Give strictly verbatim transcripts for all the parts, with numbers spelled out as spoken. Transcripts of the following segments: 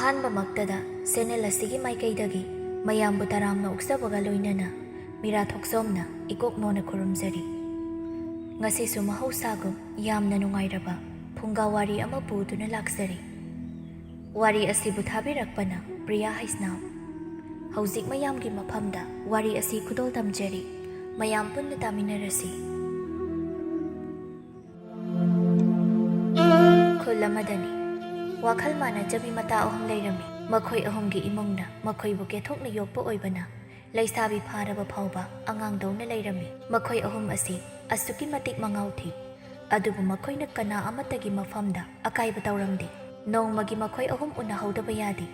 ꯑꯍꯥꯟꯕꯃꯛꯇꯗ channel ꯑꯁꯤꯒꯤ ꯃꯥꯏꯀꯩꯗꯒꯤ ꯃꯌꯥꯝꯕꯨ ꯇꯔꯥꯝꯅ ꯑꯣꯛꯆꯕꯒ ꯂꯣꯏꯅꯅ ꯃꯤꯔꯥ ꯊꯣꯛꯆꯣꯝꯅ ꯏꯀꯣꯛ ꯅꯣꯟꯅ ꯈꯨꯔꯨꯝꯖꯔꯤ꯫ ꯉꯁꯤꯁꯨ ꯃꯍꯧꯁꯥꯒꯨꯝ ꯌꯥꯝꯅ ꯅꯨꯡꯉꯥꯏꯔꯕ ꯐꯨꯡꯒꯥ ꯋꯥꯔꯤ ꯑꯃ ꯄꯨꯗꯨꯅ ꯂꯥꯛꯆꯔꯤ꯫ ꯋꯥꯔꯤ ꯑꯁꯤꯕꯨ ꯊꯥꯕꯤꯔꯛꯄꯅ ꯄ꯭ꯔꯤꯌꯥ ꯍꯩꯁꯅꯥꯝ꯫ ꯍꯧꯖꯤꯛ ꯃꯌꯥꯝꯒꯤ ꯃꯐꯝꯗ ꯋꯥꯔꯤ ꯑꯁꯤ ꯈꯨꯗꯣꯜ ꯇꯝꯖꯔꯤ꯫ ꯃꯌꯥꯝ ꯄꯨꯟꯅ ꯇꯥꯃꯤꯟꯅꯔꯁꯤ꯫ ꯈꯨꯜ ꯑꯃꯗꯅꯤ꯫ ꯋꯥꯈꯜ ꯃꯥꯟꯅꯖꯕꯤ ꯃꯇꯥ ꯑꯍꯨꯝ ꯂꯩꯔꯝꯃꯤ꯫ ꯃꯈꯣꯏ ꯑꯍꯨꯝꯒꯤ ꯏꯃꯨꯡꯅ ꯃꯈꯣꯏꯕꯨ ꯀꯦꯊꯣꯛꯅ ꯌꯣꯛꯄ ꯑꯣꯏꯕꯅ ꯂꯩꯁꯥꯕꯤ ꯐꯥꯔꯕ ꯐꯥꯎꯕ ꯑꯉꯥꯡꯗꯧꯅ ꯂꯩꯔꯝꯃꯤ꯫ ꯃꯈꯣꯏ ꯑꯍꯨꯝ ꯑꯁꯤ ꯑꯁꯨꯛꯀꯤ ꯃꯇꯤꯛ ꯃꯉꯥꯎ ꯊꯤ꯫ ꯑꯗꯨꯕꯨ ꯃꯈꯣꯏꯅ ꯀꯅꯥ ꯑꯃꯠꯇꯒꯤ ꯃꯐꯝꯗ ꯑꯀꯥꯏꯕ ꯇꯧꯔꯝꯗꯦ꯫ ꯅꯣꯡꯃꯒꯤ ꯃꯈꯣꯏ ꯑꯍꯨꯝ ꯎꯅꯍꯧꯗꯕ ꯌꯥꯗꯦ꯫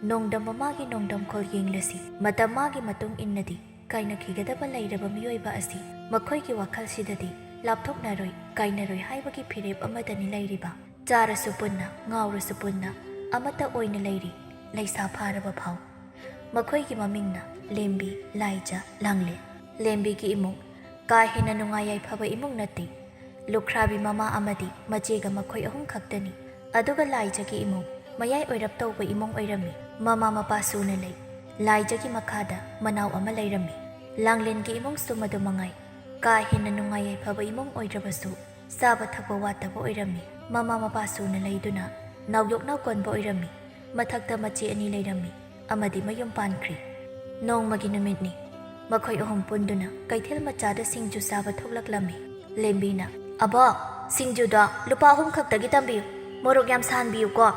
ꯅꯣꯡꯗꯝ ꯃꯃꯥꯒꯤ ꯅꯣꯡꯗꯝꯈꯣꯜ ꯌꯦꯡꯂꯁꯤ꯫ ꯃꯇꯝ ꯃꯥꯒꯤ ꯃꯇꯨꯡ ꯏꯟꯅꯗꯤ ꯀꯥꯏꯅꯈꯤꯒꯗꯕ ꯂꯩꯔꯕ ꯃꯤꯑꯣꯏꯕ ꯑꯁꯤ ꯃꯈꯣꯏꯒꯤ ꯋꯥꯈꯜꯁꯤꯗꯗꯤ ꯂꯥꯞꯊꯣꯛꯅꯔꯣꯏ, ꯀꯥꯏꯅꯔꯣꯏ ꯍꯥꯏꯕꯒꯤ ꯐꯤꯔꯦꯞ ꯑꯃꯗꯅꯤ ꯂꯩꯔꯤꯕ꯫ ꯆꯥꯔꯁꯨ ꯄꯨꯟꯅ, ꯉꯥꯎꯔꯁꯨ ꯄꯨꯟꯅ, ꯑꯃꯠꯇ ꯑꯣꯏꯅ ꯂꯩꯔꯤ, ꯂꯩꯁꯥ ꯐꯥꯔꯕ ꯐꯥꯎ꯫ ꯃꯈꯣꯏꯒꯤ ꯃꯃꯤꯡꯅ ꯂꯦꯝꯕꯤ, ꯂꯥꯏꯖ, ꯂꯥꯡꯂꯦꯟ꯫ ꯂꯦꯝꯕꯤꯒꯤ ꯏꯃꯨꯡ ꯀꯥ ꯍꯦꯟꯅ ꯅꯨꯡꯉꯥꯏ ꯌꯥꯏꯐꯕ ꯏꯃꯨꯡ ꯅꯠꯇꯦ꯫ ꯂꯨꯈ꯭ꯔꯥꯕꯤ ꯃꯃꯥ ꯑꯃꯗꯤ ꯃꯆꯦꯒ ꯃꯈꯣꯏ ꯑꯍꯨꯝ ꯈꯛꯇꯅꯤ꯫ ꯑꯗꯨꯒ ꯂꯥꯏꯖꯒꯤ ꯏꯃꯨꯡ ꯃꯌꯥꯏ ꯑꯣꯏꯔꯞ ꯇꯧꯕ ꯏꯃꯨꯡ ꯑꯣꯏꯔꯝꯃꯤ꯫ ꯃꯃꯥ ꯃꯄꯥ ꯁꯨꯅ ꯂꯩ꯫ ꯂꯥꯏꯖꯒꯤ ꯃꯈꯥꯗ ꯃꯅꯥꯎ ꯑꯃ ꯂꯩꯔꯝꯃꯤ꯫ ꯂꯥꯡꯂꯦꯟꯒꯤ ꯏꯃꯨꯡꯁꯨ ꯃꯗꯨ ꯃꯉꯥꯏ꯫ ꯀꯥ ꯍꯦꯟꯅ ꯅꯨꯡꯉꯥꯏ ꯌꯥꯏꯐꯕ ꯏꯃꯨꯡ ꯑꯣꯏꯗ꯭ꯔꯕꯁꯨ ꯆꯥꯕ ꯊꯛꯄ ꯋꯥꯠꯇꯕ ꯑꯣꯏꯔꯝꯃꯤ꯫ ꯃꯃꯥ ꯃꯄꯥ ꯁꯨꯅ ꯂꯩꯗꯨꯅ ꯅꯥꯎꯌꯣꯛ ꯅꯥꯎꯀꯣꯟꯕ ꯑꯣꯏꯔꯝꯃꯤ꯫ ꯃꯊꯛꯇ ꯃꯆꯦ ꯑꯅꯤ ꯂꯩꯔꯝꯃꯤ꯫ ꯑꯃꯗꯤ ꯃꯌꯨꯝ ꯄꯥꯟꯈ꯭ꯔꯦ꯫ ꯅꯣꯡꯃꯒꯤ ꯅꯨꯃꯤꯠꯅꯤ꯫ ꯃꯈꯣꯏ ꯑꯍꯨꯝ ꯄꯨꯟꯗꯨꯅ ꯀꯩꯊꯦꯜ ꯃꯆꯥꯗ ꯁꯤꯡꯖꯨ ꯆꯥꯕ ꯊꯣꯛꯂꯛꯂꯝꯃꯤ꯫ ꯂꯦꯝꯕꯤꯅ, "ꯑꯕꯣꯛ, ꯁꯤꯡꯖꯨꯗꯣ ꯂꯨꯄꯥ ꯑꯍꯨꯝ ꯈꯛꯇꯒꯤ ꯇꯝꯕꯤꯌꯨ, ꯃꯣꯔꯣꯛ ꯌꯥꯝ ꯁꯥꯍꯟꯕꯤꯌꯨꯀꯣ꯫"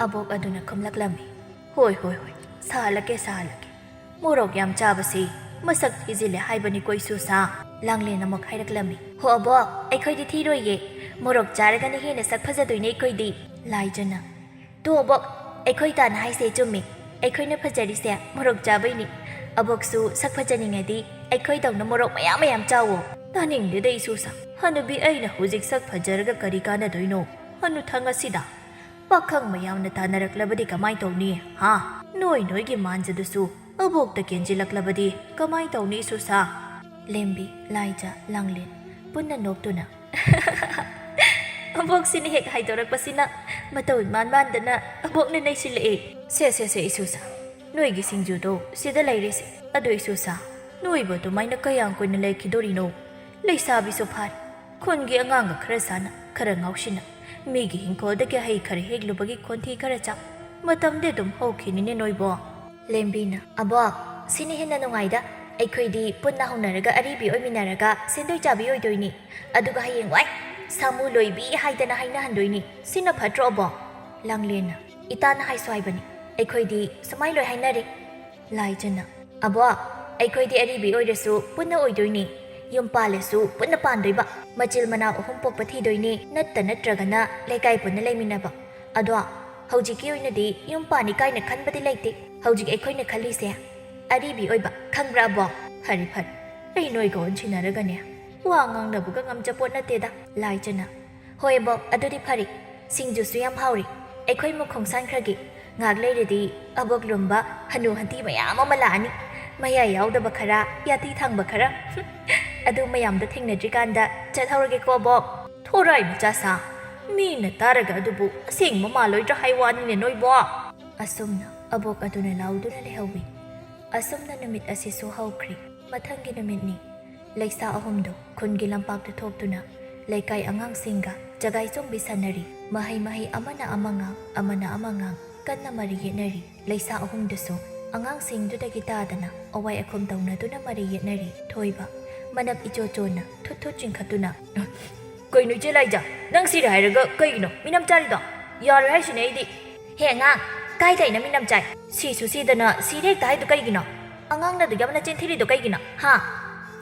ꯑꯕꯣꯛ ꯑꯗꯨꯅ ꯈꯨꯝꯂꯛꯂꯝꯃꯤ, "ꯍꯣꯏ, ꯍꯣꯏ, ꯍꯣꯏ, ꯁꯥꯍꯜꯂꯛꯀꯦ, ꯁꯥꯍꯜꯂꯛꯀꯦ꯫ ꯃꯣꯔꯣꯛ ꯌꯥꯝ ꯆꯥꯕꯁꯤ ꯃꯁꯛ ꯊꯤꯖꯤꯜꯂꯦ ꯍꯥꯏꯕꯅꯤꯀꯣ, ꯏꯁꯨꯁꯥ꯫" ꯂꯥꯡꯂꯦꯟ ꯑꯃꯨꯛ ꯍꯥꯏꯔꯛꯂꯝꯃꯤ, "ꯍꯣ ꯑꯕꯣꯛ, ꯑꯩꯈꯣꯏꯗꯤ ꯊꯤꯔꯣꯏꯌꯦ, ꯃꯣꯔꯣꯛ ꯆꯥꯔꯒꯅ ꯍꯦꯟꯅ ꯁꯛ ꯐꯖꯗꯣꯏꯅꯦ ꯑꯩꯈꯣꯏꯗꯤ꯫" ꯂꯥꯏꯖꯅ, "ꯇꯣ ꯑꯕꯣꯛ, ꯑꯩꯈꯣꯏ ꯇꯥꯅ ꯍꯥꯏꯁꯦ ꯆꯨꯝꯃꯤ꯫ ꯑꯩꯈꯣꯏꯅ ꯐꯖꯔꯤꯁꯦ ꯃꯣꯔꯣꯛ ꯆꯥꯕꯩꯅꯤ꯫ ꯑꯕꯣꯛꯁꯨ ꯁꯛ ꯐꯖꯅꯤꯡꯉꯗꯤ ꯑꯩꯈꯣꯏꯗꯧꯅ ꯃꯣꯔꯣꯛ ꯃꯌꯥꯝ ꯃꯌꯥꯝ ꯆꯥꯎꯋꯣ꯫" "ꯇꯥꯅꯤꯡꯗꯦꯗ ꯏꯁꯨꯁꯥ꯫ ꯍꯅꯨꯕꯤ ꯑꯩꯅ ꯍꯧꯖꯤꯛ ꯁꯛ ꯐꯖꯔꯒ ꯀꯔꯤ ꯀꯥꯟꯅꯗꯣꯏꯅꯣ? ꯍꯅꯨꯊꯪ ꯑꯁꯤꯗ ꯄꯥꯈꯪ ꯃꯌꯥꯝꯅ ꯇꯥꯟꯅꯔꯛꯂꯕꯗꯤ ꯀꯃꯥꯏ ꯇꯧꯅꯤ, ꯍꯥ? ꯅꯣꯏ ꯅꯣꯏꯒꯤ ꯃꯥꯟꯖꯗꯨꯁꯨ ꯑꯕꯣꯛꯇ ꯀꯦꯟꯖꯤꯜꯂꯛꯂꯕꯗꯤ ꯀꯃꯥꯏ ꯇꯧꯅꯤ ꯏꯁꯨꯁꯥ?" ꯂꯦꯝꯕꯤ, ꯂꯥꯏꯖ, ꯂꯥꯡꯂꯦꯟ ꯄꯨꯟꯅ ꯅꯣꯛꯇꯨꯅ, "ꯑꯕꯣꯛꯁꯤꯅ ꯍꯦꯛ ꯍꯥꯏꯗꯣꯔꯛꯄꯁꯤꯅ ꯃꯇꯧ ꯏꯃꯥꯟ ꯃꯥꯟꯗꯅ ꯑꯕꯣꯛꯅ ꯅꯩꯁꯤꯜꯂꯛꯑꯦ꯫ "ꯁꯦ, ꯁꯦ, ꯁꯦ, ꯏꯁꯨꯁꯥ, ꯅꯣꯏꯒꯤ ꯁꯤꯡꯖꯨꯗꯣ ꯁꯤꯗ ꯂꯩꯔꯦꯁꯦ꯫ ꯑꯗꯣ ꯏꯁꯨꯁꯥ, ꯅꯣꯏꯕꯨ ꯑꯗꯨꯃꯥꯏꯅ ꯀꯌꯥꯝ ꯀꯨꯏꯅ ꯂꯩꯈꯤꯗꯣꯔꯤꯅꯣ? ꯂꯩꯁꯥꯕꯤꯁꯨ ꯐꯥꯔꯦ꯫ ꯈꯨꯟꯒꯤ ꯑꯉꯥꯡꯒ ꯈꯔ ꯁꯥꯟꯅ, ꯈꯔ ꯉꯥꯎꯁꯤꯟꯅ, ꯃꯤꯒꯤ ꯍꯤꯡꯈꯣꯜꯗꯒꯤ ꯍꯩ ꯈꯔ ꯍꯦꯛꯂꯨꯕꯒꯤ ꯈꯣꯟꯊꯤ ꯈꯔ ꯆꯥ, ꯃꯇꯝꯗꯤ ꯑꯗꯨꯝ ꯍꯧꯈꯤꯅꯤꯅꯦ ꯅꯣꯏꯕꯣ꯫" ꯂꯦꯝꯕꯤꯅ, "ꯑꯕꯣꯛ, ꯁꯤꯅ ꯍꯦꯟꯅ ꯅꯨꯡꯉꯥꯏꯗ꯫ ꯑꯩꯈꯣꯏꯗꯤ ꯄꯨꯟꯅ ꯍꯧꯅꯔꯒ ꯑꯔꯤꯕꯤ ꯑꯣꯏꯃꯤꯟꯅꯔꯒ ꯁꯦꯟꯗꯣꯏ ꯆꯥꯕꯤ ꯑꯣꯏꯗꯣꯏꯅꯤ꯫ ꯑꯗꯨꯒ ꯍꯌꯦꯡꯋꯥꯏ ꯁꯥꯃꯨ ꯂꯣꯏꯕꯤ ꯍꯥꯏꯗꯅ ꯍꯥꯏꯅꯍꯟꯗꯣꯏꯅꯤ꯫ ꯁꯤꯅ ꯐꯠꯇ꯭ꯔꯣ, ꯑꯕꯣꯛ?" ꯂꯥꯡꯂꯦꯟꯅ, "ꯏꯇꯥꯅ ꯍꯥꯏꯁꯨ ꯍꯥꯏꯕꯅꯤ꯫ ꯑꯩꯈꯣꯏꯗꯤ ꯁꯨꯃꯥꯏ ꯂꯣꯏ ꯍꯥꯏꯅꯔꯦ꯫" ꯂꯥꯏꯖꯅ, "ꯑꯕꯣꯛ, ꯑꯩꯈꯣꯏꯗꯤ ꯑꯔꯤꯕꯤ ꯑꯣꯏꯔꯁꯨ ꯄꯨꯟꯅ ꯑꯣꯏꯗꯣꯏꯅꯤ꯫ ꯌꯨꯝ ꯄꯥꯜꯂꯁꯨ ꯄꯨꯟꯅ ꯄꯥꯟꯗꯣꯏꯕ꯫ ꯃꯆꯤꯜ ꯃꯅꯥꯎ ꯑꯍꯨꯝ ꯄꯣꯛꯄ ꯊꯤꯗꯣꯏꯅꯤ, ꯅꯠꯇ ꯅꯠꯇ꯭ꯔꯒꯅ ꯂꯩꯀꯥꯏ ꯄꯨꯟꯅ ꯂꯩꯃꯤꯟꯅꯕ꯫ ꯑꯗꯣ ꯍꯧꯖꯤꯛꯀꯤ ꯑꯣꯏꯅꯗꯤ ꯌꯨꯝ ꯄꯥꯟꯅꯤ ꯀꯥꯏꯅ ꯈꯟꯕꯗꯤ ꯂꯩꯇꯦ꯫ ꯍꯧꯖꯤꯛ ꯑꯩꯈꯣꯏꯅ ꯈꯜꯂꯤꯁꯦ ꯑꯔꯤꯕꯤ ꯑꯣꯏꯕ, ꯈꯪꯕ꯭ꯔꯥ, ꯑꯕꯣꯛ?" "ꯐꯔꯦ, ꯐꯔꯦ, ꯑꯩ ꯅꯣꯏꯒ ꯑꯣꯟꯁꯤꯟꯅꯔꯒꯅꯦ ꯋꯥ ꯉꯥꯡꯅꯕꯒ ꯉꯝꯖꯄꯣꯠ ꯅꯠꯇꯦꯗ꯫" ꯂꯥꯏꯖꯅ, "ꯍꯣꯏ, ꯑꯕꯣꯛ, ꯑꯗꯨꯗꯤ ꯐꯔꯦ꯫ ꯁꯤꯡꯖꯨꯁꯨ ꯌꯥꯝ ꯍꯥꯎꯔꯤ꯫ ꯑꯩꯈꯣꯏ ꯑꯃꯨꯛ ꯈꯣꯡꯁꯥꯟꯈ꯭ꯔꯒꯦ꯫ ꯉꯥꯏꯍꯥꯛ ꯂꯩꯔꯗꯤ ꯑꯕꯣꯛ ꯂꯨꯝꯕ ꯍꯅꯨ ꯍꯟꯊꯤ ꯃꯌꯥꯝ ꯑꯃ ꯂꯥꯛꯑꯅꯤ꯫ ꯃꯌꯥ ꯌꯥꯎꯗꯕ ꯈꯔ, ꯌꯥꯇꯤ ꯊꯥꯡꯕ ꯈꯔ꯫ ꯑꯗꯨ ꯃꯌꯥꯝꯗꯣ ꯊꯦꯡꯅꯗ꯭ꯔꯤꯀꯥꯟꯗ ꯆꯠꯍꯧꯔꯒꯦꯀꯣ, ꯑꯕꯣꯛ꯫" "ꯊꯣꯔꯥꯏ ꯃꯆꯥ ꯁꯥ, ꯃꯤꯅ ꯇꯥꯔꯒ ꯑꯗꯨꯕꯨ ꯑꯁꯦꯡꯕ ꯃꯥꯜꯂꯣꯏꯗ꯭ꯔꯥ ꯍꯥꯏ ꯋꯥꯅꯤꯅꯦ ꯅꯣꯏꯕꯣ!" ꯑꯁꯨꯝꯅ ꯑꯕꯣꯛ ꯑꯗꯨꯅ ꯂꯥꯎꯗꯨꯅ ꯂꯩꯍꯧꯋꯤ꯫ ꯑꯁꯨꯝꯅ ꯅꯨꯃꯤꯠ ꯑꯁꯤꯁꯨ ꯍꯧꯈ꯭ꯔꯦ꯫ ꯃꯊꯪꯒꯤ ꯅꯨꯃꯤꯠꯅꯤ꯫ ꯂꯩꯁꯥ ꯑꯍꯨꯝꯗꯨ ꯈꯨꯟꯒꯤ ꯂꯝꯄꯥꯛꯇ ꯊꯣꯛꯇꯨꯅ ꯂꯩꯀꯥꯏ ꯑꯉꯥꯡꯁꯤꯡꯒ ꯆꯒꯥꯏ ꯆꯣꯡꯕꯤ ꯁꯥꯟꯅꯔꯤ꯫ ꯃꯍꯩ ꯃꯍꯩ ꯑꯃꯅ ꯑꯃ ꯉꯥꯡ, ꯑꯃꯅ ꯑꯃ ꯉꯥꯡ ꯀꯟꯅ ꯃꯔꯩ ꯌꯦꯠꯅꯔꯤ꯫ ꯂꯩꯁꯥ ꯑꯍꯨꯝꯗꯨꯁꯨ ꯑꯉꯥꯡꯁꯤꯡꯗꯨꯗꯒꯤ ꯇꯥꯗꯅ ꯑꯋꯥꯏ ꯑꯈꯨꯝ ꯇꯧꯅꯗꯨꯅ ꯃꯔꯩ ꯌꯦꯠꯅꯔꯤ꯫ ꯊꯣꯏꯕ, ꯃꯅꯞ ꯏꯆꯣ ꯆꯣꯅ ꯊꯨꯠ ꯊꯨꯠ ꯆꯤꯡꯈꯠꯇꯨꯅ, "ꯀꯩꯅꯣ ꯏꯆꯦ ꯂꯥꯏꯖ, ꯅꯪ ꯁꯤꯔꯦ ꯍꯥꯏꯔꯒ ꯀꯩꯒꯤꯅꯣ ꯃꯤꯅꯝ ꯆꯥꯔꯤꯗꯣ? ꯌꯥꯔꯣꯏ ꯍꯥꯏꯁꯤꯅꯦ ꯑꯩꯗꯤ꯫" "ꯍꯦ ꯑꯉꯥꯡ, ꯀꯥꯏꯗ ꯑꯩꯅ ꯃꯤꯅꯝ ꯆꯥꯏ? ꯁꯤꯁꯨ ꯁꯤꯗꯅ ꯁꯤꯔꯦ ꯍꯦꯛꯇ ꯍꯥꯏꯗꯣ ꯀꯩꯒꯤꯅꯣ? ꯑꯉꯥꯡꯅ ꯑꯗꯨꯛ ꯌꯥꯝꯅ ꯆꯤꯟ ꯊꯤꯔꯤꯗꯣ ꯀꯩꯒꯤꯅꯣ? ꯍꯥ?"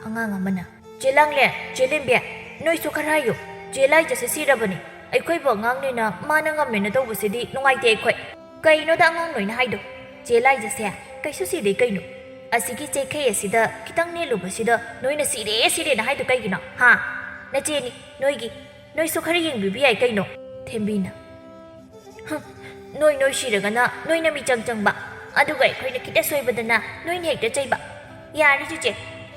ꯑꯉꯥꯡ ꯑꯃꯅ, "ꯆꯦ ꯂꯥꯡꯂꯦꯟ, ꯆꯦ ꯂꯦꯝꯕꯤ, ꯅꯣꯏꯁꯨ ꯈꯔ ꯍꯥꯏꯌꯨ꯫ ꯆꯦ ꯂꯥꯏꯖꯁꯦ ꯁꯤꯔꯕꯅꯤ꯫ ꯑꯩꯈꯣꯏꯕꯨ ꯑꯉꯥꯡꯅꯤꯅ ꯃꯥꯅ ꯉꯝꯃꯦꯅ ꯇꯧꯕꯁꯤꯗꯤ ꯅꯨꯡꯉꯥꯏꯇꯦ ꯑꯩꯈꯣꯏ꯫" "ꯀꯩꯅꯣꯗ ꯑꯉꯥꯡ ꯅꯣꯏꯅ ꯍꯥꯏꯗꯣ? ꯆꯦ ꯂꯥꯏꯖꯁꯦ ꯀꯩꯁꯨ ꯁꯤꯗꯦ ꯀꯩꯅꯣ꯫ ꯑꯁꯤꯒꯤ ꯆꯩꯈꯩ ꯑꯁꯤꯗ ꯈꯤꯇꯪ ꯅꯦꯠꯂꯨꯕꯁꯤꯗ ꯅꯣꯏꯅ ꯁꯤꯔꯦ, ꯁꯤꯔꯦꯅ ꯍꯥꯏꯗꯣ ꯀꯩꯒꯤꯅꯣ? ꯍꯥ? ꯅꯆꯦꯅꯤ, ꯅꯣꯏꯒꯤ, ꯅꯣꯏꯁꯨ ꯈꯔ ꯌꯦꯡꯕꯤꯕ ꯌꯥꯏ ꯀꯩꯅꯣ꯫" ꯊꯦꯝꯕꯤꯅ, "ꯍꯝ, ꯅꯣꯏ, ꯅꯣꯏ ꯁꯤꯔꯒꯅ ꯅꯣꯏꯅ ꯃꯤꯆꯪ ꯆꯪꯕ, ꯑꯗꯨꯒ ꯑꯩꯈꯣꯏꯅ ꯈꯤꯇ ꯁꯣꯏꯕꯗꯅ ꯅꯣꯏꯅ ꯍꯦꯛꯇ ꯆꯩꯕ꯫ ꯌꯥꯔꯦ ꯆꯤꯆꯦ,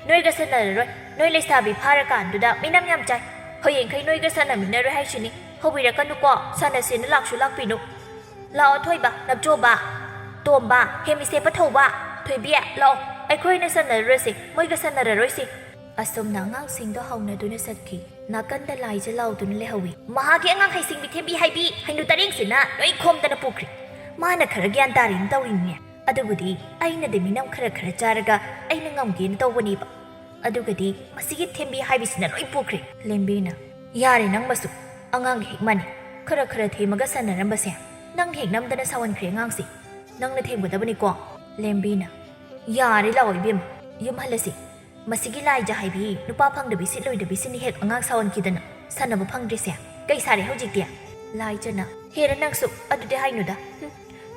ꯅꯣꯏꯒ ꯁꯥꯟꯅꯔꯔꯣꯏ꯫ ꯅꯣꯏ ꯂꯩꯁꯥꯕꯤ ꯐꯥꯔꯀꯥꯟꯗꯨꯗ ꯃꯤꯅꯝ ꯌꯥꯝ ꯆꯥꯏ꯫ ꯍꯌꯦꯡꯈꯩ ꯅꯣꯏꯒ ꯁꯥꯟꯅꯃꯤꯟꯅꯔꯣꯏ ꯍꯥꯏꯁꯤꯅꯤ꯫ ꯍꯧꯕꯤꯔꯛꯀꯅꯨꯀꯣ, ꯁꯥꯟꯅꯁꯦꯅ ꯂꯥꯛꯁꯨ ꯂꯥꯛꯄꯤꯅꯨ꯫ ꯂꯥꯛꯑꯣ ꯊꯣꯏꯕ, ꯅꯞꯆꯣꯕ, ꯇꯣꯝꯕ, ꯍꯦꯃꯤꯁꯦꯞꯄ ꯊꯧꯕ, ꯊꯣꯏꯕꯤ, ꯂꯥꯛꯑꯣ꯫ ꯑꯩꯈꯣꯏꯅ ꯁꯥꯟꯅꯔꯨꯔꯁꯦ, ꯃꯣꯏꯒ ꯁꯥꯟꯅꯔꯔꯣꯏꯁꯦ꯫ ꯑꯁꯨꯝꯅ ꯑꯉꯥꯡꯁꯤꯡꯗꯣ ꯍꯧꯅꯗꯨꯅ ꯆꯠꯈꯤ꯫ ꯅꯥꯀꯟꯗ ꯂꯥꯏꯖ ꯂꯥꯎꯗꯨꯅ ꯂꯩꯍꯧꯋꯤ꯫ ꯃꯍꯥꯛꯀꯤ ꯑꯉꯥꯡ ꯍꯩꯁꯤꯡꯕꯤ ꯊꯦꯝꯕꯤ ꯍꯥꯏꯕꯤ ꯍꯩꯅꯨ ꯇꯔꯦꯡꯁꯤꯅ ꯂꯣꯏ ꯈꯣꯝꯗꯅ ꯄꯨꯈ꯭ꯔꯦ꯫ ꯃꯥꯅ ꯈꯔ ꯒ꯭ꯌꯥꯟ ꯇꯥꯔꯤꯅ ꯇꯧꯔꯤꯅꯤꯅꯦ꯫ ꯑꯗꯨꯕꯨꯗꯤ ꯑꯩꯅꯗꯤ ꯃꯤꯅꯝ ꯈꯔ ꯈꯔ ꯆꯥꯔꯒ ꯑꯩꯅ ꯉꯝꯒꯦꯅ ꯇꯧꯕꯅꯦꯕ꯫ ꯑꯗꯨꯒꯗꯤ ꯃꯁꯤꯒꯤ ꯊꯦꯝꯕꯤ ꯍꯥꯏꯕꯤꯁꯤꯅ ꯂꯣꯏ ꯄꯨꯈ꯭ꯔꯦ꯫ ꯂꯦꯝꯕꯤꯅ, "ꯌꯥꯔꯦ ꯅꯪ ꯃꯁꯨ, ꯑꯉꯥꯡꯒ ꯍꯦꯛ ꯃꯥꯟꯅꯩ꯫ ꯈꯔ ꯈꯔ ꯊꯦꯝꯃꯒ ꯁꯥꯟꯅꯔꯝꯕꯁꯦ ꯅꯪ ꯍꯦꯛ ꯅꯝꯗꯅ ꯁꯥꯎꯍꯟꯈ꯭ꯔꯦ ꯑꯉꯥꯡꯁꯦ꯫ ꯅꯪꯅ ꯊꯦꯝꯒꯗꯕꯅꯤꯀꯣ꯫" ꯂꯦꯝꯕꯤꯅ, "ꯌꯥꯔꯦ ꯂꯥꯛꯑꯣ ꯏꯕꯦꯝꯃ, ꯌꯨꯝ ꯍꯜꯂꯁꯤ꯫ ꯃꯁꯤꯒꯤ ꯂꯥꯏꯖ ꯍꯥꯏꯕꯤ ꯅꯨꯄꯥ ꯐꯪꯗꯕꯤ ꯁꯤꯠꯂꯣꯏꯗꯕꯤꯁꯤꯅ ꯍꯦꯛ ꯑꯉꯥꯡ ꯁꯥꯎꯍꯟꯈꯤꯗꯅ ꯁꯥꯟꯅꯕ ꯐꯪꯗ꯭ꯔꯤꯁꯦ꯫ ꯀꯩ ꯁꯥꯔꯦ ꯍꯧꯖꯤꯛꯇꯤ?" ꯂꯥꯏꯖꯅ, "ꯍꯦꯔ ꯅꯪꯁꯨ ꯑꯗꯨꯗꯤ ꯍꯥꯏꯅꯨꯗ꯫ ꯍꯨꯝ,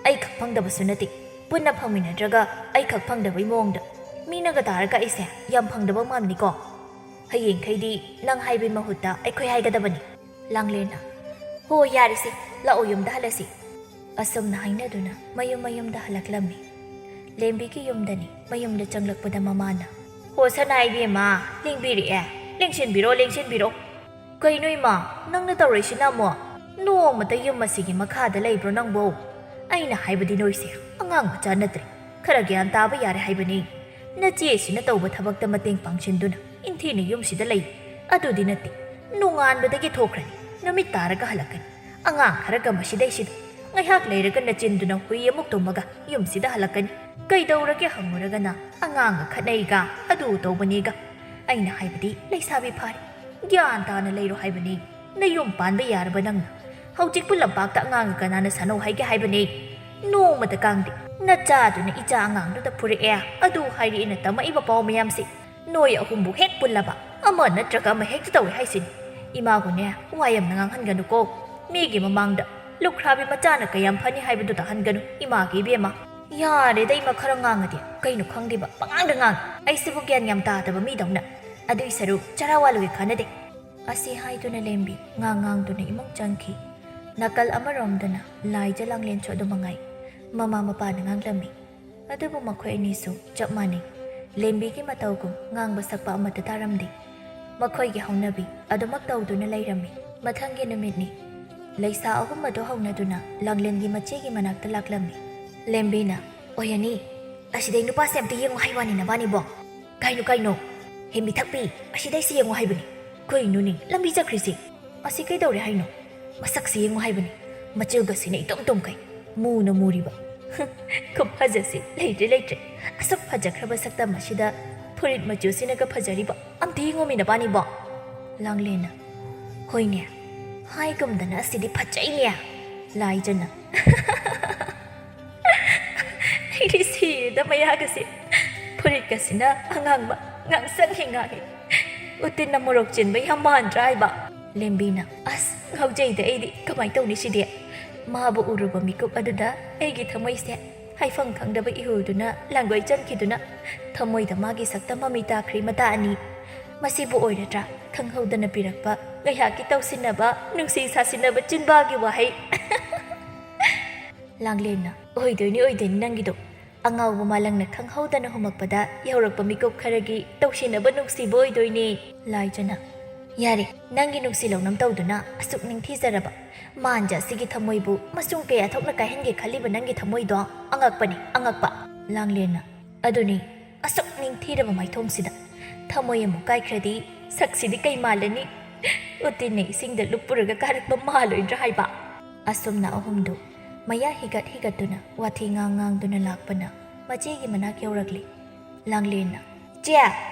ꯑꯩ ꯈꯛ ꯐꯪꯗꯕꯁꯨ ꯅꯠꯇꯦ꯫ ꯄꯨꯟꯅ ꯐꯪꯃꯤꯟꯅꯗ꯭ꯔꯒ ꯑꯩ ꯈꯛ ꯐꯪꯗꯕꯩ ꯃꯑꯣꯡꯗ꯫ ꯃꯤꯅꯒ ꯇꯥꯔꯒ ꯑꯩꯁꯦ ꯌꯥꯝ ꯐꯪꯗꯕ ꯃꯥꯟꯅꯤꯀꯣ꯫ ꯍꯌꯦꯡꯈꯩꯗꯤ ꯅꯪ ꯍꯥꯏꯕꯩ ꯃꯍꯨꯠꯇ ꯑꯩꯈꯣꯏ ꯍꯥꯏꯒꯗꯕꯅꯤ꯫" ꯂꯥꯡꯂꯦꯟꯅ, "ꯍꯣ ꯌꯥꯔꯤꯁꯦ, ꯂꯥꯛꯑꯣ ꯌꯨꯝꯗ ꯍꯜꯂꯁꯤ꯫" ꯑꯁꯨꯝꯅ ꯍꯥꯏꯅꯗꯨꯅ ꯃꯌꯨꯝ ꯃꯌꯨꯝꯗ ꯍꯜꯂꯛꯂꯝꯃꯤ꯫ ꯂꯦꯝꯕꯤꯒꯤ ꯌꯨꯝꯗꯅꯤ ꯃꯌꯨꯝꯗ ꯆꯪꯂꯛꯄꯗ ꯃꯃꯥꯅ, "ꯍꯣ ꯁꯅꯥ ꯏꯕꯦꯝꯃ, ꯂꯦꯡꯕꯤꯔꯛꯑꯦ꯫ ꯂꯦꯡꯁꯤꯟꯕꯤꯔꯣ, ꯂꯦꯡꯁꯤꯟꯕꯤꯔꯣ꯫" "ꯀꯩꯅꯣ ꯏꯃꯥ, ꯅꯪꯅ ꯇꯧꯔꯛꯏꯁꯤꯅ ꯑꯃꯨꯛ? ꯅꯣꯡꯃꯇ ꯌꯨꯝ ꯑꯁꯤꯒꯤ ꯃꯈꯥꯗ ꯂꯩꯕ꯭ꯔꯣ ꯅꯪꯕꯣ? ꯑꯩꯅ ꯍꯥꯏꯕꯗꯤ ꯅꯣꯏꯁꯦ ꯑꯉꯥꯡ ꯃꯆꯥ ꯅꯠꯇ꯭ꯔꯦ꯫ ꯈꯔ ꯒ꯭ꯌꯥꯟ ꯇꯥꯕ ꯌꯥꯔꯦ ꯍꯥꯏꯕꯅꯤ꯫ ꯅꯆꯦꯁꯤꯅ ꯇꯧꯕ ꯊꯕꯛꯇ ꯃꯇꯦꯡ ꯄꯥꯡꯁꯤꯟꯗꯨꯅ ꯏꯟꯊꯤꯅ ꯌꯨꯝꯁꯤꯗ ꯂꯩ꯫ ꯑꯗꯨꯗꯤ ꯅꯠꯇꯦ꯫ ꯅꯣꯡꯉꯥꯟꯕꯗꯒꯤ ꯊꯣꯛꯈ꯭ꯔꯅꯤ, ꯅꯨꯃꯤꯠ ꯇꯥꯔꯒ ꯍꯜꯂꯛꯀꯅꯤ꯫ ꯑꯉꯥꯡ ꯈꯔꯒ ꯃꯁꯤꯗꯩꯁꯤꯗ ꯉꯥꯏꯍꯥꯛ ꯂꯩꯔꯒ ꯅꯆꯤꯟꯗꯨꯅ ꯍꯨꯏ ꯑꯃꯨꯛ ꯇꯨꯝꯃꯒ ꯌꯨꯝꯁꯤꯗ ꯍꯜꯂꯛꯀꯅꯤ꯫ ꯀꯩꯗꯧꯔꯒꯦ ꯍꯪꯉꯨꯔꯒꯅ ꯑꯉꯥꯡꯒ ꯈꯠꯅꯩꯒ ꯑꯗꯨ ꯇꯧꯕꯅꯤꯒ꯫ ꯑꯩꯅ ꯍꯥꯏꯕꯗꯤ ꯂꯩꯁꯥꯕꯤ ꯐꯥꯔꯦ, ꯒ꯭ꯌꯥꯟ ꯇꯥꯅ ꯂꯩꯔꯣ ꯍꯥꯏꯕꯅꯤ꯫ ꯅꯌꯨꯝ ꯄꯥꯟꯕ ꯌꯥꯔꯕ ꯅꯪꯅ ꯍꯧꯖꯤꯛꯄꯨ ꯂꯝꯄꯥꯛꯇ ꯑꯉꯥꯡꯒ ꯀꯅꯥꯅ ꯁꯥꯟꯅꯧ ꯍꯥꯏꯒꯦ ꯍꯥꯏꯕꯅꯤ? ꯅꯣꯡꯃꯇ ꯀꯥꯡꯗꯦ꯫ ꯅꯆꯥꯗꯨꯅ ꯏꯆꯥ ꯑꯉꯥꯡꯗꯨꯗ ꯐꯨꯔꯛꯑꯦ, ꯑꯗꯨ ꯍꯥꯏꯔꯛꯑꯦꯅ ꯇꯝꯃꯛꯏꯕ ꯄꯥꯎ ꯃꯌꯥꯝꯁꯦ ꯅꯣꯏ ꯑꯍꯨꯝꯕꯨ ꯍꯦꯛ ꯄꯨꯜꯂꯕ ꯑꯃ ꯅꯠꯇ꯭ꯔꯒ ꯑꯃ ꯍꯦꯛꯇ ꯇꯧꯏ ꯍꯥꯏꯁꯤꯅꯤ꯫ ꯏꯃꯥꯕꯨꯅꯦ ꯋꯥ ꯌꯥꯝꯅ ꯉꯥꯡꯍꯟꯒꯅꯨꯀꯣ꯫ ꯃꯤꯒꯤ ꯃꯃꯥꯡꯗ ꯂꯨꯈ꯭ꯔꯥꯕꯤ ꯃꯆꯥꯅ ꯀꯌꯥꯝ ꯐꯅꯤ ꯍꯥꯏꯕꯗꯨ ꯇꯥꯍꯟꯒꯅꯨ ꯏꯃꯥꯒꯤ ꯏꯕꯦꯝꯃ꯫ ꯌꯥꯔꯦꯗ ꯏꯃꯥ, ꯈꯔ ꯉꯥꯡꯉꯗꯤ꯫ ꯀꯩꯅꯣ ꯈꯪꯗꯦꯕ, ꯄꯉꯥꯡꯗ ꯉꯥꯡꯉꯤ꯫ ꯑꯩꯁꯤꯕꯨ ꯒ꯭ꯌꯥꯟ ꯌꯥꯝ ꯇꯥꯗꯕ ꯃꯤꯗꯧꯅ꯫ ꯑꯗꯨꯏ ꯁꯔꯨꯛ ꯆꯔꯥ ꯋꯥꯜꯂꯨꯒꯦ ꯀꯥꯟꯅꯗꯦ꯫ ꯑꯁꯤ ꯍꯥꯏꯗꯨꯅ ꯂꯦꯝꯕꯤ ꯉꯥꯡ ꯉꯥꯡꯗꯨꯅ ꯏꯃꯨꯡ ꯆꯪꯈꯤ꯫ ꯅꯥꯀꯜ ꯑꯃꯔꯣꯝꯗꯅ ꯂꯥꯏꯖ ꯂꯥꯡꯂꯦꯟꯁꯨ ꯑꯗꯨ ꯃꯉꯥꯏ꯫ ꯃꯃꯥ ꯃꯄꯥꯅ ꯉꯥꯡꯂꯝꯃꯤ꯫ ꯑꯗꯨꯕꯨ ꯃꯈꯣꯏ ꯑꯅꯤꯁꯨ ꯆꯞ ꯃꯥꯟꯅꯩ꯫ ꯂꯦꯝꯕꯤꯒꯤ ꯃꯇꯧꯒꯨꯝ ꯉꯥꯡꯕ ꯁꯛꯄ ꯑꯃꯠꯇ ꯇꯥꯔꯝꯗꯦ꯫ ꯃꯈꯣꯏꯒꯤ ꯍꯧꯅꯕꯤ ꯑꯗꯨꯃꯛ ꯇꯧꯗꯨꯅ ꯂꯩꯔꯝꯃꯤ꯫ ꯃꯊꯪꯒꯤ ꯅꯨꯃꯤꯠꯅꯤ꯫ ꯂꯩꯁꯥ ꯑꯍꯨꯝ ꯑꯗꯨ ꯍꯧꯅꯗꯨꯅ ꯂꯥꯡꯂꯦꯟꯒꯤ ꯃꯆꯦꯒꯤ ꯃꯅꯥꯛꯇ ꯂꯥꯛꯂꯝꯃꯤ꯫ ꯂꯦꯝꯕꯤꯅ, "ꯑꯣꯏ ꯑꯅꯤ, ꯑꯁꯤꯗꯩ ꯅꯨꯄꯥꯁꯦ ꯑꯝꯇ ꯌꯦꯡꯉꯨ ꯍꯥꯏ ꯋꯥꯅꯤ ꯅꯕꯥꯅꯤꯕꯣ꯫ ꯀꯥꯏꯅꯣ, ꯀꯥꯏꯅꯣ? ꯍꯦ ꯃꯤꯊꯛꯄꯤ, ꯑꯁꯤꯗꯩꯁꯦ ꯌꯦꯡꯉꯨ ꯍꯥꯏꯕꯅꯤ꯫ ꯀꯩꯅꯣꯅꯦ, ꯂꯝꯕꯤ ꯆꯠꯈ꯭ꯔꯤꯁꯤ? ꯑꯁꯤ ꯀꯩꯗꯧꯔꯦ ꯍꯥꯏꯅꯣ? ꯃꯁꯛꯁꯤ ꯌꯦꯡꯉꯨ ꯍꯥꯏꯕꯅꯤ꯫ ꯃꯆꯤꯜꯒꯁꯤꯅ ꯏꯇꯨꯝ ꯇꯨꯝꯈꯩ꯫ ꯃꯨꯅ ꯃꯨꯔꯤꯕ꯫ ꯈꯨꯐꯖꯁꯤ ꯂꯩꯇ꯭ꯔꯦ, ꯂꯩꯇ꯭ꯔꯦ꯫ ꯑꯁꯨꯛ ꯐꯖꯈ꯭ꯔꯕ ꯁꯛꯇꯝ ꯑꯁꯤꯗ ꯐꯨꯔꯤꯠ ꯃꯆꯨꯁꯤꯅꯒ ꯐꯖꯔꯤꯕ꯫ ꯑꯝꯇ ꯌꯦꯡꯉꯣꯃꯤ ꯅꯕꯥꯅꯤꯕꯣ꯫" ꯂꯥꯡꯂꯦꯟꯅ, "ꯍꯣꯏꯅꯦ, ꯍꯥꯏꯒꯨꯝꯗꯅ ꯑꯁꯤꯗꯤ ꯐꯖꯩꯅꯦ꯫" ꯂꯥꯏꯖꯅ, "ꯑꯩꯗꯤ ꯁꯤꯔꯦꯗ ꯃꯌꯥꯒꯁꯦ꯫ ꯐꯨꯔꯤꯠꯀꯁꯤꯅ ꯑꯉꯥꯡꯕ ꯉꯥꯡꯁꯪ ꯍꯦꯛ ꯉꯥꯡꯉꯤ꯫ ꯎꯇꯤꯟꯅ ꯃꯣꯔꯣꯛ ꯆꯤꯟꯕ ꯌꯥꯝ ꯃꯥꯟꯗ꯭ꯔꯥ ꯍꯥꯏꯕ?" ꯂꯦꯝꯕꯤꯅ, "ꯑꯁ, ꯉꯥꯎꯖꯩꯗ ꯑꯩꯗꯤ꯫ ꯀꯃꯥꯏꯅ ꯇꯧꯅꯤ ꯁꯤꯗꯤ?" ꯃꯥꯕꯨ ꯎꯔꯨꯕ ꯃꯤꯀꯨꯞ ꯑꯗꯨꯗ ꯑꯩꯒꯤ ꯊꯃꯣꯏꯁꯦ ꯍꯥꯏꯐꯝ ꯈꯪꯗꯕ ꯏꯍꯨꯜꯗꯨꯅ ꯂꯥꯡꯒꯣꯏ ꯆꯟꯈꯤꯗꯨꯅ ꯊꯃꯣꯏꯗ ꯃꯥꯒꯤ ꯁꯛꯇꯝ ꯃꯃꯤ ꯇꯥꯈ꯭ꯔꯤ ꯃꯇꯥ ꯑꯅꯤ꯫ ꯃꯁꯤꯕꯨ ꯑꯣꯏꯔꯗ꯭ꯔꯥ ꯈꯪꯍꯧꯗꯅ ꯄꯤꯔꯛꯄ ꯉꯥꯏꯍꯥꯛꯀꯤ ꯇꯧꯁꯤꯟꯅꯕ, ꯅꯨꯡꯁꯤ ꯁꯥꯁꯤꯟꯅꯕ ꯆꯤꯟꯕꯥꯒꯤ ꯋꯥꯍꯩ꯫ ꯂꯥꯡꯂꯦꯟꯅ, "ꯑꯣꯏꯗꯣꯏꯅꯤ, ꯑꯣꯏꯗꯣꯏꯅꯤ ꯅꯪꯒꯤꯗꯣ꯫ ꯑꯉꯥꯎꯕ ꯃꯥꯂꯪꯅ ꯈꯪꯍꯧꯗꯅ ꯍꯨꯝꯃꯛꯄꯗ ꯌꯧꯔꯛꯄ ꯃꯤꯀꯨꯞ ꯈꯔꯒꯤ ꯇꯧꯁꯤꯟꯅꯕ ꯅꯨꯡꯁꯤꯕ ꯑꯣꯏꯗꯣꯏꯅꯤ꯫" ꯂꯥꯏꯖꯅ, "ꯌꯥꯔꯦ, ꯅꯪꯒꯤ ꯅꯨꯡꯁꯤ ꯂꯧꯅꯝ ꯇꯧꯗꯨꯅ ꯑꯁꯨꯛ ꯅꯤꯡꯊꯤꯖꯔꯕ ꯃꯥꯟꯖ ꯑꯁꯤꯒꯤ ꯊꯃꯣꯏꯕꯨ ꯃꯁꯨꯡ ꯀꯌꯥ ꯊꯣꯛꯅ ꯀꯥꯏꯍꯟꯒꯦ ꯈꯜꯂꯤꯕ ꯅꯪꯒꯤ ꯊꯃꯣꯏꯗꯣ ꯑꯉꯛꯄꯅꯤ, ꯑꯉꯛꯄ꯫" ꯂꯥꯡꯂꯦꯟꯅ, "ꯑꯗꯨꯅꯤ, ꯑꯁꯨꯛ ꯅꯤꯡꯊꯤꯔꯕ ꯃꯥꯏꯊꯣꯡꯁꯤꯗ ꯊꯃꯣꯏ ꯑꯃꯨꯛ ꯀꯥꯏꯈ꯭ꯔꯗꯤ ꯁꯛꯁꯤꯗꯤ ꯀꯩ ꯃꯥꯜꯂꯅꯤ? ꯎꯇꯤꯟꯅ ꯏꯁꯤꯡꯗ ꯂꯨꯞꯄꯨꯔꯒ ꯀꯥꯔꯛꯄ ꯃꯥꯜꯂꯣꯏꯗ꯭ꯔꯥ ꯍꯥꯏꯕ?" ꯑꯁꯨꯝꯅ ꯑꯍꯨꯝꯗꯨ ꯃꯌꯥ ꯍꯤꯒꯠ ꯍꯤꯒꯠꯇꯨꯅ ꯋꯥꯊꯤ ꯉꯥꯡ ꯉꯥꯡꯗꯨꯅ ꯂꯥꯛꯄꯅ ꯃꯆꯦꯒꯤ ꯃꯅꯥꯛ ꯌꯧꯔꯛꯂꯤ꯫ ꯂꯥꯡꯂꯦꯟꯅ, "ꯏꯆꯦ!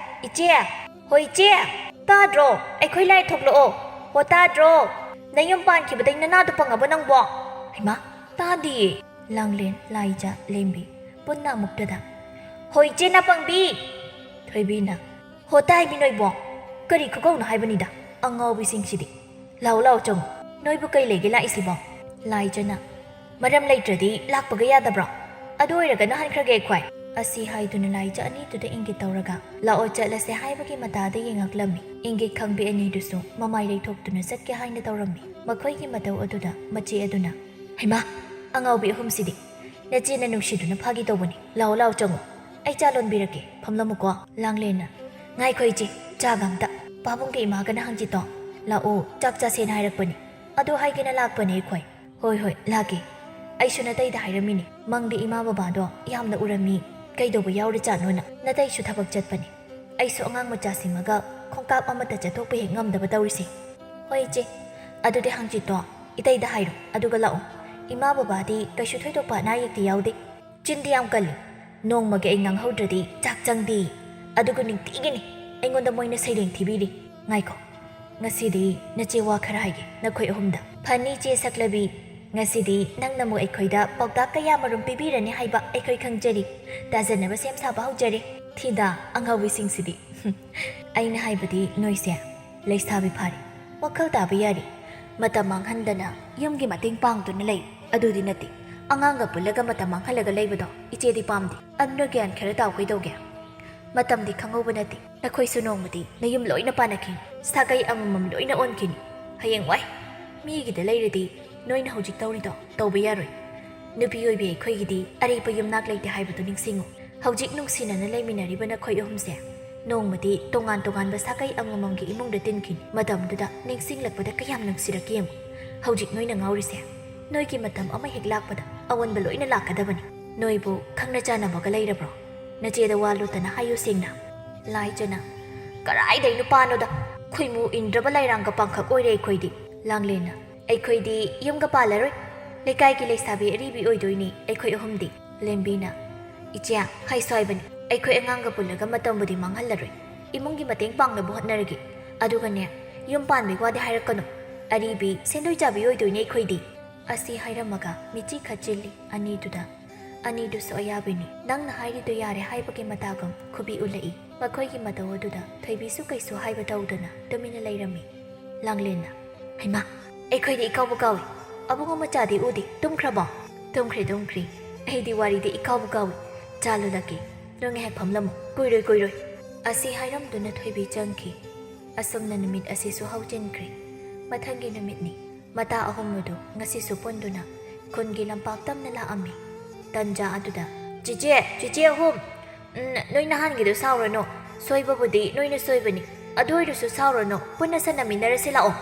ꯏꯆꯦ! ꯍꯣ ꯏꯆꯦ! ꯇꯥꯗ꯭ꯔꯣ? ꯑꯩꯈꯣꯏ ꯂꯥꯏ ꯊꯣꯛꯂꯛꯑꯣ! ꯍꯣ ꯇꯥꯗ꯭ꯔꯣ? ꯅꯌꯨꯝ ꯄꯥꯟꯈꯤꯕꯗꯩ ꯅꯅꯥꯗꯣ ꯄꯪꯉꯕꯣ ꯅꯪꯕꯣ?" ꯍꯩꯃꯥ! ꯇꯥꯗꯤꯌꯦ꯫ ꯂꯥꯡꯂꯦꯟ, ꯂꯥꯏꯖ, ꯂꯦꯝꯕꯤ ꯄꯨꯟꯅ ꯑꯃꯨꯛꯇꯗ, "ꯍꯣ ꯏꯆꯦ ꯅꯥꯄꯪꯕꯤ!" ꯊꯣꯏꯕꯤꯅ, "ꯍꯣ ꯇꯥꯏꯃꯤ ꯅꯣꯏꯕꯣ! ꯀꯔꯤ ꯈꯨꯀꯧꯅꯣ ꯍꯥꯏꯕꯅꯤꯗ, ꯑꯉꯥꯎꯕꯤꯁꯤꯡꯁꯤꯗꯤ! ꯂꯥꯛꯑꯣ, ꯂꯥꯛꯑꯣ, ꯆꯪꯉꯣ꯫ ꯅꯣꯏꯕꯨ ꯀꯩ ꯂꯩꯒꯦ ꯂꯥꯛꯏꯁꯤꯕꯣ?" ꯂꯥꯏꯖꯅ, "ꯃꯔꯝ ꯂꯩꯇ꯭ꯔꯗꯤ ꯂꯥꯛꯄꯒ ꯌꯥꯗꯕ꯭ꯔꯣ? ꯑꯗꯨ ꯑꯣꯏꯔꯒꯅ ꯍꯟꯈ꯭ꯔꯒꯦ ꯑꯩꯈꯣꯏ꯫" ꯑꯁꯤ ꯍꯥꯏꯗꯨꯅ ꯂꯥꯏꯖ ꯑꯅꯤꯗꯨꯗ ꯏꯪꯒꯤꯠ ꯇꯧꯔꯒ, "ꯂꯥꯛꯑꯣ, ꯆꯠꯂꯁꯦ" ꯍꯥꯏꯕꯒꯤ ꯃꯇꯥꯗ ꯌꯦꯡꯉꯛꯂꯝꯃꯤ꯫ ꯏꯪꯒꯤꯠ ꯈꯪꯕꯤ ꯑꯅꯤꯗꯨꯁꯨ ꯃꯃꯥꯏ ꯂꯩꯊꯣꯛꯇꯨꯅ ꯆꯠꯀꯦ ꯍꯥꯏꯅ ꯇꯧꯔꯝꯃꯤ꯫ ꯃꯈꯣꯏꯒꯤ ꯃꯇꯧ ꯑꯗꯨꯗ ꯃꯆꯦ ꯑꯗꯨꯅ, "ꯍꯩꯃꯥ! ꯑꯉꯥꯎꯕꯤ ꯑꯍꯨꯝꯁꯤꯗꯤ! ꯅꯆꯦꯅ ꯅꯨꯡꯁꯤꯗꯨꯅ ꯐꯥꯒꯤ ꯇꯧꯕꯅꯤ꯫ ꯂꯥꯛꯑꯣ, ꯂꯥꯛꯑꯣ, ꯆꯪꯉꯣ꯫ ꯑꯩ ꯆꯥ ꯂꯣꯟꯕꯤꯔꯛꯀꯦ꯫ ꯐꯝꯂꯝꯃꯨꯀꯣ꯫" ꯂꯥꯡꯂꯦꯟꯅ, "ꯉꯥꯏꯈꯣ ꯏꯆꯦ, ꯆꯥꯒ ꯑꯝꯇ꯫ ꯄꯥꯕꯨꯡꯒ ꯏꯃꯥꯒꯅ ꯍꯪꯆꯤꯠꯇꯣ ꯂꯥꯛꯑꯣ, ꯆꯥꯛ ꯆꯥꯁꯦꯅ ꯍꯥꯏꯔꯛꯄꯅꯦ꯫ ꯑꯗꯨ ꯍꯥꯏꯒꯦꯅ ꯂꯥꯛꯄꯅꯦ ꯑꯩꯈꯣꯏ꯫ ꯍꯣꯏ, ꯍꯣꯏ, ꯂꯥꯛꯀꯦ꯫ ꯑꯩꯁꯨ ꯅꯇꯩꯗ ꯍꯥꯏꯔꯝꯃꯤꯅꯦ, ꯃꯪꯗ ꯏꯃꯥ ꯕꯕꯥꯗꯣ ꯌꯥꯝꯅ ꯎꯔꯝꯃꯤ, ꯀꯩꯗꯧꯕ ꯌꯥꯎꯔꯖꯥꯠꯅꯣꯅ꯫ ꯅꯇꯩꯁꯨ ꯊꯕꯛ ꯆꯠꯄꯅꯦ, ꯑꯩꯁꯨ ꯑꯉꯥꯡ ꯃꯆꯥꯁꯤꯃꯒ ꯈꯣꯡꯀꯥꯞ ꯑꯃꯠꯇ ꯆꯠꯊꯣꯛꯄ ꯍꯦꯛ ꯉꯝꯗꯕ ꯇꯧꯔꯤꯁꯦ꯫ ꯍꯣꯏ ꯏꯆꯦ, ꯑꯗꯨꯗꯤ ꯍꯪꯆꯤꯠꯇꯣ ꯏꯇꯩꯗ ꯍꯥꯏꯔꯣ, ꯑꯗꯨꯒ ꯂꯥꯛꯑꯣ꯫ ꯏꯃꯥ ꯕꯕꯥꯗꯤ ꯀꯩꯁꯨ ꯊꯣꯏꯗꯣꯛꯄ ꯑꯅꯥ ꯑꯌꯦꯛꯇꯤ ꯌꯥꯎꯗꯦ꯫ ꯆꯤꯟꯗꯤ ꯌꯥꯝ ꯀꯜꯂꯤ꯫ ꯅꯣꯡꯃꯒꯤ ꯑꯩ ꯉꯥꯡꯍꯧꯗ꯭ꯔꯗꯤ ꯆꯥꯛ ꯆꯪꯗꯦ꯫ ꯑꯗꯨꯒ ꯅꯨꯡꯇꯤꯒꯤꯅꯤ ꯑꯩꯉꯣꯟꯗ ꯃꯣꯏꯅ ꯁꯩꯔꯦꯡ ꯊꯤꯕꯤꯔꯤ꯫ ꯉꯥꯏꯈꯣ, ꯉꯁꯤꯗꯤ ꯅꯆꯦ ꯋꯥ ꯈꯔ ꯍꯥꯏꯒꯦ, ꯅꯈꯣꯏ ꯑꯍꯨꯝꯗ꯫ ꯐꯅꯤ ꯆꯦ ꯁꯛꯂꯕꯤ, ꯉꯁꯤꯗꯤ ꯅꯪꯅ ꯑꯃꯨꯛ ꯑꯩꯈꯣꯏꯗ ꯄꯥꯎꯇꯥꯛ ꯀꯌꯥꯃꯔꯨꯝ ꯄꯤꯕꯤꯔꯅꯤ ꯍꯥꯏꯕ ꯑꯩꯈꯣꯏ ꯈꯪꯖꯔꯤ꯫ ꯇꯥꯖꯅꯕ ꯁꯦꯝ ꯁꯥꯕ ꯍꯧꯖꯔꯦ꯫ ꯊꯤꯗꯥ, ꯑꯉꯥꯎꯕꯤꯁꯤꯡꯁꯤꯗꯤ꯫ ꯑꯩꯅ ꯍꯥꯏꯕꯗꯤ ꯅꯣꯏꯁꯦ ꯂꯩꯁꯥꯕꯤ ꯐꯥꯔꯦ, ꯋꯥꯈꯜ ꯇꯥꯕ ꯌꯥꯔꯦ꯫ ꯃꯇꯝ ꯃꯥꯡꯍꯟꯗꯅ ꯌꯨꯝꯒꯤ ꯃꯇꯦꯡ ꯄꯥꯡꯗꯨꯅ ꯂꯩ꯫ ꯑꯗꯨꯗꯤ ꯅꯠꯇꯦ, ꯑꯉꯥꯡꯒ ꯄꯨꯜꯂꯒ ꯃꯇꯝ ꯃꯥꯡꯍꯜꯂꯒ ꯂꯩꯕꯗꯣ ꯏꯆꯦꯗꯤ ꯄꯥꯝꯗꯦ꯫ ꯑꯗꯨꯅ ꯒ꯭ꯌꯥꯟ ꯈꯔ ꯇꯥꯎ ꯀꯩꯗꯧꯒꯦ? ꯃꯇꯝꯗꯤ ꯈꯪꯍꯧꯕ ꯅꯠꯇꯦ꯫ ꯅꯈꯣꯏꯁꯨ ꯅꯣꯡꯃꯗꯤ ꯅꯌꯨꯝ ꯂꯣꯏꯅ ꯄꯥꯟꯅꯈꯤꯅꯤ꯫ ꯁꯥꯒꯩ ꯑꯃꯃꯝ ꯂꯣꯏꯅ ꯑꯣꯟꯈꯤꯅꯤ꯫ ꯍꯌꯦꯡꯋꯥꯏ ꯃꯤꯒꯤꯗ ꯂꯩꯔꯗꯤ ꯅꯣꯏꯅ ꯍꯧꯖꯤꯛ ꯇꯧꯔꯤꯗꯣ ꯇꯧꯕ ꯌꯥꯔꯣꯏ꯫ ꯅꯨꯄꯤ ꯑꯣꯏꯕꯤ ꯑꯩꯈꯣꯏꯒꯤꯗꯤ ꯑꯔꯦꯞꯄ ꯌꯨꯝꯅꯥꯛ ꯂꯩꯇꯦ ꯍꯥꯏꯕꯗꯨ ꯅꯤꯡꯁꯤꯡꯉꯨ꯫ ꯍꯧꯖꯤꯛ ꯅꯨꯡꯁꯤꯅꯅ ꯂꯩꯃꯤꯟꯅꯔꯤꯕ ꯅꯈꯣꯏ ꯑꯍꯨꯝꯁꯦ ꯅꯣꯡꯃꯗꯤ ꯇꯣꯉꯥꯟ ꯇꯣꯉꯥꯟꯕ ꯁꯥꯒꯩ ꯑꯃꯃꯝꯒꯤ ꯏꯃꯨꯡꯗ ꯇꯤꯟꯈꯤꯅꯤ꯫ ꯃꯇꯝꯗꯨꯗ ꯅꯤꯡꯁꯤꯡꯂꯛꯄꯗ ꯀꯌꯥꯝ ꯅꯨꯡꯁꯤꯔꯛꯀꯦ ꯌꯦꯡꯉꯨ꯫ ꯍꯧꯖꯤꯛ ꯅꯣꯏꯅ ꯉꯥꯎꯔꯤꯁꯦ, ꯅꯣꯏꯒꯤ ꯃꯇꯝ ꯑꯃ ꯍꯦꯛ ꯂꯥꯛꯄꯗ ꯑꯑꯣꯟꯕ ꯂꯣꯏꯅ ꯂꯥꯛꯀꯗꯕꯅꯤ꯫ ꯅꯣꯏꯕꯨ ꯈꯪꯅ ꯆꯥꯟꯅꯕꯒ ꯂꯩꯔꯕ꯭ꯔꯣ? ꯅꯆꯦꯗ ꯋꯥ ꯂꯣꯠꯇꯅ ꯍꯥꯏꯌꯨ ꯁꯦꯡꯅ꯫ ꯂꯥꯏꯖꯅ, ꯀꯔꯥꯏꯗꯩ ꯅꯨꯄꯥꯅꯣꯗ? ꯈꯨꯏꯃꯨ ꯏꯟꯗ꯭ꯔꯕ ꯂꯥꯏꯔꯥꯡꯒ ꯄꯥꯡꯈꯛ ꯑꯣꯏꯔꯦ ꯑꯩꯈꯣꯏꯗꯤ꯫ ꯂꯥꯡꯂꯦꯟꯅ, ꯑꯩꯈꯣꯏꯗꯤ ꯌꯨꯝꯒ ꯄꯥꯜꯂꯔꯣꯏ꯫ ꯂꯩꯀꯥꯏꯒꯤ ꯂꯩꯁꯥꯕꯤ ꯑꯔꯤꯕꯤ ꯑꯣꯏꯗꯣꯏꯅꯤ ꯑꯩꯈꯣꯏ ꯑꯍꯨꯝꯗꯤ꯫ ꯂꯦꯝꯕꯤꯅ, ꯏꯆꯦ, ꯍꯥꯏꯁꯨ ꯍꯥꯏꯕꯅꯤ, ꯑꯩꯈꯣꯏ ꯑꯉꯥꯡꯒ ꯄꯨꯜꯂꯒ ꯃꯇꯝꯕꯨꯗꯤ ꯃꯥꯡꯍꯜꯂꯔꯣꯏ꯫ ꯏꯃꯨꯡꯒꯤ ꯃꯇꯦꯡ ꯄꯥꯡꯅꯕ ꯍꯣꯠꯅꯔꯒꯦ꯫ ꯑꯗꯨꯒꯅꯦ, ꯌꯨꯝ ꯄꯥꯟꯕꯒꯤ ꯋꯥꯗꯤ ꯍꯥꯏꯔꯛꯀꯅꯨ꯫ ꯑꯔꯤꯕꯤ ꯁꯦꯟꯗꯣꯏ ꯆꯥꯕꯤ ꯑꯣꯏꯗꯣꯏꯅꯤ ꯑꯩꯈꯣꯏꯗꯤ꯫ ꯑꯁꯤ ꯍꯥꯏꯔꯝꯃꯒ ꯃꯤꯠꯆꯤ ꯈꯠꯆꯤꯜꯂꯤ ꯑꯅꯤꯗꯨꯗ꯫ ꯑꯅꯤꯗꯨꯁꯨ ꯑꯌꯥꯕꯤꯅꯤ꯫ ꯅꯪꯅ ꯍꯥꯏꯔꯤꯗꯨ ꯌꯥꯔꯦ ꯍꯥꯏꯕꯒꯤ ꯃꯇꯥꯒꯨꯝ ꯈꯨꯕꯤ ꯎꯠꯂꯛꯏ꯫ ꯃꯈꯣꯏꯒꯤ ꯃꯇꯧ ꯑꯗꯨꯗ ꯊꯣꯏꯕꯤꯁꯨ ꯀꯩꯁꯨ ꯍꯥꯏꯕ ꯇꯧꯗꯅ ꯇꯨꯃꯤꯟꯅ ꯂꯩꯔꯝꯃꯤ꯫ ꯂꯥꯡꯂꯦꯟꯅ, ꯍꯩꯃꯥ, ꯑꯩꯈꯣꯏꯗꯤ ꯏꯀꯥꯎꯕꯨ ꯀꯥꯎꯏ꯫ ꯑꯕꯨꯡꯉꯣ ꯃꯆꯥꯗꯤ ꯎꯗꯦ, ꯇꯨꯝꯈ꯭ꯔꯕꯣ? ꯇꯨꯝꯈ꯭ꯔꯦ, ꯇꯨꯝꯈ꯭ꯔꯦ꯫ ꯑꯩꯗꯤ ꯋꯥꯔꯤꯗꯤ ꯏꯀꯥꯎꯕꯨ ꯀꯥꯎꯏ꯫ ꯆꯥ ꯂꯣꯜꯂꯛꯀꯦ꯫ ꯅꯣꯏ ꯉꯥꯏꯍꯥꯛ ꯐꯝꯂꯝꯃꯨ꯫ ꯀꯨꯏꯔꯣꯏ, ꯀꯨꯏꯔꯣꯏ꯫ ꯑꯁꯤ ꯍꯥꯏꯔꯝꯗꯨꯅ ꯊꯣꯏꯕꯤ ꯆꯪꯈꯤ꯫ ꯑꯁꯨꯝꯅ ꯅꯨꯃꯤꯠ ꯑꯁꯤꯁꯨ ꯍꯧꯖꯤꯟꯈ꯭ꯔꯦ꯫ ꯃꯊꯪꯒꯤ ꯅꯨꯃꯤꯠꯅꯤ꯫ ꯃꯇꯥ ꯑꯍꯨꯝ ꯑꯗꯨ ꯉꯁꯤꯁꯨ ꯄꯨꯟꯗꯨꯅ ꯈꯨꯟꯒꯤ ꯂꯝꯄꯥꯛ ꯇꯝꯅ ꯂꯥꯛꯑꯝꯃꯤ꯫ ꯇꯟꯖꯥ ꯑꯗꯨꯗ, "ꯆꯤꯆꯦ, ꯆꯤꯆꯦ ꯑꯍꯨꯝ, ꯎꯝ, ꯅꯣꯏ ꯅꯍꯥꯟꯒꯤꯗꯣ ꯁꯥꯎꯔꯅꯨ꯫ ꯁꯣꯏꯕꯕꯨꯗꯤ ꯅꯣꯏꯅ ꯁꯣꯏꯕꯅꯤ꯫ ꯑꯗꯨ ꯑꯣꯏꯔꯁꯨ ꯁꯥꯎꯔꯅꯨ, ꯄꯨꯟꯅ ꯁꯥꯟꯅꯃꯤꯟꯅꯔꯁꯤ ꯂꯥꯛꯑꯣ꯫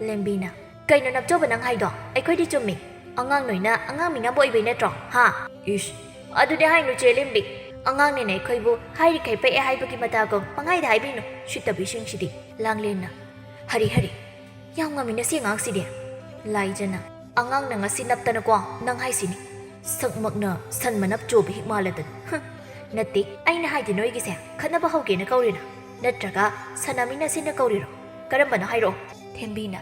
ꯂꯦꯝꯕꯤꯅ, ꯀꯩꯅꯣ ꯅꯞꯆꯧꯕ ꯅꯪ ꯍꯥꯏꯗꯣ? ꯑꯩꯈꯣꯏꯗꯤ ꯆꯨꯝꯃꯤ꯫ ꯑꯉꯥꯡ ꯅꯣꯏꯅ ꯑꯉꯥꯡ ꯃꯤꯉꯝꯕ ꯑꯣꯏꯕꯩ ꯅꯠꯇ꯭ꯔꯣ? ꯍꯥ? ꯏꯁ, ꯑꯗꯨꯗꯤ ꯍꯥꯏꯅꯨ ꯆꯦ ꯂꯦꯝꯕꯤ꯫ ꯑꯉꯥꯡꯅꯤꯅ ꯑꯩꯈꯣꯏꯕꯨ ꯍꯥꯏꯔꯤꯈꯩ ꯄꯛꯑꯦ ꯍꯥꯏꯕꯒꯤ ꯃꯇꯥꯒꯨꯝ ꯄꯪꯍꯥꯏꯗ ꯍꯥꯏꯕꯤꯅꯨ, ꯁꯤꯠꯇꯕꯤꯁꯤꯡꯁꯤꯗꯤ꯫ ꯂꯥꯡꯂꯦꯟꯅ, ꯍꯔꯤ ꯍꯔꯤ, ꯌꯥꯝ ꯉꯝꯃꯤꯅ ꯁꯤ ꯑꯉꯥꯡꯁꯤꯗꯤ꯫ ꯂꯥꯏꯖꯅ, ꯑꯉꯥꯡꯅ ꯉꯁꯤ ꯅꯞꯇꯅꯀꯣ, ꯅꯪ ꯍꯥꯏꯁꯤꯅꯤ꯫ ꯁꯛꯃꯛꯅ ꯁꯟ ꯃꯅꯞ ꯆꯣꯕ ꯍꯤꯛ ꯃꯥꯜꯂꯗꯅ꯫ ꯍꯨꯝ, ꯅꯠꯇꯦ, ꯑꯩꯅ ꯍꯥꯏꯗꯤ ꯅꯣꯏꯒꯤꯁꯦ ꯈꯠꯅꯕ ꯍꯧꯒꯦꯅ ꯀꯧꯔꯤꯔꯥ? ꯅꯠꯇ꯭ꯔꯒ ꯁꯥꯟꯅꯃꯤꯟꯅꯁꯦꯅ ꯀꯧꯔꯤꯔꯣ? ꯀꯔꯝꯕꯅꯣ ꯍꯥꯏꯔꯛꯑꯣ꯫ ꯊꯦꯝꯕꯤꯅ,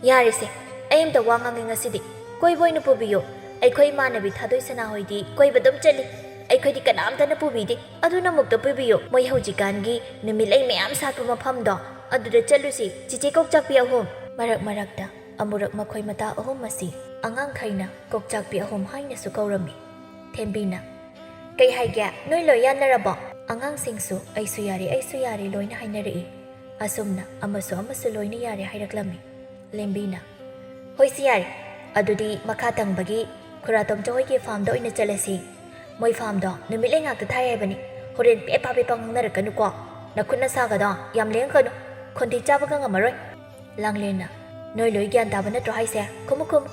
ꯌꯥꯔꯦꯁꯦ, ꯑꯩ ꯑꯝꯇ ꯋꯥ ꯉꯥꯡꯒꯦ ꯉꯁꯤꯗꯤ꯫ ꯀꯣꯏꯕ ꯑꯣꯏꯅ ꯄꯨꯕꯤꯌꯨ꯫ ꯑꯩꯈꯣꯏ ꯏꯃꯥꯟꯅꯕꯤ ꯊꯥꯗꯣꯏ ꯁꯅꯥ ꯍꯣꯏꯗꯤ ꯀꯣꯏꯕ ꯑꯗꯨꯝ ꯆꯠꯂꯤ꯫ ꯑꯩꯈꯣꯏꯗꯤ ꯀꯅꯥꯝꯇꯅ ꯄꯨꯕꯤꯗꯦ꯫ ꯑꯗꯨꯅ ꯑꯃꯨꯛꯇ ꯄꯨꯕꯤꯌꯨ꯫ ꯃꯣꯏ ꯍꯧꯖꯤꯛꯀꯥꯟꯒꯤ ꯅꯨꯃꯤꯠꯂꯩ ꯃꯌꯥꯝ ꯁꯥꯠꯄ ꯃꯐꯝꯗꯣ, ꯑꯗꯨꯗ ꯆꯠꯂꯨꯁꯤ, ꯆꯤꯆꯦ ꯀꯣꯛꯆꯥꯛꯄꯤ ꯑꯍꯨꯝ꯫ ꯃꯔꯛ ꯃꯔꯛꯇ ꯑꯃꯨꯔꯛ ꯃꯈꯣꯏ ꯃꯇꯥ ꯑꯍꯨꯝ ꯑꯁꯤ ꯑꯉꯥꯡꯈꯩꯅ ꯀꯣꯛꯆꯥꯛꯄꯤ ꯑꯍꯨꯝ ꯍꯥꯏꯅꯁꯨ ꯀꯧꯔꯝꯃꯤ꯫ ꯊꯦꯝꯕꯤꯅ, ꯀꯩ ꯍꯥꯏꯒꯦ? ꯅꯣꯏ ꯂꯣꯏ ꯌꯥꯅꯔꯕꯣ? ꯑꯉꯥꯡꯁꯤꯡꯁꯨ ꯑꯩꯁꯨ ꯌꯥꯔꯦ, ꯑꯩꯁꯨ ꯌꯥꯔꯦ ꯂꯣꯏꯅ ꯍꯥꯏꯅꯔꯛꯏ꯫ ꯑꯁꯨꯝꯅ ꯑꯃꯁꯨ ꯑꯃꯁꯨ ꯂꯣꯏꯅ ꯌꯥꯔꯦ ꯍꯥꯏꯔꯛꯂꯝꯃꯤ꯫ ꯂꯦꯝꯕꯤꯅ, ꯍꯣꯏꯁꯤ ꯌꯥꯔꯦ, ꯑꯗꯨꯗꯤ ꯃꯈꯥ ꯊꯪꯕꯒꯤ ꯈꯨꯔꯥꯇꯣꯝꯆꯧ ꯍꯣꯏꯒꯤ ꯐꯥꯝꯗ ꯑꯣꯏꯅ ꯆꯠꯂꯁꯤ꯫ ꯃꯣꯏ ꯐꯥꯝꯗꯣ ꯅꯨꯃꯤꯠ ꯂꯩ ꯉꯥꯛꯇ ꯊꯥꯏ ꯍꯥꯏꯕꯅꯤ꯫ ꯍꯣꯔꯦꯟ ꯄꯦ ꯄꯥ ꯄꯦ ꯄꯥ ꯉꯥꯡꯅꯔꯛꯀꯅꯨꯀꯣ꯫ ꯅꯈꯨꯠ ꯅꯁꯥꯒꯗꯣ ꯌꯥꯝ ꯂꯦꯡꯒꯅꯨ, ꯈꯣꯟꯊꯤ ꯆꯥꯕꯒ ꯉꯝꯃꯔꯣꯏ꯫ ꯂꯥꯡꯂꯦꯟꯅ, ꯅꯣꯏ ꯂꯣꯏ ꯒ꯭ꯌꯥꯟ ꯇꯥꯕ ꯅꯠꯇ꯭ꯔꯣ ꯍꯥꯏꯁꯦ? ꯈꯨꯝꯃꯨ ꯈꯨꯝꯃꯨ꯫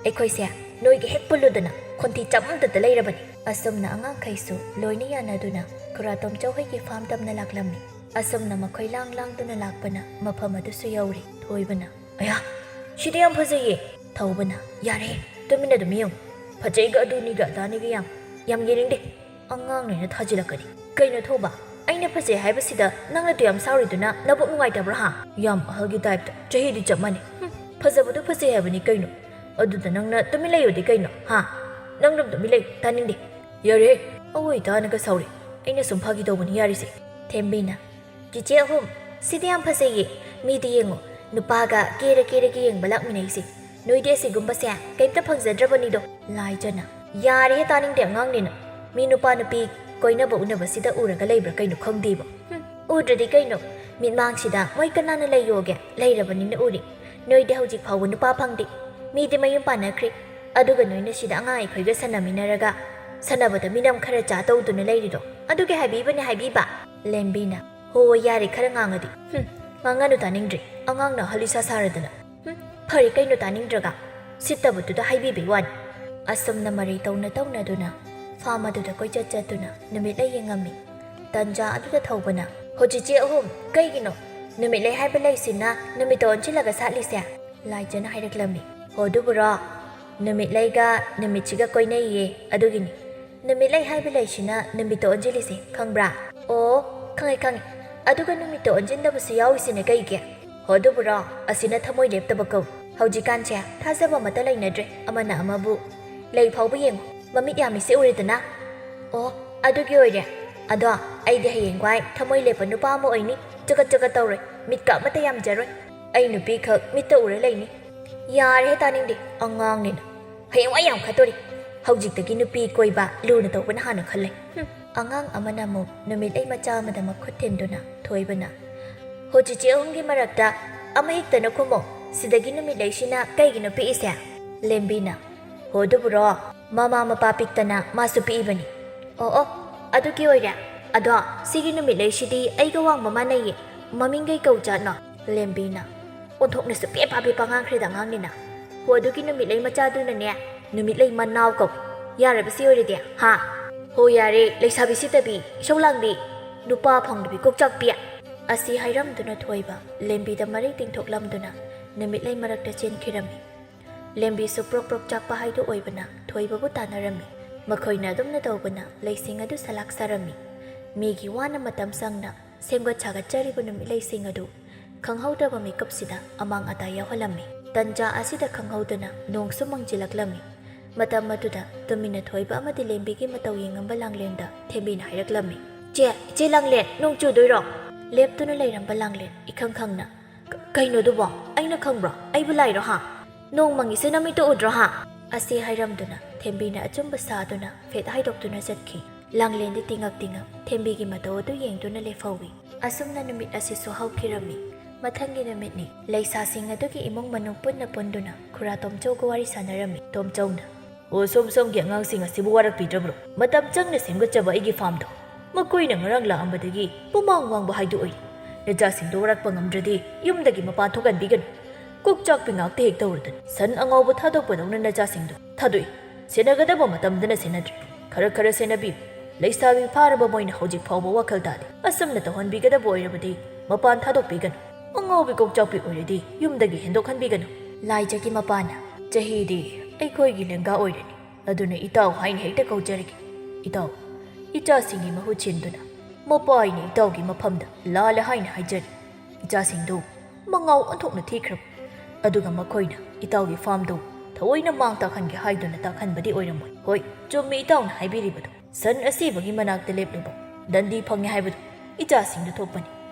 ꯑꯩꯈꯣꯏꯁꯦ ꯅꯣꯏꯒ ꯍꯦꯛ ꯄꯨꯜꯂꯨꯗꯅ ꯈꯣꯟꯊꯤ ꯆꯥꯃꯝꯇꯗ ꯂꯩꯔꯕꯅꯤ꯫ ꯑꯁꯨꯝꯅ ꯑꯉꯥꯡꯈꯩꯁꯨ ꯂꯣꯏꯅ ꯌꯥꯅꯗꯨꯅ ꯈꯨꯔꯥꯇꯣꯝꯆꯧ ꯍꯣꯏꯒꯤ ꯐꯥꯝ ꯇꯝꯅ ꯂꯥꯛꯂꯝꯃꯤ꯫ ꯑꯁꯨꯝꯅ ꯃꯈꯣꯏ ꯂꯥꯡ ꯂꯥꯡꯗꯨꯅ ꯂꯥꯛꯄꯅ ꯃꯐꯝ ꯑꯗꯨꯁꯨ ꯌꯧꯔꯦ꯫ ꯊꯣꯏꯕꯅ, ꯑꯌꯥ, ꯁꯤꯗꯤ ꯌꯥꯝ ꯐꯖꯩꯌꯦ꯫ ꯊꯧꯕꯅ, ꯌꯥꯔꯦ, ꯇꯨꯃꯤꯟꯅ ꯑꯗꯨꯝ ꯌꯦꯡꯉꯨ꯫ ꯐꯖꯩꯒ ꯑꯗꯨꯅꯤꯒ ꯑꯗꯥꯅꯤꯒ ꯌꯥꯝ, ꯌꯥꯝ ꯌꯦꯡꯅꯤꯡꯗꯦ꯫ ꯑꯉꯥꯡꯅꯦꯅ ꯊꯥꯖꯤꯜꯂꯛꯀꯅꯤ꯫ ꯀꯩꯅꯣ ꯊꯧꯕ? ꯑꯩꯅ ꯐꯖꯩ ꯍꯥꯏꯕꯁꯤꯗ ꯅꯪꯅ ꯑꯗꯨ ꯌꯥꯝ ꯁꯥꯎꯔꯤꯗꯨꯅ ꯅꯕꯨꯛ ꯅꯨꯡꯉꯥꯏꯇꯕ꯭ꯔꯥ ꯍꯥ? ꯌꯥꯝ ꯑꯍꯜꯒꯤ ꯇꯥꯏꯞꯇ, ꯆꯍꯤꯗꯤ ꯆꯞ ꯃꯥꯟꯅꯩ꯫ ꯍꯨꯝ, ꯐꯖꯕꯗꯨ ꯐꯖꯩ ꯍꯥꯏꯕꯅꯤ ꯀꯩꯅꯣ꯫ ꯑꯗꯨꯗ ꯅꯪꯅ ꯇꯨꯃꯤꯟ ꯂꯩꯌꯣꯗꯤ ꯀꯩꯅꯣ ꯍꯥ? ꯅꯪ ꯑꯗꯨꯝ ꯇꯨꯃꯤꯟ ꯂꯩꯌꯨ, ꯇꯥꯅꯤꯡꯗꯦ꯫ ꯌꯥꯔꯦ, ꯑꯋꯣꯏ ꯇꯥꯅꯒ ꯁꯥꯎꯔꯦ꯫ ꯑꯩꯅ ꯁꯨꯝ ꯐꯥꯒꯤ ꯇꯧꯕꯅꯤ ꯌꯥꯔꯤꯁꯦ꯫ ꯊꯦꯝꯕꯤꯅ, ꯆꯤꯆꯦ ꯑꯍꯨꯝ, ꯁꯤꯗꯤ ꯌꯥꯝ ꯐꯖꯩꯌꯦ꯫ ꯃꯤꯗꯤ ꯌꯦꯡꯉꯣ, ꯅꯨꯄꯥꯒ ꯀꯦꯔ ꯀꯦꯔꯒ ꯌꯦꯡꯕ ꯂꯥꯛꯃꯤꯟꯅꯩꯁꯦ꯫ ꯅꯣꯏꯗꯤ ꯑꯁꯤꯒꯨꯝꯕꯁꯦ ꯀꯩꯝꯇ ꯐꯪꯖꯗ꯭ꯔꯕꯅꯤꯗꯣ꯫ ꯂꯥꯏꯖꯅ, ꯌꯥꯔꯦꯍꯦ, ꯇꯥꯅꯤꯡꯗꯦ ꯑꯉꯥꯡꯅꯤꯅ꯫ ꯃꯤ ꯅꯨꯄꯥ ꯅꯨꯄꯤ ꯀꯣꯏꯅꯕ ꯎꯅꯕꯁꯤꯗ ꯎꯔꯒ ꯂꯩꯕ꯭ꯔꯥ ꯀꯩꯅꯣ ꯈꯪꯗꯦꯕ꯫ ꯍꯨꯝ, ꯎꯗ꯭ꯔꯗꯤ ꯀꯩꯅꯣ? ꯃꯤꯠꯃꯥꯡꯁꯤꯗ ꯃꯣꯏ ꯀꯅꯥꯅ ꯂꯩꯌꯣꯒꯦ? ꯂꯩꯔꯕꯅꯤꯅ ꯎꯔꯤ꯫ ꯅꯣꯏꯗꯤ ꯍꯧꯖꯤꯛ ꯐꯥꯎꯕ ꯅꯨꯄꯥ ꯐꯪꯗꯦ꯫ ꯃꯤꯗꯤ ꯃꯌꯨꯝ ꯄꯥꯟꯅꯈ꯭ꯔꯦ꯫ ꯑꯗꯨꯒ ꯅꯣꯏꯅ ꯁꯤꯗ ꯑꯉꯥꯡ ꯑꯩꯈꯣꯏꯒ ꯁꯥꯟꯅꯃꯤꯟꯅꯔꯒ, ꯁꯥꯟꯅꯕꯗ ꯃꯤꯅꯝ ꯈꯔ ꯆꯥ ꯇꯧꯗꯨꯅ ꯂꯩꯔꯤꯗꯣ꯫ ꯑꯗꯨꯒꯤ ꯍꯥꯏꯕꯤꯕꯅꯦ ꯍꯥꯏꯕꯤꯕ꯫ ꯂꯦꯝꯕꯤꯅ, ꯍꯣ, ꯌꯥꯔꯦ, ꯈꯔ ꯉꯥꯡꯉꯗꯤ꯫ ꯍꯨꯝ, "ꯉꯥꯡꯉꯅꯨ, ꯇꯥꯅꯤꯡꯗ꯭ꯔꯦ꯫ ꯑꯉꯥꯡꯅ ꯑꯍꯜ ꯏꯁꯥ ꯁꯥꯔꯗꯅ꯫ ꯍꯨꯝ, ꯐꯔꯦ ꯀꯩꯅꯣ ꯇꯥꯅꯤꯡꯗ꯭ꯔꯒ? ꯁꯤꯠꯇꯕꯗꯨꯗ ꯍꯥꯏꯕꯤꯕꯩ ꯋꯥꯅꯤ"꯫ ꯑꯁꯨꯝꯅ ꯃꯔꯩ ꯇꯧꯅ ꯇꯧꯅꯗꯨꯅ ꯐꯥꯝ ꯑꯗꯨꯗ ꯀꯣꯏꯆꯠ ꯆꯠꯇꯨꯅ ꯅꯨꯃꯤꯠ ꯂꯩ ꯌꯦꯡꯉꯝꯃꯤ꯫ ꯇꯟꯖꯥ ꯑꯗꯨꯗ ꯊꯧꯕꯅ, "ꯍꯣ ꯆꯤꯆꯦ ꯑꯍꯨꯝ, ꯀꯩꯒꯤꯅꯣ ꯅꯨꯃꯤꯠ ꯂꯩ ꯍꯥꯏꯕ ꯂꯩꯁꯤꯅ ꯅꯨꯃꯤꯠꯇ ꯑꯣꯟꯁꯤꯜꯂꯒ ꯁꯥꯠꯂꯤꯁꯦ?" ꯂꯥꯏꯖꯅ ꯍꯥꯏꯔꯛꯂꯝꯃꯤ꯫ "ꯍꯣ ꯑꯗꯨꯕꯨꯔꯣ, ꯅꯨꯃꯤꯠ ꯂꯩꯒ ꯅꯨꯃꯤꯠꯁꯤꯒ ꯀꯣꯏꯅꯩꯌꯦ, ꯑꯗꯨꯒꯤꯅꯤ꯫ ꯅꯨꯃꯤꯠ ꯂꯩ ꯍꯥꯏꯕ ꯂꯩꯁꯤꯅ ꯅꯨꯃꯤꯠꯇ ꯑꯣꯟꯁꯤꯜꯂꯤꯁꯦ, ꯈꯪꯕ꯭ꯔꯥ?" "ꯑꯣ, ꯈꯪꯉꯦ, ꯈꯪꯉꯦ꯫ ꯑꯗꯨꯒ ꯅꯨꯃꯤꯠꯇ ꯑꯣꯟꯁꯤꯟꯗꯕꯁꯨ ꯌꯥꯎꯔꯤꯁꯤꯅ ꯀꯩꯒꯤ?" "ꯍꯣ ꯑꯗꯨꯕꯨꯔꯣ, ꯑꯁꯤꯅ ꯊꯃꯣꯏ ꯂꯦꯞꯇꯕ ꯀꯧꯏ꯫ ꯍꯧꯖꯤꯛꯀꯥꯟꯁꯦ ꯊꯥꯖꯕ ꯑꯃꯠꯇ ꯂꯩꯅꯗ꯭ꯔꯦ ꯑꯃꯅ ꯑꯃꯕꯨ꯫ ꯂꯩ ꯐꯥꯎꯕ ꯌꯦꯡꯉꯨ, ꯃꯃꯤꯠ ꯌꯥꯝꯃꯤꯁꯦ ꯎꯔꯦꯗꯅ?" "ꯑꯣ, ꯑꯗꯨꯒꯤ ꯑꯣꯏꯔꯦ꯫ ꯑꯗꯣ ꯑꯩꯗꯤ ꯍꯌꯦꯡꯋꯥꯏ ꯊꯃꯣꯏ ꯂꯦꯞꯄ ꯅꯨꯄꯥ ꯑꯃ ꯑꯣꯏꯅꯤ꯫ ꯆꯒꯠ ꯆꯒꯠ ꯇꯧꯔꯣꯏ, ꯃꯤꯠꯀ ꯑꯃꯠꯇ ꯌꯥꯝꯖꯔꯣꯏ꯫ ꯑꯩ ꯅꯨꯄꯤꯈꯛ ꯃꯤꯠꯇ ꯎꯔ ꯂꯩꯅꯤ"꯫ "ꯌꯥꯔꯦꯍꯦ ꯇꯥꯅꯤꯡꯗꯦ, ꯑꯉꯥꯡꯅꯤꯅ꯫ ꯍꯌꯦꯡꯋꯥꯏ ꯌꯥꯝ ꯈꯠꯇꯣꯔꯤ꯫ ꯍꯧꯖꯤꯛꯇꯒꯤ ꯅꯨꯄꯤ ꯀꯣꯏꯕ ꯂꯨꯅ ꯇꯧꯕꯅ ꯍꯥꯟꯅ ꯈꯜꯂꯦ"꯫ ꯍꯨꯝ꯫ ꯑꯉꯥꯡ ꯑꯃꯅ ꯑꯃꯨꯛ ꯅꯨꯃꯤꯠꯂꯩ ꯃꯆꯥ ꯑꯃꯗ ꯃꯈꯨꯠ ꯊꯤꯟꯗꯨꯅ ꯊꯣꯏꯕꯅ, "ꯍꯣ ꯆꯤꯆꯦ ꯑꯍꯨꯝꯒꯤ ꯃꯔꯛꯇ ꯑꯃ ꯍꯦꯛꯇꯅ ꯈꯨꯝꯃꯣ, ꯁꯤꯗꯒꯤ ꯅꯨꯃꯤꯠꯂꯩꯁꯤꯅ ꯀꯩꯒꯤꯅꯣ ꯄꯤꯛꯏꯁꯦ?" ꯂꯦꯝꯕꯤꯅ, "ꯍꯣ ꯑꯗꯨꯕꯨꯔꯣ, ꯃꯃꯥ ꯃꯄꯥ ꯄꯤꯛꯇꯅ ꯃꯥꯁꯨ ꯄꯤꯛꯏꯕꯅꯤ"꯫ "ꯑꯣ ꯑꯣ, ꯑꯗꯨꯒꯤ ꯑꯣꯏꯔꯦ꯫ ꯑꯗꯣ ꯁꯤꯒꯤ ꯅꯨꯃꯤꯠꯂꯩꯁꯤꯗꯤ ꯑꯩꯒ ꯋꯥꯡꯕ ꯃꯥꯟꯅꯩꯌꯦ, ꯃꯃꯤꯡ ꯀꯩ ꯀꯧꯖꯥꯠꯅꯣ?" ꯂꯦꯝꯕꯤꯅ, "ꯑꯣꯟꯊꯣꯛꯅꯁꯨ ꯄꯦ ꯄꯥ ꯄꯦ ꯄꯥ ꯉꯥꯡꯈ꯭ꯔꯦꯗ ꯑꯉꯥꯡꯅꯤꯅ꯫ ꯍꯣ ꯑꯗꯨꯒꯤ ꯅꯨꯃꯤꯠꯂꯩ ꯃꯆꯥꯗꯨꯅꯅꯦ ꯅꯨꯃꯤꯠꯂꯩ ꯃꯅꯥꯎ ꯀꯧꯏ꯫ ꯌꯥꯔꯕ ꯁꯤ ꯑꯣꯏꯔꯗꯤ, ꯍꯥ? ꯍꯣ ꯌꯥꯔꯦ, ꯂꯩꯁꯥꯕꯤ ꯁꯤꯠꯇꯕꯤ, ꯏꯁꯧ ꯂꯥꯡꯕꯤ, ꯅꯨꯄꯥ ꯐꯪꯗꯕꯤ ꯀꯣꯛꯆꯥꯛꯄꯤ"꯫ ꯑꯁꯤ ꯍꯥꯏꯔꯝꯗꯨꯅ ꯊꯣꯏꯕ ꯂꯦꯝꯕꯤꯗ ꯃꯔꯩ ꯇꯤꯡꯊꯣꯛꯂꯝꯗꯨꯅ ꯅꯨꯃꯤꯠꯂꯩ ꯃꯔꯛꯇ ꯆꯦꯟꯈꯤꯔꯝꯃꯤ꯫ ꯂꯦꯝꯕꯤꯁꯨ ꯄ꯭ꯔꯣꯛ ꯄ꯭ꯔꯣꯛ ꯆꯥꯛꯄ ꯍꯥꯏꯗꯨ ꯑꯣꯏꯕꯅ ꯊꯣꯏꯕꯕꯨ ꯇꯥꯟꯅꯔꯝꯃꯤ꯫ ꯃꯈꯣꯏꯅ ꯑꯗꯨꯝꯅ ꯇꯧꯕꯅ ꯂꯩꯁꯤꯡ ꯑꯗꯨ ꯁꯂꯥꯛ ꯁꯥꯔꯝꯃꯤ꯫ ꯃꯤꯒꯤ ꯋꯥꯅ ꯃꯇꯝ ꯆꯪꯅ ꯁꯦꯝꯒꯠ ꯁꯥꯒꯠꯆꯔꯤꯕ ꯅꯨꯃꯤꯠꯂꯩꯁꯤꯡ ꯑꯗꯨ ꯈꯪꯍꯧꯗꯕ ꯃꯤꯀꯨꯞꯁꯤꯗ ꯑꯃꯥꯡ ꯑꯇꯥ ꯌꯥꯎꯍꯜꯂꯝꯃꯤ꯫ ꯇꯟꯖꯥ ꯑꯁꯤꯗ ꯈꯪꯍꯧꯗꯅ ꯅꯣꯡꯁꯨ ꯃꯪꯖꯤꯜꯂꯛꯂꯝꯃꯤ꯫ ꯃꯇꯝ ꯑꯗꯨꯗ ꯇꯨꯃꯤꯟꯅ ꯊꯣꯏꯕ ꯑꯃꯗꯤ ꯂꯦꯝꯕꯤꯒꯤ ꯃꯇꯧ ꯌꯦꯡꯉꯝꯕ ꯂꯥꯡꯂꯦꯟꯗ ꯊꯦꯝꯕꯤꯅ ꯍꯥꯏꯔꯛꯂꯝꯃꯤ, "ꯆꯦ, ꯏꯆꯦ ꯂꯥꯡꯂꯦꯟ, ꯅꯣꯡ ꯆꯨꯗꯣꯏꯔꯣ?" ꯂꯦꯞꯇꯨꯅ ꯂꯩꯔꯝꯕ ꯂꯥꯡꯂꯦꯟ ꯏꯈꯪ ꯈꯪꯅ, "ꯀ-, ꯀꯩꯅꯣꯗꯨꯕꯣ? ꯑꯩꯅ ꯈꯪꯕ꯭ꯔꯣ? ꯑꯩꯕꯨ ꯂꯥꯏꯔꯣ ꯍꯥ? ꯅꯣꯡ ꯃꯪꯉꯤꯁꯦ ꯅꯃꯤꯠꯇ ꯎꯗ꯭ꯔꯣ ꯍꯥ?" ꯑꯁꯤ ꯍꯥꯏꯔꯝꯗꯨꯅ ꯊꯦꯝꯕꯤꯅ ꯑꯆꯨꯝꯕ ꯁꯥꯗꯨꯅ ꯐꯦꯠ ꯍꯥꯏꯗꯣꯛꯇꯨꯅ ꯆꯠꯈꯤ꯫ ꯂꯥꯡꯂꯦꯟꯗꯤ ꯇꯤꯉꯛ ꯇꯤꯉꯛ ꯊꯦꯝꯕꯤꯒꯤ ꯃꯇꯧ ꯑꯗꯨ ꯌꯦꯡꯗꯨꯅ ꯂꯦꯞꯍꯧꯏ꯫ ꯑꯁꯨꯝꯅ ꯅꯨꯃꯤꯠ ꯑꯁꯤꯁꯨ ꯍꯧꯈꯤꯔꯝꯃꯤ꯫ ꯃꯊꯪꯒꯤ ꯅꯨꯃꯤꯠꯅꯤ꯫ ꯂꯩꯁꯥꯁꯤꯡ ꯑꯗꯨꯒꯤ ꯏꯃꯨꯡ ꯃꯅꯨꯡ ꯄꯨꯟꯅ ꯄꯨꯟꯗꯨꯅ ꯈꯨꯔꯥ ꯇꯣꯝꯆꯧꯒ ꯋꯥꯔꯤ ꯁꯥꯟꯅꯔꯝꯃꯤ꯫ ꯇꯣꯝꯆꯧꯅ, "ꯑꯣ, ꯁꯣꯝ ꯁꯣꯝꯒꯤ ꯑꯉꯥꯡꯁꯤꯡ ꯑꯁꯤꯕꯨ ꯋꯥꯔꯛꯄꯤꯗ꯭ꯔꯕ꯭ꯔꯣ? ꯃꯇꯝ ꯆꯪꯅ ꯁꯦꯝꯒꯠꯆꯕ ꯑꯩꯒꯤ ꯐꯥꯝꯗꯣ ꯃꯈꯣꯏꯅ ꯉꯔꯥꯡ ꯂꯥꯛꯑꯝꯕꯗꯒꯤ ꯄꯨꯃꯥꯡ ꯃꯥꯡꯕ ꯍꯥꯏꯗꯨ ꯑꯣꯏꯔꯦ꯫ ꯅꯆꯥꯁꯤꯡꯗꯨ ꯋꯥꯔꯛꯄ ꯉꯝꯗ꯭ꯔꯗꯤ ꯌꯨꯝꯗꯒꯤ ꯃꯄꯥꯟ ꯊꯣꯛꯍꯟꯕꯤꯒꯅꯨ꯫ ꯀꯣꯛꯆꯥꯛꯄꯤ ꯉꯥꯛꯇ ꯍꯦꯛ ꯇꯧꯔꯗꯅ ꯁꯟ ꯑꯉꯧꯕ ꯊꯥꯗꯣꯛꯄꯗꯧꯅ ꯅꯆꯥꯁꯤꯡꯗꯨ ꯊꯥꯗꯣꯛꯏ꯫ ꯁꯦꯟꯅꯒꯗꯕ ꯃꯇꯝꯗꯅ ꯁꯦꯟꯅꯗ꯭ꯔꯦ꯫ ꯈꯔ ꯈꯔ ꯁꯦꯟꯅꯕꯤꯌꯨ꯫ ꯂꯩꯁꯥꯕꯤ ꯐꯥꯔꯕ ꯃꯣꯏꯅ ꯍꯧꯖꯤꯛ ꯐꯥꯎꯕ ꯋꯥꯈꯜ ꯇꯥꯗꯦ꯫ ꯑꯁꯨꯝꯅ ꯇꯧꯍꯟꯕꯤꯒꯗꯕ ꯑꯣꯏꯔꯕꯗꯤ ꯃꯄꯥꯟ ꯊꯥꯗꯣꯛꯄꯤꯒꯅꯨ꯫ ꯑꯉꯥꯎꯕꯤ ꯀꯣꯛꯆꯥꯛꯄꯤ ꯑꯣꯏꯔꯗꯤ ꯌꯨꯝꯗꯒꯤ ꯍꯦꯟꯗꯣꯛꯍꯟꯕꯤꯒꯅꯨ꯫ ꯂꯥꯏꯖꯒꯤ ꯃꯄꯥꯅ, ꯆꯍꯤꯗꯤ ꯑꯩꯈꯣꯏꯒꯤ ꯂꯦꯡꯒꯥ ꯑꯣꯏꯔꯅꯤ, ꯑꯗꯨꯅ ꯏꯇꯥꯎ ꯍꯥꯏꯅ ꯍꯦꯛꯇ ꯀꯧꯖꯔꯒꯦ꯫ ꯏꯇꯥꯎ, ꯏꯆꯥꯁꯤꯡꯒꯤ ꯃꯍꯨꯠ ꯁꯤꯟꯗꯨꯅ ꯃꯄꯥ ꯑꯩꯅ ꯏꯇꯥꯎꯒꯤ ꯃꯐꯝꯗ ꯂꯥꯜꯂꯦ ꯍꯥꯏꯅ ꯍꯥꯏꯖꯔꯤ꯫ ꯏꯆꯥꯁꯤꯡꯗꯨ ꯃꯉꯥꯎ ꯑꯣꯟꯊꯣꯛꯅ ꯊꯤꯈ꯭ꯔꯕ꯫ ꯑꯗꯨꯒ ꯃꯈꯣꯏꯅ ꯏꯇꯥꯎꯒꯤ ꯐꯥꯝꯗꯨ ꯊꯑꯣꯏꯅ ꯃꯥꯡ ꯇꯥꯛꯍꯟꯒꯦ ꯍꯥꯏꯗꯨꯅ ꯇꯥꯛꯍꯟꯕꯗꯤ ꯑꯣꯏꯔꯝꯃꯣꯏ꯫ ꯍꯣꯏ, ꯆꯨꯝꯃꯤ ꯏꯇꯥꯎꯅ ꯍꯥꯏꯕꯤꯔꯤꯕꯗꯨ꯫ ꯁꯟ ꯑꯁꯤꯕꯒꯤ ꯃꯅꯥꯛꯇ ꯂꯦꯞꯂꯨꯕ ꯗꯟꯗꯤ ꯐꯪꯉꯦ ꯍꯥꯏꯕꯗꯨ ꯏꯆꯥꯁꯤꯡꯗꯨ ꯊꯣꯛꯄꯅꯤ꯫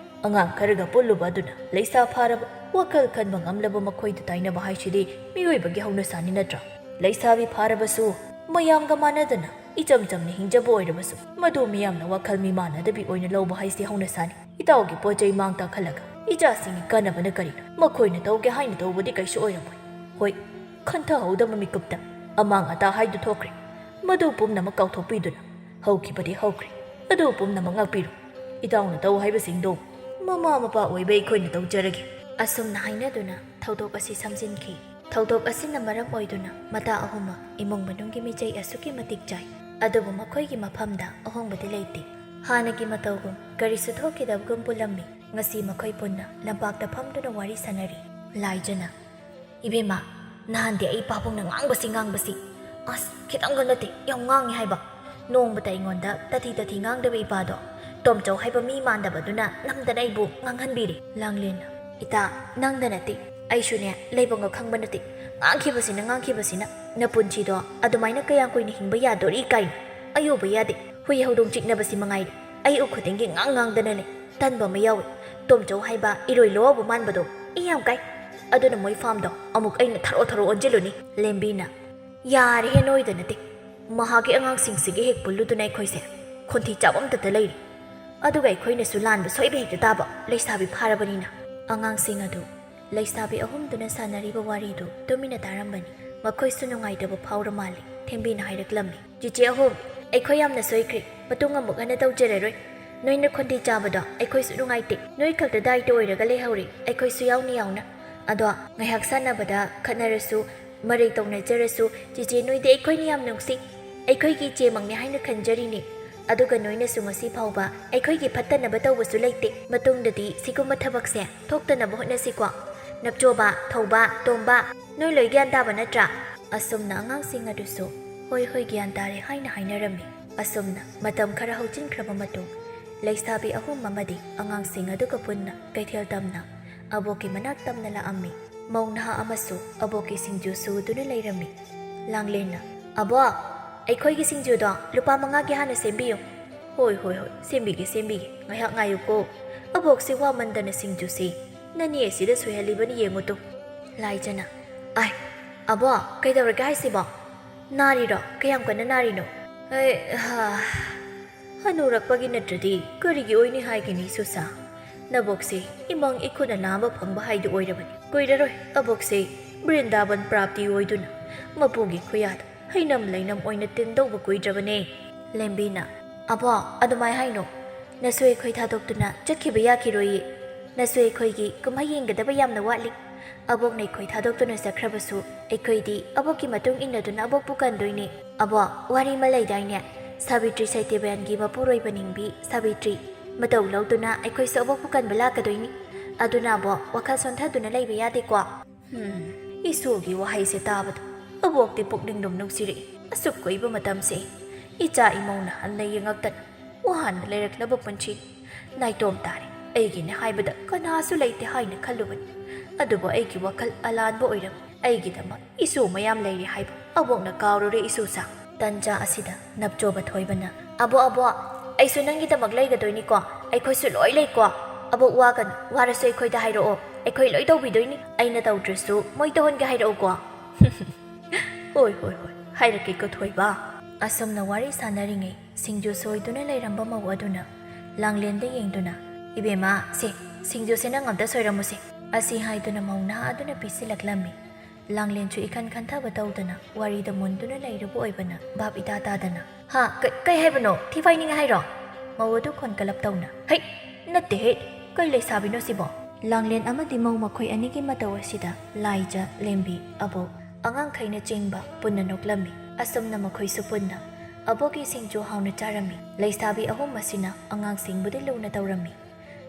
ꯑꯉꯥꯡ ꯈꯔꯒ ꯄꯨꯜꯂꯨꯕ ꯑꯗꯨꯅ ꯂꯩꯁꯥ ꯐꯥꯔꯕ, ꯋꯥꯈꯜ ꯈꯟꯕ ꯉꯝꯂꯕ ꯃꯈꯣꯏꯗ ꯇꯥꯏꯅꯕ ꯍꯥꯏꯁꯤꯗꯤ ꯃꯤꯑꯣꯏꯕꯒꯤ ꯍꯧꯅꯁꯥꯅꯤ ꯅꯠꯇ꯭ꯔꯥ? ꯂꯩꯁꯥꯕꯤ ꯐꯥꯔꯕꯁꯨ ꯃꯌꯥꯝꯒ ꯃꯥꯟꯅꯗꯅ ꯏꯆꯝ ꯆꯝꯅ ꯍꯤꯡꯖꯕ ꯑꯣꯏꯔꯕꯁꯨ ꯃꯗꯨ ꯃꯤꯌꯥꯝꯅ ꯋꯥꯈꯜ ꯃꯤꯃꯥꯟꯅꯗꯕꯤ ꯑꯣꯏꯅ ꯂꯧꯕ ꯍꯥꯏꯁꯤ ꯍꯧꯅꯁꯥꯅꯤ꯫ ꯏꯇꯥꯎꯒꯤ ꯄꯣꯠ ꯆꯩ ꯃꯥꯡ ꯇꯥꯛꯍꯜꯂꯒ ꯏꯆꯥꯁꯤꯡꯒꯤ ꯀꯥꯟꯅꯕꯅ ꯀꯔꯤꯅꯣ? ꯃꯈꯣꯏꯅ ꯇꯧꯒꯦ ꯍꯥꯏꯅ ꯇꯧꯕꯗꯤ ꯀꯩꯁꯨ ꯑꯣꯏꯔꯝꯃꯣꯏ꯫ ꯍꯣꯏ, ꯈꯟꯊꯍꯧꯗꯕ ꯃꯤꯀꯨꯞꯇ ꯑꯃꯥꯡ ꯑꯇꯥ ꯍꯥꯏꯗꯨ ꯊꯣꯛꯈ꯭ꯔꯦ꯫ ꯃꯗꯨ ꯄꯨꯝꯅꯃꯛ ꯀꯥꯎꯊꯣꯛꯄꯤꯗꯨꯅ ꯍꯧꯈꯤꯕꯗꯤ ꯍꯧꯈ꯭ꯔꯦ꯫ ꯑꯗꯨ ꯄꯨꯝꯅꯃꯛ ꯉꯥꯛꯄꯤꯔꯣ꯫ ꯏꯇꯥꯎꯅ ꯇꯧ ꯍꯥꯏꯕꯁꯤꯡꯗꯣ ꯃꯃꯥ ꯃꯄꯥ ꯑꯣꯏꯕ ꯑꯩꯈꯣꯏꯅ ꯇꯧꯖꯔꯒꯦ꯫ ꯑꯁꯨꯝꯅ ꯍꯥꯏꯅꯗꯨꯅ ꯊꯧꯗꯣꯛ ꯑꯁꯤ ꯁꯝꯖꯤꯟꯈꯤ꯫ ꯊꯧꯗꯣꯛ ꯑꯁꯤꯅ ꯃꯔꯝ ꯑꯣꯏꯗꯨꯅ ꯃꯇꯥ ꯑꯍꯨꯝꯃꯛ ꯏꯃꯨꯡ ꯃꯅꯨꯡꯒꯤ ꯃꯤꯆꯩ ꯑꯁꯨꯛꯀꯤ ꯃꯇꯤꯛ ꯆꯥꯏ꯫ ꯑꯗꯨꯕꯨ ꯃꯈꯣꯏꯒꯤ ꯃꯐꯝꯗ ꯑꯍꯣꯡꯕꯗꯤ ꯂꯩꯇꯦ꯫ ꯍꯥꯟꯅꯒꯤ ꯃꯇꯧꯒꯨꯝ ꯀꯔꯤꯁꯨ ꯊꯣꯛꯈꯤꯗꯕꯒꯨꯝ ꯄꯨꯜꯂꯝꯃꯤ꯫ ꯉꯁꯤ ꯃꯈꯣꯏ ꯄꯨꯟꯅ ꯂꯝꯄꯥꯛꯇ ꯐꯝꯗꯨꯅ ꯋꯥꯔꯤ ꯁꯥꯟꯅꯔꯤ꯫ ꯂꯥꯏꯖꯅ, "ꯏꯕꯦꯝꯃ, ꯅꯍꯥꯟꯗꯤ ꯑꯩ ꯄꯥꯕꯨꯡꯅ ꯉꯥꯡꯕꯁꯤ ꯉꯥꯡꯕꯁꯤ, ꯑꯁ, ꯈꯤꯇꯪꯒ ꯅꯠꯇꯦ, ꯌꯥꯝ ꯉꯥꯡꯉꯤ ꯍꯥꯏꯕ꯫ ꯅꯣꯡꯃꯇ ꯑꯩꯉꯣꯟꯗ ꯇꯊꯤ ꯇꯊꯤ ꯉꯥꯡꯗꯕ ꯏꯄꯥꯗꯣ, ꯇꯣꯝꯆꯧ ꯍꯥꯏꯕ ꯃꯤ ꯃꯥꯟꯗꯕꯗꯨꯅ ꯅꯝꯗꯅ ꯑꯩꯕꯨ ꯉꯥꯡꯍꯟꯕꯤꯔꯦ꯫" ꯂꯥꯡꯂꯦꯟꯅ, "ꯏꯇꯥ, ꯅꯪꯗ ꯅꯠꯇꯦ, ꯑꯩꯁꯨꯅꯦ, ꯂꯩꯕꯝꯒ ꯈꯪꯕ ꯅꯠꯇꯦ꯫ ꯉꯥꯡꯈꯤꯕꯁꯤꯅ, ꯉꯥꯡꯈꯤꯕꯁꯤꯅ꯫ ꯅꯄꯨꯟꯁꯤꯗꯣ ꯑꯗꯨꯃꯥꯏꯅ ꯀꯌꯥꯝ ꯀꯨꯏꯅ ꯍꯤꯡꯕ ꯌꯥꯗꯣꯔꯤ ꯀꯥꯏꯅ꯫ ꯑꯌꯨꯕ ꯌꯥꯗꯦ, ꯍꯨꯏ ꯍꯧꯗꯣꯡ ꯆꯤꯛꯅꯕꯁꯤ ꯃꯉꯥꯏꯔꯦ꯫ ꯑꯌꯨꯛ ꯈꯨꯗꯤꯡꯒꯤ ꯉꯥꯡ ꯉꯥꯡꯗꯅ ꯂꯩ꯫ ꯇꯟꯕ ꯑꯃ ꯌꯥꯎꯏ꯫ ꯇꯣꯝꯆꯧ ꯍꯥꯏꯕ ꯏꯔꯣꯏ ꯂꯣꯋꯥꯎꯕ ꯃꯥꯟꯕꯗꯣ ꯏ ꯌꯥꯝ ꯀꯥꯏ꯫ ꯑꯗꯨꯅ ꯃꯣꯏ ꯐꯥꯝꯗꯣ ꯑꯃꯨꯛ ꯑꯩꯅ ꯊꯔꯣ ꯊꯔꯣ ꯑꯣꯟꯁꯤꯜꯂꯨꯅꯤ꯫" ꯂꯦꯝꯕꯤꯅ, "ꯌꯥꯔꯦꯍꯦ, ꯅꯣꯏꯗ ꯅꯠꯇꯦ, ꯃꯍꯥꯛꯀꯤ ꯑꯉꯥꯡꯁꯤꯡꯁꯤꯒ ꯍꯦꯛ ꯄꯨꯜꯂꯨꯗꯨꯅ ꯑꯩꯈꯣꯏꯁꯦ ꯈꯣꯟꯊꯤ ꯆꯥꯕ ꯑꯝꯇꯗ ꯂꯩꯔꯦ꯫ ꯑꯗꯨꯒ ꯑꯩꯈꯣꯏꯅꯁꯨ ꯂꯥꯟꯕ ꯁꯣꯏꯕ ꯍꯦꯛꯇ ꯇꯥꯕ, ꯂꯩꯁꯥꯕꯤ ꯐꯥꯔꯕꯅꯤꯅ꯫" ꯑꯉꯥꯡꯁꯤꯡ ꯑꯗꯨ ꯂꯩꯁꯥꯕꯤ ꯑꯍꯨꯝꯗꯨꯅ ꯁꯥꯟꯅꯔꯤꯕ ꯋꯥꯔꯤꯗꯨ ꯇꯨꯃꯤꯟꯅ ꯇꯥꯔꯝꯕꯅꯤ꯫ ꯃꯈꯣꯏꯁꯨ ꯅꯨꯡꯉꯥꯏꯇꯕ ꯐꯥꯎꯔ ꯃꯥꯜꯂꯤ꯫ ꯊꯦꯝꯕꯤꯅ ꯍꯥꯏꯔꯛꯂꯝꯃꯤ, "ꯆꯤꯆꯦ ꯑꯍꯨꯝ, ꯑꯩꯈꯣꯏ ꯌꯥꯝꯅ ꯁꯣꯏꯈ꯭ꯔꯦ꯫ ꯃꯇꯨꯡ ꯑꯃꯨꯛ ꯍꯟꯅ ꯇꯧꯖꯔꯔꯣꯏ꯫ ꯅꯣꯏꯅ ꯈꯣꯟꯊꯤ ꯆꯥꯕꯗꯣ ꯑꯩꯈꯣꯏꯁꯨ ꯅꯨꯡꯉꯥꯏꯇꯦ꯫ ꯅꯣꯏ ꯈꯛꯇ ꯗꯥꯏꯇ ꯑꯣꯏꯔꯒ ꯂꯩꯍꯧꯔꯦ, ꯑꯩꯈꯣꯏꯁꯨ ꯌꯥꯎꯅ ꯌꯥꯎꯅ꯫ ꯑꯗꯣ ꯉꯥꯏꯍꯥꯛ ꯁꯥꯟꯅꯕꯗ ꯈꯠꯅꯔꯁꯨ, ꯃꯔꯩ ꯇꯧꯅꯖꯔꯁꯨ, ꯆꯤꯆꯦ ꯅꯣꯏꯗꯤ ꯑꯩꯈꯣꯏꯅ ꯌꯥꯝ ꯅꯨꯡꯁꯤ꯫ ꯑꯩꯈꯣꯏꯒꯤ ꯏꯆꯦꯃꯛꯅꯤ ꯍꯥꯏꯅ ꯈꯟꯖꯔꯤꯅꯤ꯫ ꯑꯗꯨꯒ ꯅꯣꯏꯅꯁꯨ ꯉꯁꯤ ꯐꯥꯎꯕ ꯑꯩꯈꯣꯏꯒꯤ ꯐꯠꯇꯅꯕ ꯇꯧꯕꯁꯨ ꯂꯩꯇꯦ꯫ ꯃꯇꯨꯡꯗꯗꯤ ꯁꯤꯒꯨꯝꯕ ꯊꯕꯛꯁꯦ ꯊꯣꯛꯇꯅꯕ ꯍꯣꯠꯅꯁꯤꯀꯣ꯫ ꯅꯞꯆꯣꯕ, ꯊꯧꯕ, ꯇꯣꯝꯕ, ꯅꯣꯏ ꯂꯣꯏ ꯒ꯭ꯌꯥꯟ ꯇꯥꯕ ꯅꯠꯇ꯭ꯔꯥ? ꯑꯁꯨꯝꯅ ꯑꯉꯥꯡꯁꯤꯡ ꯑꯗꯨꯁꯨ "ꯍꯣꯏ, ꯍꯣꯏ, ꯒ꯭ꯌꯥꯟ ꯇꯥꯔꯦ" ꯍꯥꯏꯅ ꯍꯥꯏꯅꯔꯝꯃꯤ꯫ ꯑꯁꯨꯝꯅ ꯃꯇꯝ ꯈꯔ ꯍꯧꯖꯤꯟꯈ꯭ꯔꯕ ꯃꯇꯨꯡ, ꯂꯩꯁꯥꯕꯤ ꯑꯍꯨꯝ ꯑꯃꯗꯤ ꯑꯉꯥꯡꯁꯤꯡ ꯑꯗꯨꯒ ꯄꯨꯟꯅ ꯀꯩꯊꯦꯜ ꯇꯝꯅ ꯑꯕꯣꯛꯀꯤ ꯃꯅꯥꯛ ꯇꯝꯅ ꯂꯥꯛꯑꯝꯃꯤ꯫ ꯃꯧ ꯅꯍꯥ ꯑꯃꯁꯨ ꯑꯕꯣꯛꯀꯤ ꯁꯤꯡꯖꯨ ꯁꯨꯗꯨꯅ ꯂꯩꯔꯝꯃꯤ꯫ ꯂꯥꯡꯂꯦꯟꯅ, "ꯑꯕꯣꯛ, ꯑꯩꯈꯣꯏꯒꯤ ꯁꯤꯡꯖꯨꯗꯣ ꯂꯨꯄꯥ ꯃꯉꯥꯒꯤ ꯍꯥꯟꯅ ꯁꯦꯝꯕꯤꯌꯨ"꯫ "ꯍꯣꯏ, ꯍꯣꯏ, ꯍꯣꯏ, ꯁꯦꯝꯕꯤꯒꯦ, ꯁꯦꯝꯕꯤꯒꯦ꯫ ꯉꯥꯏꯍꯥꯛ ꯉꯥꯏꯌꯨꯀꯣ꯫ ꯑꯕꯣꯛꯁꯦ ꯋꯥꯃꯟꯗꯅ ꯁꯤꯡꯖꯨꯁꯤ ꯅꯅꯦ ꯑꯁꯤꯗ ꯁꯣꯏꯍꯜꯂꯤꯕꯅꯤ ꯌꯦꯡꯉꯨ ꯇꯨ"꯫ ꯂꯥꯏꯖꯅ, "ꯑꯥꯏ, ꯑꯕꯣꯛ, ꯀꯩꯗꯧꯔꯒꯦ ꯍꯥꯏꯁꯤꯕꯣ? ꯅꯥꯔꯤꯔꯣ? ꯀꯌꯥꯝ ꯀꯟꯅ ꯅꯥꯔꯤꯅꯣ?" "ꯑꯩ, ꯍꯥ, ꯍꯅꯨꯔꯛꯄꯒꯤ ꯅꯠꯇ꯭ꯔꯗꯤ ꯀꯔꯤꯒꯤ ꯑꯣꯏꯅꯤ ꯍꯥꯏꯒꯅꯤ, ꯁꯨꯁꯥ? ꯅꯕꯣꯛꯁꯦ ꯏꯃꯪ ꯏꯈꯨꯅ ꯂꯥꯝꯕ ꯐꯪꯕ ꯍꯥꯏꯗꯨ ꯑꯣꯏꯔꯕꯅꯤ꯫ ꯀꯨꯏꯔꯔꯣꯏ ꯑꯕꯣꯛꯁꯦ ꯕ꯭ꯔꯤꯟꯗꯥꯕꯟ ꯄ꯭ꯔꯥꯞꯇꯤ ꯑꯣꯏꯗꯨꯅ ꯃꯄꯨꯒꯤ ꯈꯨꯌꯥꯗ ꯍꯩꯅꯝ ꯂꯩꯅꯝ ꯑꯣꯏꯅ ꯇꯤꯟꯗꯧꯕ ꯀꯨꯏꯗ꯭ꯔꯕꯅꯦ"꯫ ꯂꯦꯝꯕꯤꯅ, "ꯑꯕꯣꯛ, ꯑꯗꯨꯃꯥꯏ ꯍꯥꯏꯅꯣ꯫ ꯅꯁꯨ ꯑꯩꯈꯣꯏ ꯊꯥꯗꯣꯛꯇꯨꯅ ꯆꯠꯈꯤꯕ ꯌꯥꯈꯤꯔꯣꯏꯌꯦ꯫ ꯅꯁꯨ ꯑꯩꯈꯣꯏꯒꯤ ꯀꯨꯝꯍꯩ ꯌꯦꯡꯒꯗꯕ ꯌꯥꯝꯅ ꯋꯥꯠꯂꯤ꯫ ꯑꯕꯣꯛꯅ ꯑꯩꯈꯣꯏ ꯊꯥꯗꯣꯛꯇꯨꯅ ꯆꯠꯈ꯭ꯔꯕꯁꯨ ꯑꯩꯈꯣꯏꯗꯤ ꯑꯕꯣꯛꯀꯤ ꯃꯇꯨꯡ ꯏꯟꯅꯗꯨꯅ ꯑꯕꯣꯛꯄꯨ ꯀꯟꯗꯣꯏꯅꯦ꯫ ꯑꯕꯣꯛ, ꯋꯥꯔꯤ ꯑꯃ ꯂꯩꯗꯥꯏꯅꯦ? ꯁꯥꯕꯤꯇ꯭ꯔꯤ ꯁꯩꯇꯦꯕꯦꯟꯒꯤ ꯃꯄꯨꯔꯣꯏꯕ ꯅꯤꯡꯕꯤ ꯁꯥꯕꯤꯇ꯭ꯔꯤ ꯃꯇꯧ ꯂꯧꯗꯨꯅ ꯑꯩꯈꯣꯏꯁꯨ ꯑꯕꯣꯛꯄꯨ ꯀꯟꯕ ꯂꯥꯛꯀꯗꯣꯏꯅꯤ꯫ ꯑꯗꯨꯅ ꯑꯕꯣꯛ, ꯋꯥꯈꯜ ꯁꯣꯟꯊꯗꯨꯅ ꯂꯩꯕ ꯌꯥꯗꯦꯀꯣ"꯫ ꯍꯝ, ꯏꯁꯣꯒꯤ ꯋꯥꯍꯩꯁꯦ ꯇꯥꯕꯗ ꯑꯕꯣꯛꯇꯤ ꯄꯨꯛꯅꯤꯡ ꯂꯨꯝ ꯅꯨꯡꯁꯤꯔꯛꯏ꯫ ꯑꯁꯨꯛ ꯀꯨꯏꯕ ꯃꯇꯝꯁꯦ ꯏꯆꯥ ꯏꯃꯧꯅ ꯍꯟꯅ ꯌꯦꯡꯉꯛꯇꯅ ꯋꯥꯅ ꯂꯩꯔꯛꯂꯕ ꯄꯨꯟꯁꯤ ꯅꯥꯏꯇꯣꯝ ꯇꯥꯔꯦ꯫ ꯑꯩꯒꯤꯅꯦ ꯍꯥꯏꯕꯗ ꯀꯅꯥꯁꯨ ꯂꯩꯇꯦ ꯍꯥꯏꯅ ꯈꯜꯂꯨꯕꯅꯤ, ꯑꯗꯨꯕꯨ ꯑꯩꯒꯤ ꯋꯥꯈꯜ ꯑꯂꯥꯟꯕ ꯑꯣꯏꯔꯝꯃꯤ꯫ ꯑꯩꯒꯤꯗꯃꯛ ꯏꯁꯨ ꯃꯌꯥꯝ ꯂꯩꯔꯤ ꯍꯥꯏꯕ ꯑꯕꯣꯛꯅ ꯀꯥꯎꯔꯨꯔꯦ ꯏꯁꯨꯁꯥ꯫ ꯇꯟꯖꯥ ꯑꯁꯤꯗ ꯅꯞꯆꯣꯕ ꯊꯣꯏꯕꯅ, "ꯑꯕꯣꯛ, ꯑꯕꯣꯛ, ꯑꯩꯁꯨ ꯅꯪꯒꯤꯗꯃꯛ ꯂꯩꯒꯗꯣꯏꯅꯤꯀꯣ꯫ ꯑꯩꯈꯣꯏꯁꯨ ꯂꯣꯏ ꯂꯩꯀꯣ꯫ ꯑꯕꯣꯛ, ꯋꯥꯒꯅꯨ, ꯋꯥꯔꯁꯨ ꯑꯩꯈꯣꯏꯗ ꯍꯥꯏꯔꯛꯑꯣ꯫ ꯑꯩꯈꯣꯏ ꯂꯣꯏ ꯇꯧꯕꯤꯗꯣꯏꯅꯤ꯫ ꯑꯩꯅ ꯇꯧꯗ꯭ꯔꯁꯨ ꯃꯣꯏ ꯇꯧꯍꯟꯒꯦ ꯍꯥꯏꯔꯛꯎꯀꯣ"꯫ "ꯍꯣꯏ, ꯍꯣꯏ, ꯍꯣꯏ, ꯍꯥꯏꯔꯛꯀꯦꯀꯣ ꯊꯣꯏꯕ"꯫ ꯑꯁꯨꯝꯅ ꯋꯥꯔꯤ ꯁꯥꯟꯅꯔꯤꯉꯩ ꯁꯤꯡꯖꯨ ꯁꯣꯏꯗꯨꯅ ꯂꯩꯔꯝꯕ ꯃꯧ ꯑꯗꯨꯅ ꯂꯥꯡꯂꯦꯟꯗ ꯌꯦꯡꯗꯨꯅ, "ꯏꯕꯦꯝꯃ, ꯁꯦ, ꯁꯤꯡꯖꯨꯁꯦ ꯅꯪ ꯑꯝꯇ ꯁꯣꯏꯔꯝꯃꯨꯁꯦ" ꯑꯁꯤ ꯍꯥꯏꯗꯨꯅ ꯃꯧ ꯅꯍꯥ ꯑꯗꯨꯅ ꯄꯤꯁꯤꯜꯂꯛꯂꯝꯃꯤ꯫ ꯂꯥꯡꯂꯦꯟꯁꯨ ꯏꯈꯟ ꯈꯟꯊꯕ ꯇꯧꯗꯅ ꯋꯥꯔꯤꯗ ꯃꯨꯟꯗꯨꯅ ꯂꯩꯔꯨꯕ ꯑꯣꯏꯕꯅ ꯚꯥꯞ ꯏꯇꯥ ꯇꯥꯗꯅ, "ꯍꯥ? ꯀ-, ꯀꯩ ꯍꯥꯏꯕꯅꯣ? ꯊꯤ ꯐꯥꯏꯅꯤꯡꯉꯦ ꯍꯥꯏꯔꯣ?" ꯃꯧ ꯑꯗꯨ ꯈꯣꯟꯀꯂꯞ ꯇꯧꯅ, "ꯍꯩ, ꯅꯠꯇꯦꯍꯦ, ꯀꯩ ꯂꯩꯁꯥꯕꯤꯅꯣ ꯁꯤꯕꯣ?" ꯂꯥꯡꯂꯦꯟ ꯑꯃꯗꯤ ꯃꯧ ꯃꯈꯣꯏ ꯑꯅꯤꯒꯤ ꯃꯇꯧ ꯑꯁꯤꯗ ꯂꯥꯏꯖ, ꯂꯦꯝꯕꯤ, ꯑꯕꯣꯛ, ꯑꯉꯥꯡꯈꯩꯅꯆꯤꯡꯕ ꯄꯨꯟꯅ ꯅꯣꯛꯂꯝꯃꯤ꯫ ꯑꯁꯨꯝꯅ ꯃꯈꯣꯏꯁꯨ ꯄꯨꯟꯅ ꯑꯕꯣꯛꯀꯤ ꯁꯤꯡꯖꯨ ꯍꯥꯎꯅ ꯆꯥꯔꯝꯃꯤ꯫ ꯂꯩꯁꯥꯕꯤ ꯑꯍꯨꯝ ꯑꯁꯤꯅ ꯑꯉꯥꯡꯁꯤꯡꯕꯨꯗꯤ ꯂꯨꯅ ꯇꯧꯔꯝꯃꯤ꯫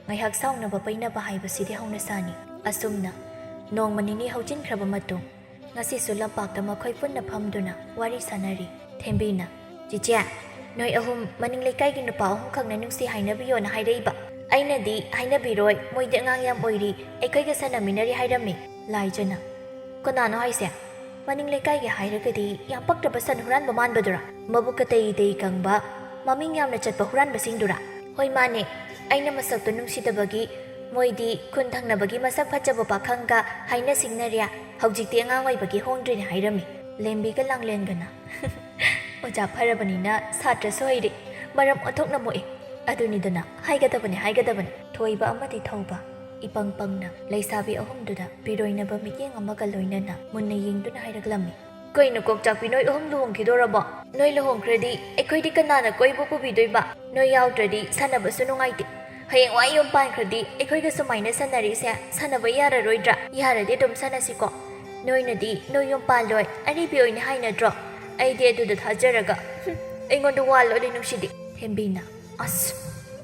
ꯉꯥꯏꯍꯥꯛ ꯁꯥꯎꯅꯕ ꯄꯩꯅꯕ ꯍꯥꯏꯕꯁꯤꯗꯤ ꯍꯧꯅꯁꯥꯅꯤ꯫ ꯑꯁꯨꯝꯅ ꯅꯣꯡꯃ ꯅꯤꯅꯤ ꯍꯧꯖꯤꯟꯈ꯭ꯔꯕ ꯃꯇꯨꯡ, ꯉꯁꯤꯁꯨ ꯂꯝꯄꯥꯛꯇ ꯃꯈꯣꯏ ꯄꯨꯟꯅ ꯐꯝꯗꯨꯅ ꯋꯥꯔꯤ ꯁꯥꯟꯅꯔꯤ꯫ ꯊꯦꯝꯕꯤꯅ, "ꯆꯤꯆꯦ, ꯅꯣꯏ ꯑꯍꯨꯝ ꯃꯅꯤꯡ ꯂꯩꯀꯥꯏꯒꯤ ꯅꯨꯄꯥ ꯑꯍꯨꯝꯈꯛꯅ ꯅꯨꯡꯁꯤ ꯍꯥꯏꯅꯕꯤꯌꯣꯅ ꯍꯥꯏꯔꯛꯏꯕ꯫ ꯑꯩꯅꯗꯤ ꯍꯥꯏꯅꯕꯤꯔꯣꯏ, ꯃꯣꯏꯗꯤ ꯑꯉꯥꯡ ꯌꯥꯝ ꯑꯣꯏꯔꯤ, ꯑꯩꯈꯣꯏꯒ ꯁꯥꯟꯅꯃꯤꯟꯅꯔꯤ" ꯍꯥꯏꯔꯝꯃꯤ꯫ ꯂꯥꯏꯖꯅ, "ꯀꯅꯥꯅꯣ ꯍꯥꯏꯁꯦ? ꯃꯅꯤꯡ ꯂꯩꯀꯥꯏꯒꯤ ꯍꯥꯏꯔꯒꯗꯤ ꯌꯥꯝ ꯄꯛꯇ꯭ꯔꯕ ꯁꯟ ꯍꯨꯔꯥꯟꯕ ꯃꯥꯟꯕꯗꯨꯔꯥ? ꯃꯕꯨꯛ ꯀꯇꯩ ꯇꯩ ꯀꯪꯕ, ꯃꯃꯤꯡ ꯌꯥꯝꯅ ꯆꯠꯄ ꯍꯨꯔꯥꯟꯕꯁꯤꯡꯗꯨꯔꯥ?" "ꯍꯣꯏ, ꯃꯥꯅꯦ꯫ ꯑꯩꯅ ꯃꯁꯛꯇꯣ ꯅꯨꯡꯁꯤꯗꯕꯒꯤ ꯃꯣꯏꯗꯤ ꯈꯨꯟ ꯊꯪꯅꯕꯒꯤ ꯃꯁꯛ ꯐꯖꯕ ꯄꯥꯈꯪꯒ ꯍꯥꯏꯅ ꯁꯤꯡꯅꯔꯦ꯫ ꯍꯧꯖꯤꯛꯇꯤ ꯑꯉꯥꯡ ꯑꯣꯏꯕꯒꯤ ꯍꯣꯡꯗ꯭ꯔꯤꯅꯦ" ꯍꯥꯏꯔꯝꯃꯤ꯫ ꯂꯦꯝꯕꯤꯒ ꯂꯥꯡꯂꯦꯟꯒꯅ, "ꯑꯣꯖꯥ ꯐꯔꯕꯅꯤꯅ ꯁꯥꯇ꯭ꯔꯁꯨ ꯍꯩꯔꯦ, ꯃꯔꯝ ꯑꯣꯟꯊꯣꯛꯅ ꯃꯣꯛꯑꯦ꯫ ꯑꯗꯨꯅꯤꯗꯅ, ꯍꯥꯏꯒꯗꯕꯅꯤ, ꯍꯥꯏꯒꯗꯕꯅꯤ"꯫ ꯊꯣꯏꯕ ꯑꯃꯗꯤ ꯊꯧꯕ ꯏꯄꯪ ꯄꯪꯅ ꯂꯩꯁꯥꯕꯤ ꯑꯍꯨꯝꯗꯨꯗ ꯄꯤꯔꯣꯏꯅꯕ ꯃꯤꯠꯌꯦꯡ ꯑꯃꯒ ꯂꯣꯏꯅꯅ ꯃꯨꯟꯅ ꯌꯦꯡꯗꯨꯅ ꯍꯥꯏꯔꯛꯂꯝꯃꯤ꯫ "ꯀꯩꯅꯣ ꯀꯣꯛꯆꯥꯛꯄꯤ, ꯅꯣꯏ ꯑꯍꯨꯝ ꯂꯨꯍꯣꯡꯈꯤꯗꯣꯔꯕꯣ? ꯅꯣꯏ ꯂꯨꯍꯣꯡꯈ꯭ꯔꯗꯤ ꯑꯩꯈꯣꯏꯗꯤ ꯀꯅꯥꯅ ꯀꯣꯏꯕ ꯄꯨꯕꯤꯗꯣꯏꯕ? ꯅꯣꯏ ꯌꯥꯎꯗ꯭ꯔꯗꯤ ꯁꯥꯟꯅꯕꯁꯨ ꯅꯨꯡꯉꯥꯏꯇꯦ꯫ ꯍꯌꯦꯡꯋꯥꯏ ꯌꯨꯝ ꯄꯥꯟꯈ꯭ꯔꯗꯤ ꯑꯩꯈꯣꯏꯒ ꯁꯨꯃꯥꯏꯅ ꯁꯥꯟꯅꯔꯤꯁꯦ ꯁꯥꯟꯅꯕ ꯌꯥꯔꯔꯣꯏꯗ꯭ꯔꯥ? ꯌꯥꯔꯗꯤ ꯑꯗꯨꯝ ꯁꯥꯟꯅꯁꯤꯀꯣ꯫ ꯅꯣꯏꯅꯗꯤ ꯅꯣꯏ ꯌꯨꯝ ꯄꯥꯜꯂꯣꯏ, ꯑꯔꯤꯕꯤ ꯑꯣꯏꯅꯤ ꯍꯥꯏ ꯅꯠꯇ꯭ꯔꯣ? ꯑꯩꯗꯤ ꯑꯗꯨꯗ ꯊꯥꯖꯔꯒ, ꯍꯨꯝ, ꯑꯩꯉꯣꯟꯗ ꯋꯥ ꯂꯣꯠꯂꯤ ꯅꯨꯡꯁꯤꯗꯤ"꯫ ꯊꯦꯝꯕꯤꯅ, "ꯑꯁ,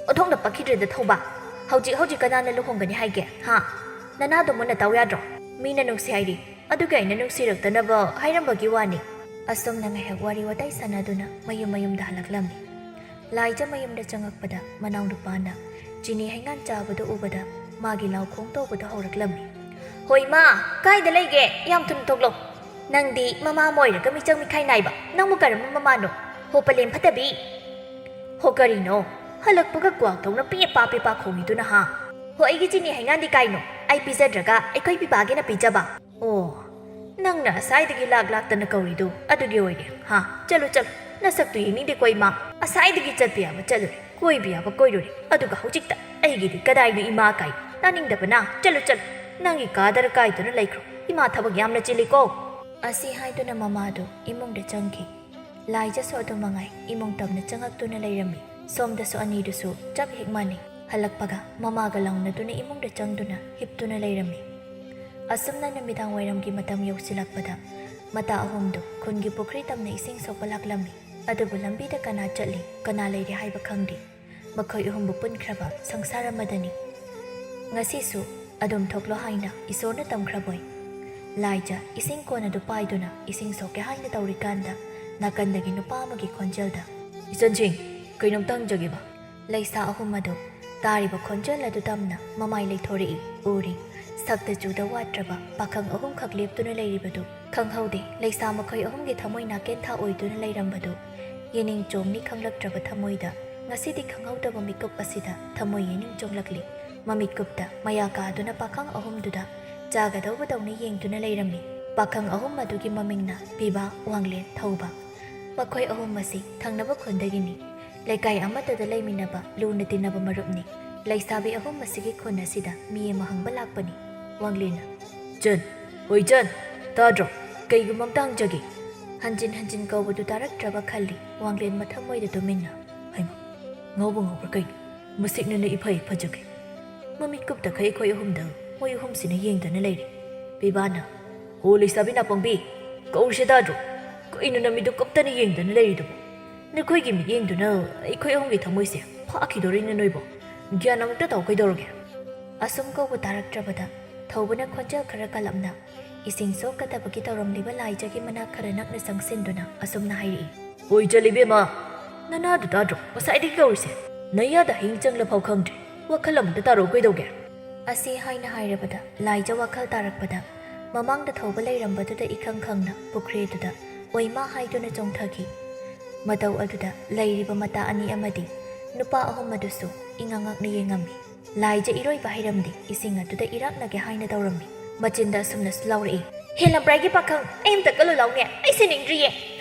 ꯑꯣꯟꯊꯣꯛꯅ ꯄꯛꯈꯤꯗ꯭ꯔꯦꯗ ꯊꯧꯕ꯫ ꯍꯧꯖꯤꯛ ꯍꯧꯖꯤꯛ ꯀꯅꯥꯅ ꯂꯨꯍꯣꯡꯒꯅꯤ ꯍꯥꯏꯒꯦ, ꯍꯥ? ꯅꯅꯥꯗꯣ ꯃꯨꯟꯅ ꯇꯥꯎ ꯌꯥꯗ꯭ꯔꯣ? ꯃꯤꯅ ꯅꯨꯡꯁꯤ ꯍꯥꯏꯔꯤ, ꯑꯗꯨꯒꯤ ꯑꯩꯅ ꯅꯨꯡꯁꯤꯔꯛꯇꯅꯕ ꯍꯥꯏꯔꯝꯕꯒꯤ ꯋꯥꯅꯤ"꯫ ꯑꯁꯨꯝꯅ ꯉꯥꯏꯍꯥꯛ ꯋꯥꯔꯤ ꯋꯥꯇꯥꯏ ꯁꯥꯟꯅꯗꯨꯅ ꯃꯌꯨꯝ ꯃꯌꯨꯝꯗ ꯍꯜꯂꯛꯂꯝꯃꯤ꯫ ꯂꯥꯏꯖ ꯃꯌꯨꯝꯗ ꯆꯪꯉꯛꯄꯗ ꯃꯅꯥꯎꯅꯨꯄꯥꯅ ꯆꯤꯅꯤ ꯍꯩꯉꯥꯟ ꯆꯥꯕꯗꯨ ꯎꯕꯗ ꯃꯥꯒꯤ ꯂꯥꯎꯈꯣꯡ ꯇꯧꯕꯗꯨ ꯍꯧꯔꯛꯂꯝꯃꯤ꯫ "ꯍꯣꯏ ꯃꯥ, ꯀꯥꯏꯗ ꯂꯩꯒꯦ? ꯌꯥꯝ ꯊꯨꯅ ꯊꯣꯛꯂꯛꯑꯣ꯫ ꯅꯪꯗꯤ ꯃꯃꯥ ꯑꯃ ꯑꯣꯏꯔꯒ ꯃꯤꯆꯪ ꯃꯤꯈꯥꯏ ꯅꯥꯏꯕ꯫ ꯅꯪꯕꯨ ꯀꯔꯝꯕ ꯃꯃꯥꯅꯣ? ꯍꯣ ꯄꯂꯦꯝ ꯐꯠꯇꯕꯤ! ꯍꯣ ꯀꯔꯤꯅꯣ? ꯍꯜꯂꯛꯄꯒ ꯀ꯭ꯋꯥꯛ ꯊꯣꯛꯅ ꯄꯦꯄꯥ ꯄꯦꯄꯥ ꯈꯣꯡꯉꯤꯗꯨꯅ ꯍꯥ? ꯍꯣ ꯑꯩꯒꯤ ꯆꯤꯅꯤ ꯍꯩꯉꯥꯟꯗꯤ ꯀꯥꯏꯅꯣ? ꯑꯩ ꯄꯤꯖꯗ꯭ꯔꯒ ꯑꯩꯈꯣꯏ ꯄꯤꯄꯥꯒꯤꯅ ꯄꯤꯖꯕ꯫ ꯑꯣ, ꯅꯪꯅ ꯑꯁꯥꯏꯗꯒꯤ ꯂꯥꯛ ꯂꯥꯛꯇꯅ ꯀꯧꯔꯤꯗꯨ ꯑꯗꯨꯒꯤ ꯑꯣꯏꯔꯦ꯫ ꯍꯥ, ꯆꯠꯂꯨ, ꯆꯠꯂꯨ, ꯅꯁꯛꯇꯨ ꯌꯦꯡꯅꯤꯡꯗꯦꯀꯣ ꯏꯃꯥ꯫ ꯑꯁꯥꯏꯗꯒꯤ ꯆꯠꯄ ꯌꯥꯕ ꯆꯠꯂꯨꯔꯦ, ꯀꯣꯏꯕ ꯌꯥꯕ ꯀꯣꯏꯔꯨꯔꯦ, ꯑꯗꯨꯒ ꯍꯧꯖꯤꯛꯇ ꯑꯩꯒꯤꯗꯤ ꯀꯗꯥꯏꯅꯣ ꯏꯃꯥ ꯀꯥꯏ? ꯇꯥꯅꯤꯡꯗꯕꯅ꯫ ꯆꯠꯂꯨ, ꯆꯠꯂꯨ, ꯅꯪꯒꯤ ꯀꯥꯗꯔ ꯀꯥꯏꯗꯨꯅ ꯂꯩꯈ꯭ꯔꯣ꯫ ꯏꯃꯥ ꯊꯕꯛ ꯌꯥꯝꯅ ꯆꯤꯜꯂꯤꯀꯣ꯫ ꯑꯁꯤ ꯍꯥꯏꯗꯨꯅ ꯃꯃꯥꯗꯨ ꯏꯃꯨꯡꯗ ꯆꯪꯈꯤ꯫ ꯂꯥꯏꯖꯁꯨ ꯑꯗꯨ ꯃꯉꯥꯏ ꯏꯃꯨꯡ ꯇꯝꯅ ꯆꯪꯉꯛꯇꯨꯅ ꯂꯩꯔꯝꯃꯤ꯫ ꯁꯣꯝꯗꯁꯨ ꯑꯅꯤꯗꯨꯁꯨ ꯆꯞ ꯍꯦꯛ ꯃꯥꯟꯅꯩ꯫ ꯍꯜꯂꯛꯄꯒ ꯃꯃꯥꯒ ꯂꯥꯎꯅꯗꯨꯅ ꯏꯃꯨꯡꯗ ꯆꯪꯗꯨꯅ ꯍꯤꯞꯇꯨꯅ ꯂꯩꯔꯝꯃꯤ꯫ ꯑꯁꯨꯝꯅ ꯅꯨꯃꯤꯗꯥꯡ ꯋꯥꯏꯔꯝꯒꯤ ꯃꯇꯝ ꯌꯧꯁꯤꯜꯂꯛꯄꯗ ꯃꯇꯥ ꯑꯍꯨꯝꯗꯨ ꯈꯨꯟꯒꯤ ꯄꯨꯈ꯭ꯔꯤ ꯇꯝꯅ ꯏꯁꯤꯡ ꯁꯣꯛꯄ ꯂꯥꯛꯂꯝꯃꯤ꯫ ꯑꯗꯨꯕꯨ ꯂꯝꯕꯤꯗ ꯀꯅꯥ ꯆꯠꯂꯤ, ꯀꯅꯥ ꯂꯩꯔꯤ ꯍꯥꯏꯕ ꯈꯪꯗꯦ꯫ ꯃꯈꯣꯏ ꯑꯍꯨꯝꯕꯨ ꯄꯨꯟꯈ꯭ꯔꯕ ꯁꯪꯁꯥꯔ ꯑꯃꯗꯅꯤ꯫ ꯉꯁꯤꯁꯨ ꯑꯗꯨꯝ ꯊꯣꯛꯂꯣ ꯍꯥꯏꯅ ꯏꯁꯣꯔꯅ ꯇꯝꯈ꯭ꯔꯕꯣꯏ꯫ ꯂꯥꯏꯖ ꯏꯁꯤꯡ ꯀꯣꯟ ꯑꯗꯨ ꯄꯥꯏꯗꯨꯅ ꯏꯁꯤꯡ ꯁꯣꯛꯀꯦ ꯍꯥꯏꯅ ꯇꯧꯔꯤꯀꯥꯟꯗ ꯅꯥꯀꯟꯗꯒꯤ ꯅꯨꯄꯥ ꯑꯃꯒꯤ ꯈꯣꯟꯖꯦꯜꯗ, "ꯏꯆꯟꯁꯤꯡ, ꯀꯩꯅꯣꯝꯇ ꯍꯪꯖꯒꯦꯕ?" ꯂꯩꯁꯥ ꯑꯍꯨꯝ ꯑꯗꯨ ꯇꯥꯔꯤꯕ ꯈꯣꯟꯖꯦꯜ ꯑꯗꯨ ꯇꯝꯅ ꯃꯃꯥꯏ ꯂꯩꯊꯣꯔꯛꯏ꯫ ꯎꯔꯤ, ꯁꯛꯇ ꯆꯨꯗ ꯋꯥꯠꯇ꯭ꯔꯕ ꯄꯥꯈꯪ ꯑꯍꯨꯝꯈꯛ ꯂꯦꯞꯇꯨꯅ ꯂꯩꯔꯤꯕꯗꯨ ꯈꯪꯍꯧꯗꯦ꯫ ꯂꯩꯁꯥ ꯃꯈꯣꯏ ꯑꯍꯨꯝꯒꯤ ꯊꯃꯣꯏ ꯅꯥꯀꯦꯟꯊꯥ ꯑꯣꯏꯗꯨꯅ ꯂꯩꯔꯝꯕꯗꯨ ꯌꯦꯅꯤꯡ ꯆꯣꯡꯅꯤ ꯈꯪꯂꯛꯇ꯭ꯔꯕ ꯊꯃꯣꯏꯗ ꯉꯁꯤꯗꯤ ꯈꯪꯍꯧꯗꯕ ꯃꯤꯀꯨꯞ ꯑꯁꯤꯗ ꯊꯃꯣꯏ ꯌꯦꯅꯤꯡ ꯆꯣꯡꯂꯛꯂꯤ꯫ ꯃꯃꯤꯠꯀꯨꯞꯇ ꯃꯌꯥ ꯀꯥꯗꯨꯅ ꯄꯥꯈꯪ ꯑꯍꯨꯝꯗꯨꯗ ꯆꯥꯒꯗꯧꯕꯗꯧꯅ ꯌꯦꯡꯗꯨꯅ ꯂꯩꯔꯝꯃꯤ꯫ ꯄꯥꯈꯪ ꯑꯍꯨꯝ ꯑꯗꯨꯒꯤ ꯃꯃꯤꯡꯅ ꯄꯤꯕꯥ, ꯋꯥꯡꯂꯦꯟ, ꯊꯧꯕ꯫ ꯃꯈꯣꯏ ꯑꯍꯨꯝ ꯑꯁꯤ ꯊꯪꯅꯕ ꯈꯨꯟꯗꯒꯤꯅꯤ꯫ ꯂꯩꯀꯥꯏ ꯑꯃꯠꯇꯗ ꯂꯩꯃꯤꯟꯅꯕ ꯂꯨꯅ ꯇꯤꯟꯅꯕ ꯃꯔꯨꯞꯅꯤ꯫ ꯂꯩꯁꯥꯕꯤ ꯑꯍꯨꯝ ꯑꯁꯤꯒꯤ ꯈꯨꯟ ꯑꯁꯤꯗ ꯃꯤ ꯑꯃ ꯍꯪꯕ ꯂꯥꯛꯄꯅꯤ꯫ ꯋꯥꯡꯂꯦꯟꯅ, "ꯏꯆꯟ, ꯍꯣꯏ ꯏꯆꯟ, ꯇꯥꯗ꯭ꯔꯣ? ꯀꯩꯒꯨꯝꯕ ꯑꯝꯇ ꯍꯪꯖꯒꯦ꯫" ꯍꯟꯖꯤꯟ ꯍꯟꯖꯤꯟ ꯀꯧꯕꯗꯨ ꯇꯥꯔꯛꯇ꯭ꯔꯕ ꯈꯜꯂꯤ ꯋꯥꯡꯂꯦꯟ ꯃꯊꯃꯣꯏꯗ ꯇꯨꯃꯤꯟꯅ꯫ "ꯍꯩꯃꯥ, ꯉꯥꯎꯕ ꯉꯥꯎꯕ꯭ꯔꯥ ꯀꯩꯅꯣ? ꯃꯁꯤꯛꯅꯅ ꯏꯐ ꯏꯐꯖꯒꯦ꯫" ꯃꯃꯤꯠ ꯀꯨꯞꯇꯈꯩ ꯑꯩꯈꯣꯏ ꯑꯍꯨꯝꯗ ꯃꯣꯏ ꯑꯍꯨꯝꯁꯤꯅ ꯌꯦꯡꯗꯅ ꯂꯩꯔꯤ꯫ ꯄꯤꯕꯥꯅ, "ꯍꯣ ꯂꯩꯁꯥꯕꯤ ꯅꯥꯄꯪꯕꯤ, ꯀꯧꯔꯤꯁꯦ ꯇꯥꯗ꯭ꯔꯣ? ꯀꯩꯅꯣ ꯅꯃꯤꯠꯇꯨ ꯀꯨꯞꯇꯅ ꯌꯦꯡꯗꯅ ꯂꯩꯔꯤꯗꯨꯕꯣ? ꯅꯈꯣꯏꯒꯤ ꯃꯤꯠꯌꯦꯡꯗꯨꯅ ꯑꯩꯈꯣꯏ ꯑꯍꯨꯝꯒꯤ ꯊꯃꯣꯏꯁꯦ ꯐꯥꯈꯤꯗꯣꯔꯤꯅꯦ ꯅꯣꯏꯕꯣ꯫ ꯒ꯭ꯌꯥꯟ ꯑꯃꯨꯛꯇ ꯇꯥꯎ ꯀꯩꯗꯧꯔꯒꯦ?" ꯑꯁꯨꯝ ꯀꯧꯕ ꯇꯥꯔꯛꯇ꯭ꯔꯕꯗ ꯊꯧꯕꯅ ꯈꯣꯟꯖꯦꯜ ꯈꯔ ꯀꯜꯂꯞꯅ ꯏꯁꯤꯡ ꯁꯣꯛꯀꯗꯕꯒꯤ ꯇꯧꯔꯝꯂꯤꯕ ꯂꯥꯏꯖꯒꯤ ꯃꯅꯥꯛ ꯈꯔ ꯅꯛꯅ ꯆꯪꯁꯤꯟꯗꯨꯅ ꯑꯁꯨꯝꯅ ꯍꯥꯏꯔꯛꯏ꯫ "ꯑꯣꯏ ꯆꯠꯂꯤꯕꯦꯝꯃ, ꯅꯅꯥꯗꯨ ꯇꯥꯗ꯭ꯔꯣ? ꯉꯁꯥꯏꯗꯒꯤ ꯀꯧꯔꯤꯁꯦ꯫ ꯅꯌꯥꯗ ꯍꯌꯤꯡ ꯆꯪꯂꯐꯥꯎ ꯈꯪꯗ꯭ꯔꯤ꯫ ꯋꯥꯈꯜ ꯑꯃꯨꯛꯇ ꯇꯥꯔꯣ ꯀꯩꯗꯧꯒꯦ?" ꯑꯁꯤ ꯍꯥꯏꯅ ꯍꯥꯏꯔꯕꯗ ꯂꯥꯏꯖ ꯋꯥꯈꯜ ꯇꯥꯔꯛꯄꯗ ꯃꯃꯥꯡꯗ ꯊꯧꯕ ꯂꯩꯔꯝꯕꯗꯨꯗ ꯏꯈꯪ ꯈꯪꯅ ꯄꯨꯈ꯭ꯔꯤꯗꯨꯗ ꯑꯣꯏꯃꯥ ꯍꯥꯏꯗꯨꯅ ꯆꯣꯡꯊꯈꯤ꯫ ꯃꯇꯧ ꯑꯗꯨꯗ ꯂꯩꯔꯤꯕ ꯃꯇꯥ ꯑꯅꯤ ꯑꯃꯗꯤ ꯅꯨꯄꯥ ꯑꯍꯨꯝ ꯑꯗꯨꯁꯨ ꯏꯉꯛ ꯉꯛꯅ ꯌꯦꯡꯉꯝꯃꯤ꯫ ꯂꯥꯏꯖ ꯏꯔꯣꯏꯕ ꯍꯩꯔꯝꯗꯦ, ꯏꯁꯤꯡ ꯑꯗꯨꯗ ꯏꯔꯥꯛꯅꯒꯦ ꯍꯥꯏꯅ ꯇꯧꯔꯝꯃꯤ꯫ ꯃꯆꯤꯟꯗ ꯑꯁꯨꯝꯅꯁꯨ ꯂꯥꯎꯔꯛꯏ, "ꯍꯦ ꯂꯝꯕ꯭ꯔꯥꯏꯒꯤ ꯄꯥꯈꯪ, ꯑꯩ ꯑꯝꯇ ꯀꯜꯂꯨ ꯂꯥꯎꯅꯦ, ꯑꯩ ꯁꯤꯅꯤꯡꯗ꯭ꯔꯤꯌꯦ꯫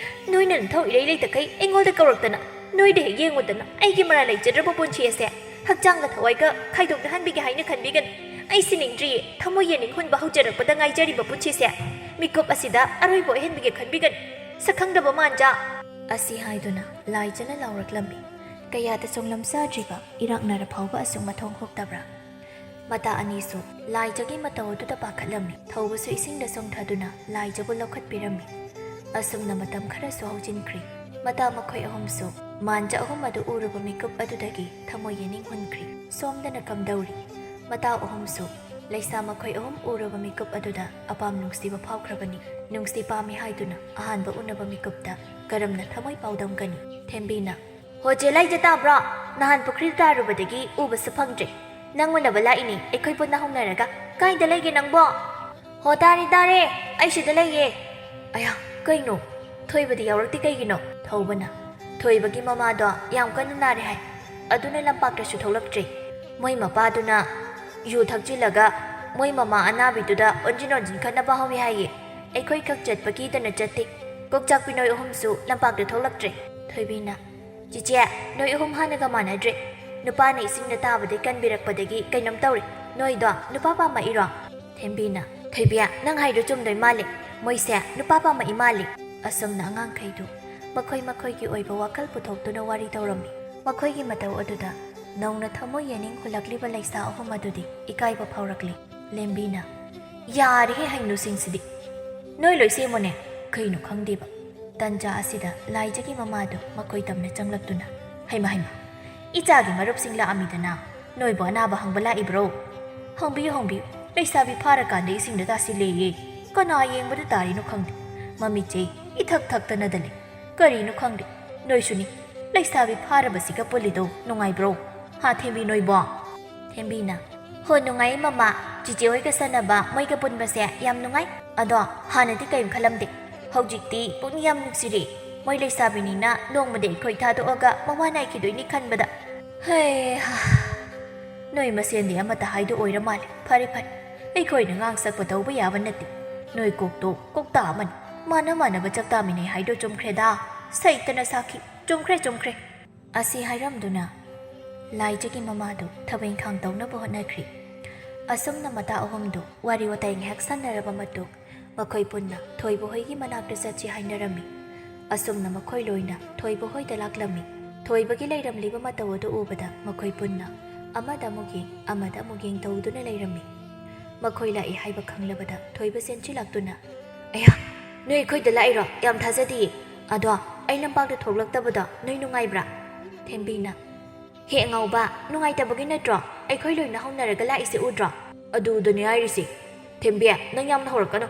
ꯅꯣꯏꯅ ꯅꯊꯧ ꯏꯔꯩ ꯂꯩꯇꯈꯩ ꯑꯩꯉꯣꯟꯗ ꯀꯧꯔꯛꯇꯅ, ꯅꯣꯏꯗ ꯍꯦꯛ ꯌꯦꯡꯉꯨꯗꯅ ꯑꯩꯒꯤ ꯃꯔꯥꯜ ꯂꯩꯖꯗ꯭ꯔꯕ ꯄꯨꯟꯁꯤ ꯑꯁꯦ ꯍꯛꯆꯥꯡꯒ ꯊꯋꯥꯏꯒ ꯈꯥꯏꯗꯣꯛꯅꯍꯟꯕꯤꯒꯦ ꯍꯥꯏꯅ ꯈꯟꯕꯤꯒꯅꯨ꯫ ꯑꯩ ꯁꯤꯅꯤꯡꯗ꯭ꯔꯤꯌꯦ, ꯊꯃꯣꯏ ꯌꯦꯅꯤꯡ ꯍꯨꯟꯕ ꯍꯧꯖꯔꯛꯄꯗ ꯉꯥꯏꯖꯔꯤꯕ ꯄꯨꯟꯁꯤꯁꯦ ꯃꯤꯀꯨꯞ ꯑꯁꯤꯗ ꯑꯔꯣꯏꯕ ꯑꯣꯏꯍꯟꯕꯤꯒꯦ ꯈꯟꯕꯤꯒꯅꯨ, ꯁꯛꯈꯪꯗꯕ ꯃꯥꯟꯖꯥ꯫" ꯑꯁꯤ ꯍꯥꯏꯗꯨꯅ ꯂꯥꯏꯖꯅ ꯂꯥꯎꯔꯛꯂꯝꯃꯤ꯫ ꯀꯌꯥꯗ ꯆꯣꯡꯂꯝ ꯆꯥꯗ꯭ꯔꯤꯕ ꯏꯔꯥꯛꯅꯔ ꯐꯥꯎꯕ ꯑꯁꯨꯛ ꯃꯊꯣꯡ ꯍꯣꯛꯇꯕ꯭ꯔꯥ? ꯃꯇꯥ ꯑꯅꯤꯁꯨ ꯂꯥꯏꯖꯒꯤ ꯃꯇꯧ ꯑꯗꯨꯗ ꯄꯥꯈꯠꯂꯝꯃꯤ꯫ ꯊꯧꯕꯁꯨ ꯏꯁꯤꯡꯗ ꯆꯣꯡꯊꯗꯨꯅ ꯂꯥꯏꯖꯕꯨ ꯂꯧꯈꯠꯄꯤꯔꯝꯃꯤ꯫ ꯑꯁꯨꯝꯅ ꯃꯇꯝ ꯈꯔꯁꯨ ꯍꯧꯖꯤꯟꯈ꯭ꯔꯤ꯫ ꯃꯇꯥ ꯃꯈꯣꯏ ꯑꯍꯨꯝꯁꯨ ꯃꯥꯟꯖ ꯑꯍꯨꯝ ꯑꯗꯨ ꯎꯔꯨꯕ ꯃꯤꯀꯨꯞ ꯑꯗꯨꯗꯒꯤ ꯊꯃꯣꯏ ꯌꯦꯅꯤꯡ ꯍꯨꯟꯈ꯭ꯔꯤ꯫ ꯁꯣꯝꯗꯅ ꯀꯝꯗꯧꯔꯤ? ꯃꯇꯥ ꯑꯍꯨꯝꯁꯨ ꯂꯩꯁꯥ ꯃꯈꯣꯏ ꯑꯍꯨꯝ ꯎꯔꯨꯕ ꯃꯤꯀꯨꯞ ꯑꯗꯨꯗ ꯑꯄꯥꯝ ꯅꯨꯡꯁꯤꯕ ꯐꯥꯎꯈ꯭ꯔꯕꯅꯤ꯫ ꯅꯨꯡꯁꯤ ꯄꯥꯝꯃꯤ ꯍꯥꯏꯗꯨꯅ ꯑꯍꯥꯟꯕ ꯎꯅꯕ ꯃꯤꯀꯨꯞꯇ ꯀꯔꯝꯅ ꯊꯃꯣꯏ ꯄꯥꯎꯗꯝꯒꯅꯤ? ꯊꯦꯝꯕꯤꯅ, "ꯍꯣ ꯆꯦ ꯂꯩꯖ ꯇꯥꯕ꯭ꯔꯣ? ꯅꯍꯥꯟ ꯄꯨꯈ꯭ꯔꯤꯗ ꯇꯥꯔꯨꯕꯗꯒꯤ ꯎꯕꯁꯨ ꯐꯪꯗ꯭ꯔꯦ꯫ ꯅꯪ ꯎꯅꯕ ꯂꯥꯛꯏꯅꯦ ꯑꯩꯈꯣꯏ ꯄꯨꯟꯅ ꯍꯧꯅꯔꯒ꯫ ꯀꯥꯏꯗ ꯂꯩꯒꯦ ꯅꯪꯕꯣ?" "ꯍꯣ ꯇꯥꯔꯦ ꯇꯥꯔꯦ, ꯑꯩ ꯁꯤꯗ ꯂꯩꯌꯦ꯫" "ꯑꯌꯥ, ꯀꯩꯅꯣ? ꯊꯣꯏꯕꯗꯤ ꯌꯥꯎꯔꯛꯇꯦ ꯀꯩꯒꯤꯅꯣ?" ꯊꯧꯕꯅ, "ꯊꯣꯏꯕꯒꯤ ꯃꯃꯥꯗꯣ ꯌꯥꯝ ꯀꯟꯅ ꯅꯥꯔꯦ ꯍꯥꯏ, ꯑꯗꯨꯅ ꯂꯝꯄꯥꯛꯇꯁꯨ ꯊꯣꯛꯂꯛꯇ꯭ꯔꯦ꯫ ꯃꯣꯏ ꯃꯄꯥꯗꯨꯅ ꯌꯨ ꯊꯛꯆꯤꯜꯂꯒ ꯃꯣꯏ ꯃꯃꯥ ꯑꯅꯥꯕꯤꯗꯨꯗ ꯑꯣꯟꯖꯤꯟ ꯑꯣꯟꯖꯤꯟ ꯈꯠꯅꯕ ꯍꯧꯋꯤ ꯍꯥꯏꯌꯦ꯫ ꯑꯩꯈꯣꯏ ꯈꯛ ꯆꯠꯄ ꯀꯤꯗꯅ ꯆꯠꯇꯦ꯫ ꯀꯣꯛꯆꯥꯛꯄꯤ ꯅꯣꯏ ꯑꯍꯨꯝꯁꯨ ꯂꯝꯄꯥꯛꯇ ꯊꯣꯛꯂꯛꯇ꯭ꯔꯦ꯫" ꯊꯣꯏꯕꯤꯅ, "ꯆꯤꯆꯦ, ꯅꯣꯏ ꯑꯍꯨꯝ ꯍꯥꯟꯅꯒ ꯃꯥꯟꯅꯗ꯭ꯔꯦ꯫ ꯅꯨꯄꯥꯅ ꯏꯁꯤꯡꯗ ꯇꯥꯕꯗꯩ ꯀꯟꯕꯤꯔꯛꯄꯗꯒꯤ ꯀꯩꯅꯣꯝ ꯇꯧꯔꯦ꯫ ꯅꯣꯏꯗꯣ ꯅꯨꯄꯥ ꯄꯥꯝꯃꯛꯏꯔꯣ?" ꯊꯦꯝꯕꯤꯅ, "ꯊꯣꯏꯕꯤ, ꯅꯪ ꯍꯥꯏꯗꯣ ꯆꯨꯝꯗꯣꯏ ꯃꯥꯜꯂꯦ꯫ ꯃꯣꯏꯁꯦ ꯅꯨꯄꯥ ꯄꯥꯝꯃꯛꯏ ꯃꯥꯜꯂꯦ꯫" ꯑꯁꯨꯝꯅ ꯑꯉꯥꯡꯈꯩꯗꯨ ꯃꯈꯣꯏ ꯃꯈꯣꯏꯒꯤ ꯑꯣꯏꯕ ꯋꯥꯈꯜ ꯄꯨꯊꯣꯛꯇꯨꯅ ꯋꯥꯔꯤ ꯇꯧꯔꯝꯃꯤ꯫ ꯃꯈꯣꯏꯒꯤ ꯃꯇꯧ ꯑꯗꯨꯗ ꯅꯧꯅ ꯊꯃꯣꯏ ꯌꯦꯅꯤꯡ ꯍꯨꯜꯂꯛꯂꯤꯕ ꯂꯩꯁꯥ ꯑꯍꯨꯝ ꯑꯗꯨꯗꯤ ꯏꯀꯥꯏꯕ ꯐꯥꯎꯔꯛꯂꯤ꯫ ꯂꯦꯝꯕꯤꯅ, "ꯌꯥꯔꯦꯍꯦ ꯍꯩꯅꯨꯁꯤꯡꯁꯤꯗꯤ꯫ ꯅꯣꯏ ꯂꯣꯏ ꯁꯦꯝꯃꯣꯅꯦ꯫ ꯀꯩꯅꯣ ꯈꯪꯗꯦꯕ꯫" ꯇꯟꯖꯥ ꯑꯁꯤꯗ ꯂꯥꯏꯖꯒꯤ ꯃꯃꯥꯗꯨ ꯃꯈꯣꯏ ꯇꯝꯅ ꯆꯪꯂꯛꯇꯨꯅ, "ꯍꯩꯃ ꯍꯩꯃ, ꯏꯆꯥꯒꯤ ꯃꯔꯨꯞꯁꯤꯡ ꯂꯥꯛꯑꯝꯃꯤꯗꯅ, ꯅꯣꯏꯕꯨ ꯑꯅꯥꯕ ꯍꯪꯕ ꯂꯥꯛꯏꯕ꯭ꯔꯣ? ꯍꯪꯕꯤꯌꯨ ꯍꯪꯕꯤꯌꯨ, ꯂꯩꯁꯥꯕꯤ ꯐꯥꯔꯀꯥꯟꯗ ꯏꯁꯤꯡꯗ ꯇꯥꯁꯤꯜꯂꯦꯌꯦ꯫ ꯀꯅꯥ ꯌꯦꯡꯕꯗ ꯇꯥꯔꯤꯅꯣ ꯈꯪꯗꯦ꯫ ꯃꯃꯤꯠꯁꯦ ꯏꯊꯛ ꯊꯛꯇꯅꯗ ꯂꯩ꯫ ꯀꯔꯤꯅꯣ ꯈꯪꯗꯦ, ꯅꯣꯏꯁꯨꯅꯤ, ꯂꯩꯁꯥꯕꯤ ꯐꯥꯔꯕꯁꯤꯒ ꯄꯨꯜꯂꯤꯗꯣ ꯅꯨꯡꯉꯥꯏꯕ꯭ꯔꯣ? ꯍꯥ ꯊꯦꯝꯕꯤ ꯅꯣꯏꯕꯣ?" ꯊꯦꯝꯕꯤꯅ, "ꯍꯣ ꯅꯨꯡꯉꯥꯏ ꯃꯃꯥ, ꯆꯤꯆꯦ ꯍꯣꯏꯒ ꯁꯥꯟꯅꯕ ꯃꯣꯏꯒ ꯄꯨꯟꯕꯁꯦ ꯌꯥꯝ ꯅꯨꯡꯉꯥꯏ꯫ ꯑꯗꯣ ꯍꯥꯟꯅꯗꯤ ꯀꯔꯤꯝ ꯈꯜꯂꯝꯗꯦ, ꯍꯧꯖꯤꯛꯇꯤ ꯄꯨꯛꯅꯤꯡ ꯌꯥꯝ ꯅꯨꯡꯁꯤꯔꯦ꯫ ꯃꯣꯏ ꯂꯩꯁꯥꯕꯤꯅꯤꯅ ꯅꯣꯡꯃꯗꯤ ꯑꯩꯈꯣꯏ ꯊꯥꯗꯣꯛꯑꯒ ꯃꯋꯥ ꯅꯥꯏꯈꯤꯗꯣꯏꯅꯤ ꯈꯟꯕꯗ꯫ ꯍꯩ ꯍꯥ, ꯅꯣꯏ ꯃꯁꯦꯟꯗꯤ ꯑꯃꯠꯇ ꯍꯥꯏꯗꯣꯛꯑꯣꯏꯔ ꯃꯥꯜꯂꯦ꯫ ꯐꯔꯦ ꯐꯔꯦ, ꯑꯩꯈꯣꯏꯅ ꯉꯥꯡ ꯁꯛꯄ ꯇꯧꯕ ꯌꯥꯕ ꯅꯠꯇꯦ꯫ ꯅꯣꯏ ꯀꯣꯛꯇꯣ ꯀꯧꯇꯥ ꯑꯃꯅꯤ, ꯃꯥꯟꯅ ꯃꯥꯟꯅꯕ ꯆꯥꯛ ꯇꯥꯃꯤꯟꯅꯩ ꯍꯥꯏꯗꯣ ꯆꯨꯝꯈ꯭ꯔꯦꯗ꯫ ꯁꯩꯇꯅ ꯁꯥꯈꯤ, ꯆꯨꯝꯈ꯭ꯔꯦ ꯆꯨꯝꯈ꯭ꯔꯦ꯫" ꯑꯁꯤ ꯍꯥꯏꯔꯝꯗꯨꯅ ꯂꯥꯏꯖꯒꯤ ꯃꯃꯥꯗꯨ ꯊꯕꯛ ꯏꯪꯈꯥꯡ ꯇꯧꯅꯕ ꯍꯣꯠꯅꯈ꯭ꯔꯤ꯫ ꯑꯁꯨꯝꯅ ꯃꯇꯥ ꯑꯍꯨꯝꯗꯨ ꯋꯥꯔꯤ ꯋꯥꯇꯥꯏ ꯉꯥꯏꯍꯥꯛ ꯁꯥꯟꯅꯔꯕ ꯃꯇꯨꯡ, ꯃꯈꯣꯏ ꯄꯨꯟꯅ ꯊꯣꯏꯕ ꯍꯣꯏꯒꯤ ꯃꯅꯥꯛꯇ ꯆꯠꯁꯤ ꯍꯥꯏꯅꯔꯝꯃꯤ꯫ ꯑꯁꯨꯝꯅ ꯃꯈꯣꯏ ꯂꯣꯏꯅ ꯊꯣꯏꯕ ꯍꯣꯏꯗ ꯂꯥꯛꯂꯝꯃꯤ꯫ ꯊꯣꯏꯕꯒꯤ ꯂꯩꯔꯝꯂꯤꯕ ꯃꯇꯧ ꯑꯗꯨ ꯎꯕꯗ ꯃꯈꯣꯏ ꯄꯨꯟꯅ ꯑꯃꯗ ꯑꯃꯨꯛ ꯌꯦꯡ, ꯑꯃꯗ ꯑꯃꯨꯛ ꯌꯦꯡ ꯇꯧꯗꯨꯅ ꯂꯩꯔꯝꯃꯤ꯫ ꯃꯈꯣꯏ ꯂꯥꯛꯏ ꯍꯥꯏꯕ ꯈꯪꯂꯕꯗ ꯊꯣꯏꯕ ꯆꯦꯟꯁꯤꯜꯂꯛꯇꯨꯅ, "ꯑꯌꯥ, ꯅꯣꯏ ꯑꯩꯈꯣꯏꯗ ꯂꯥꯛꯏꯔꯣ? ꯌꯥꯝ ꯊꯥꯖꯗꯤꯌꯦ꯫ ꯑꯗꯣ ꯑꯩ ꯂꯝꯄꯥꯛꯇ ꯊꯣꯛꯂꯛꯇꯕꯗꯣ ꯅꯣꯏ ꯅꯨꯡꯉꯥꯏꯕ꯭ꯔꯥ?" ꯊꯦꯝꯕꯤꯅ, "ꯍꯦ ꯑꯉꯥꯎꯕ, ꯅꯨꯡꯉꯥꯏꯇꯕꯒꯤ ꯅꯠꯇ꯭ꯔꯣ ꯑꯩꯈꯣꯏ ꯂꯣꯏꯅ ꯍꯧꯅꯔꯒ ꯂꯥꯛꯏꯁꯦ ꯎꯗ꯭ꯔꯣ?" "ꯑꯗꯨꯗꯅꯦ ꯍꯥꯏꯔꯤꯁꯦ꯫ ꯊꯦꯝꯕꯤ, ꯅꯪ ꯌꯥꯝꯅ ꯍꯧꯔꯛꯀꯅꯨ꯫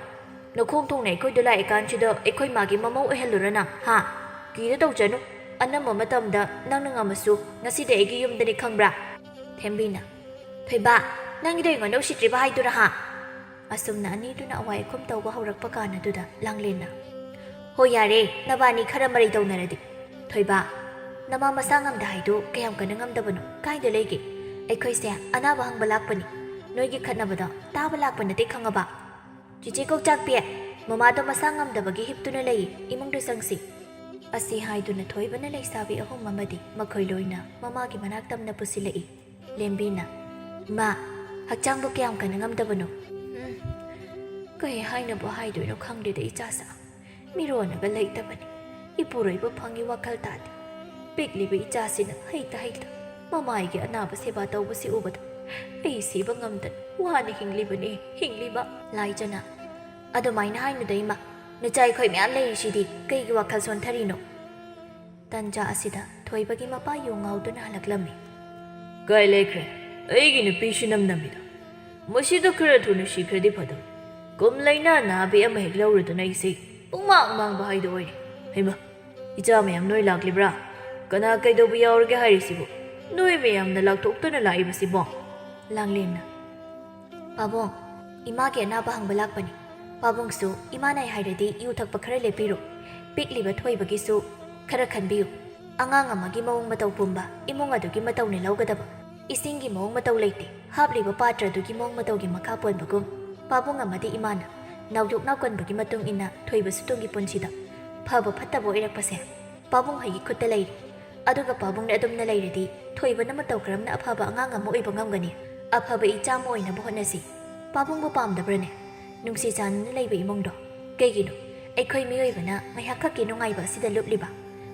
ꯅꯈꯣꯡ ꯊꯣꯡꯅ ꯑꯩꯈꯣꯏꯗ ꯂꯥꯛꯏꯀꯥꯟꯁꯤꯗ ꯑꯩꯈꯣꯏ ꯃꯥꯒꯤ ꯃꯃꯧ ꯑꯣꯏꯍꯜꯂꯨꯔ ꯅꯪ, ꯍꯥ? ꯀꯤꯗ ꯇꯧꯖꯅꯨ꯫ ꯑꯅꯝꯕ ꯃꯇꯝꯗ ꯅꯪꯅ ꯉꯝꯃꯁꯨ ꯉꯁꯤꯗꯤ ꯑꯩꯒꯤ ꯌꯨꯝꯗꯅꯤ ꯈꯪꯕ꯭ꯔꯥ?" ꯊꯦꯝꯕꯤꯅ, "ꯊꯣꯏꯕ, ꯅꯪꯒꯤꯗꯣ ꯑꯩꯉꯣꯟꯗ ꯎꯁꯤꯠꯇ꯭ꯔꯤꯕ ꯍꯥꯏꯗꯨꯔ ꯍꯥ?" ꯑꯁꯨꯝꯅ ꯑꯅꯤꯗꯨꯅ ꯑꯋꯥꯏ ꯑꯈꯨꯝ ꯇꯧꯕ ꯍꯧꯔꯛꯄ ꯀꯥꯟꯗꯨꯗ ꯂꯥꯡꯂꯦꯟꯅ, "ꯍꯣ ꯌꯥꯔꯦ, ꯅꯕꯥꯅꯤ ꯈꯔ ꯃꯔꯩ ꯇꯧꯅꯔꯗꯤ꯫ ꯊꯣꯏꯕ, ꯅꯃꯥ ꯃꯁꯥ ꯉꯝꯗ ꯍꯥꯏꯗꯨ ꯀꯌꯥꯝ ꯀꯟꯅ ꯉꯝꯗꯕꯅꯣ? ꯀꯥꯏꯗ ꯂꯩꯒꯦ? ꯑꯩꯈꯣꯏꯁꯦ ꯑꯅꯥꯕ ꯍꯪꯕ ꯂꯥꯛꯄꯅꯤ꯫ ꯅꯣꯏꯒꯤ ꯈꯠꯅꯕꯗꯣ ꯇꯥꯕ ꯂꯥꯛꯄ ꯅꯠꯇꯦ ꯈꯪꯉꯕ? ꯆꯤꯆꯦ ꯀꯧꯆꯥꯛꯄꯤ, ꯃꯃꯥꯗꯣ ꯃꯁꯥ ꯉꯝꯗꯕꯒꯤ ꯍꯤꯞꯇꯨꯅ ꯂꯩ, ꯏꯃꯨꯡꯗ ꯆꯪꯁꯤ꯫" ꯑꯁꯤ ꯍꯥꯏꯗꯨꯅ ꯊꯣꯏꯕꯅ ꯂꯩꯁꯥꯕꯤ ꯑꯍꯨꯝ ꯑꯃꯗꯤ ꯃꯈꯣꯏ ꯂꯣꯏꯅ ꯃꯃꯥꯒꯤ ꯃꯅꯥꯛ ꯇꯝꯅ ꯄꯨꯁꯤꯜꯂꯛꯏ꯫ ꯂꯦꯝꯕꯤꯅ, "ꯏꯃꯥ, ꯍꯛꯆꯥꯡꯕꯨ ꯀꯌꯥꯝ ꯀꯟꯅ ꯉꯝꯗꯕꯅꯣ?" "ꯎꯝ, ꯀꯩ ꯍꯥꯏꯅꯕꯨ ꯍꯥꯏꯗꯣꯏꯅꯣ ꯈꯪꯗꯦꯗ ꯏꯆꯥꯁꯥ꯫ ꯃꯤꯔꯣꯟꯅꯒ ꯂꯩꯇꯕꯅꯤ꯫ ꯏꯄꯨꯔꯣꯏꯕ ꯐꯪꯉꯤ ꯋꯥꯈꯜ ꯇꯥꯗꯦ꯫ ꯄꯤꯛꯂꯤꯕ ꯏꯆꯥꯁꯤꯅ ꯍꯩꯇ ꯍꯩꯇ ꯃꯃꯥꯏꯒꯤ ꯑꯅꯥꯕ ꯁꯦꯕꯥ ꯇꯧꯕꯁꯤ ꯎꯕꯗ ꯑꯩ ꯁꯤꯕ ꯉꯝꯗꯅ ꯋꯥꯅ ꯍꯤꯡꯂꯤꯕꯅꯤ, ꯍꯤꯡꯂꯤꯕ꯫" "ꯂꯥꯏꯖꯅ, ꯑꯗꯨꯃꯥꯏꯅ ꯍꯥꯏꯅꯨꯗ ꯏꯃꯥ꯫ ꯅꯆꯥ ꯑꯩꯈꯣꯏ ꯃꯌꯥꯝ ꯂꯩꯔꯤꯁꯤꯗꯤ ꯀꯩꯒꯤ ꯋꯥꯈꯜ ꯁꯣꯟꯊꯔꯤꯅꯣ?" ꯇꯟꯖꯥ ꯑꯁꯤꯗ ꯊꯣꯏꯕꯒꯤ ꯃꯄꯥ ꯌꯨ ꯉꯥꯎꯗꯨꯅ ꯍꯜꯂꯛꯂꯝꯃꯤ꯫ "ꯀꯥꯏ ꯂꯩꯈ꯭ꯔꯦ ꯑꯩꯒꯤ ꯅꯨꯄꯤ ꯁꯤꯅꯝ ꯅꯝꯃꯤꯗꯣ? ꯃꯁꯤꯗ ꯈꯔ ꯊꯨꯅ ꯁꯤꯈ꯭ꯔꯗꯤ ꯐꯗꯧ꯫ ꯀꯨꯝ ꯂꯩꯅꯥ ꯅꯥꯕꯤ ꯑꯃ ꯍꯦꯛ ꯂꯧꯔꯨꯗꯅ ꯑꯩꯁꯦ ꯄꯨꯡꯃꯥꯡ ꯃꯥꯡꯕ ꯍꯥꯏꯗꯣ ꯑꯣꯏꯔꯦ꯫ ꯍꯩꯃꯥ, ꯏꯆꯥ ꯃꯌꯥꯝ ꯅꯣꯏ ꯂꯥꯛꯂꯤꯕ꯭ꯔꯥ? ꯀꯅꯥ ꯀꯩꯗꯧꯕ ꯌꯥꯎꯔꯒꯦ ꯍꯥꯏꯔꯤꯁꯤꯕꯨ? ꯅꯣꯏ ꯃꯌꯥꯝꯅ ꯂꯥꯛꯊꯣꯛꯇꯅ ꯂꯥꯛꯏꯕꯁꯤꯕꯣ?" ꯂꯥꯡꯂꯦꯟꯅ, "ꯄꯥꯕꯨꯡ, ꯏꯃꯥꯒꯤ ꯑꯅꯥꯕ ꯍꯪꯕ ꯂꯥꯛꯄꯅꯤ꯫ ꯄꯥꯕꯨꯡꯁꯨ ꯏꯃꯥ ꯅꯥꯏ ꯍꯥꯏꯔꯗꯤ ꯌꯨ ꯊꯛꯄ ꯈꯔ ꯂꯦꯞꯄꯤꯔꯣ꯫ ꯄꯤꯛꯂꯤꯕ ꯊꯣꯏꯕꯒꯤꯁꯨ ꯈꯔ ꯈꯟꯕꯤꯌꯨ꯫ ꯑꯉꯥꯡ ꯑꯃꯒꯤ ꯃꯑꯣꯡ ꯃꯇꯧ ꯄꯨꯝꯕ ꯏꯃꯨꯡ ꯑꯗꯨꯒꯤ ꯃꯇꯧꯅꯤ ꯂꯧꯒꯗꯕ꯫ ꯏꯁꯤꯡꯒꯤ ꯃꯑꯣꯡ ꯃꯇꯧ ꯂꯩꯇꯦ, ꯍꯥꯞꯂꯤꯕ ꯄꯥꯇ꯭ꯔꯗꯨꯒꯤ ꯃꯑꯣꯡ ꯃꯇꯧꯒꯤ ꯃꯈꯥ ꯄꯣꯟꯕꯒꯨꯝ ꯄꯥꯕꯨꯡ ꯑꯃꯗꯤ ꯏꯃꯥꯅ ꯅꯥꯎꯌꯣꯛ ꯅꯥꯎꯀꯟꯕꯒꯤ ꯃꯇꯨꯡ ꯏꯟꯅ ꯊꯣꯏꯕꯁꯨ ꯇꯨꯡꯒꯤ ꯄꯨꯟꯁꯤꯗ ꯐꯕ ꯐꯠꯇꯕ ꯑꯣꯏꯔꯛꯄꯁꯦ ꯄꯥꯕꯨꯡ ꯍꯣꯏꯒꯤ ꯈꯨꯠꯇ ꯂꯩꯔꯤ꯫ ꯑꯗꯨꯒ ꯄꯥꯕꯨꯡꯅ ꯑꯗꯨꯝꯅ ꯂꯩꯔꯗꯤ ꯊꯣꯏꯕꯅ ꯃꯇꯧ ꯀꯔꯝꯅ ꯑꯐꯕ ꯑꯉꯥꯡ ꯑꯃ ꯑꯣꯏꯕ ꯉꯝꯒꯅꯤ? ꯑꯐꯕ ꯏꯆꯥ ꯑꯃ ꯑꯣꯏꯅꯕ ꯍꯣꯠꯅꯁꯤ꯫ ꯄꯥꯕꯨꯡꯕꯨ ꯄꯥꯝꯗꯕ꯭ꯔꯅꯦ? ꯅꯨꯡꯁꯤ ꯆꯥꯟꯅꯅ ꯂꯩꯕ ꯏꯃꯨꯡꯗꯣ꯫ ꯀꯩꯒꯤꯅꯣ ꯑꯩꯈꯣꯏ ꯃꯤꯑꯣꯏꯕꯅ ꯉꯥꯏꯍꯥꯛ ꯈꯛꯀꯤ ꯅꯨꯡꯉꯥꯏꯕ ꯑꯁꯤꯗ ꯂꯨꯞꯂꯤꯕ?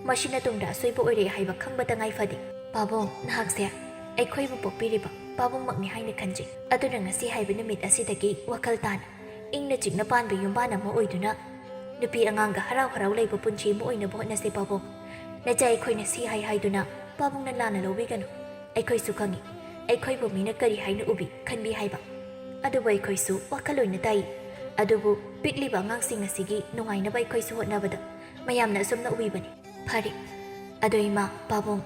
ꯃꯁꯤꯅ ꯇꯨꯡꯗ ꯑꯁꯣꯏꯕ ꯑꯣꯏꯔꯦ ꯍꯥꯏꯕ ꯈꯪꯕ ꯇꯉꯥꯏ ꯐꯗꯦ꯫ ꯄꯥꯕꯨꯡ, ꯅꯍꯥꯛꯁꯦ ꯑꯩꯈꯣꯏꯕꯨ ꯄꯣꯛꯄꯤꯔꯤꯕ ꯄꯥꯕꯨꯡꯃꯛꯅꯤ ꯍꯥꯏꯅ ꯈꯟꯖꯩ꯫ ꯑꯗꯨꯅ ꯉꯁꯤ ꯍꯥꯏꯕ ꯅꯨꯃꯤꯠ ꯑꯁꯤꯗꯒꯤ ꯋꯥꯈꯜ ꯇꯥꯅ, ꯏꯪꯅ ꯆꯤꯛꯅ ꯄꯥꯟꯕ ꯌꯨꯝꯕꯥꯟ ꯑꯃ ꯑꯣꯏꯗꯨꯅ, ꯅꯨꯄꯤ ꯑꯉꯥꯡꯒ ꯍꯔꯥꯎ ꯍꯔꯥꯎ ꯂꯩꯕ ꯄꯨꯟꯁꯤ ꯑꯃ ꯑꯣꯏꯅꯕ ꯍꯣꯠꯅꯁꯦ ꯄꯥꯕꯨꯡ꯫ ꯅꯆꯥ ꯑꯩꯈꯣꯏꯅ ꯁꯤ ꯍꯥꯏ ꯍꯥꯏꯗꯨꯅ ꯄꯥꯕꯨꯡꯅ ꯂꯥꯟꯅ ꯂꯧꯕꯤꯒꯅꯨ꯫ ꯑꯩꯈꯣꯏꯁꯨ ꯈꯪꯏ, ꯑꯩꯈꯣꯏꯕꯨ ꯃꯤꯅ ꯀꯔꯤ ꯍꯥꯏꯅ ꯎꯕꯤ, ꯈꯟꯕꯤ ꯍꯥꯏꯕ꯫ ꯑꯗꯨꯕꯨ ꯑꯩꯈꯣꯏꯁꯨ ꯋꯥꯈꯜ ꯂꯣꯏꯅ ꯇꯥꯏ꯫ ꯑꯗꯨꯕꯨ ꯄꯤꯛꯂꯤꯕ ꯑꯉꯥꯡꯁꯤꯡ ꯑꯁꯤꯒꯤ ꯅꯨꯡꯉꯥꯏꯅꯕ ꯑꯩꯈꯣꯏꯁꯨ ꯍꯣꯠꯅꯕꯗ ꯃꯌꯥꯝꯅ ꯑꯁꯨꯝꯅ ꯎꯕꯤꯕꯅꯤ꯫ ꯐꯔꯦ, ꯑꯗꯣ ꯏꯃꯥ, ꯄꯥꯕꯨꯡ,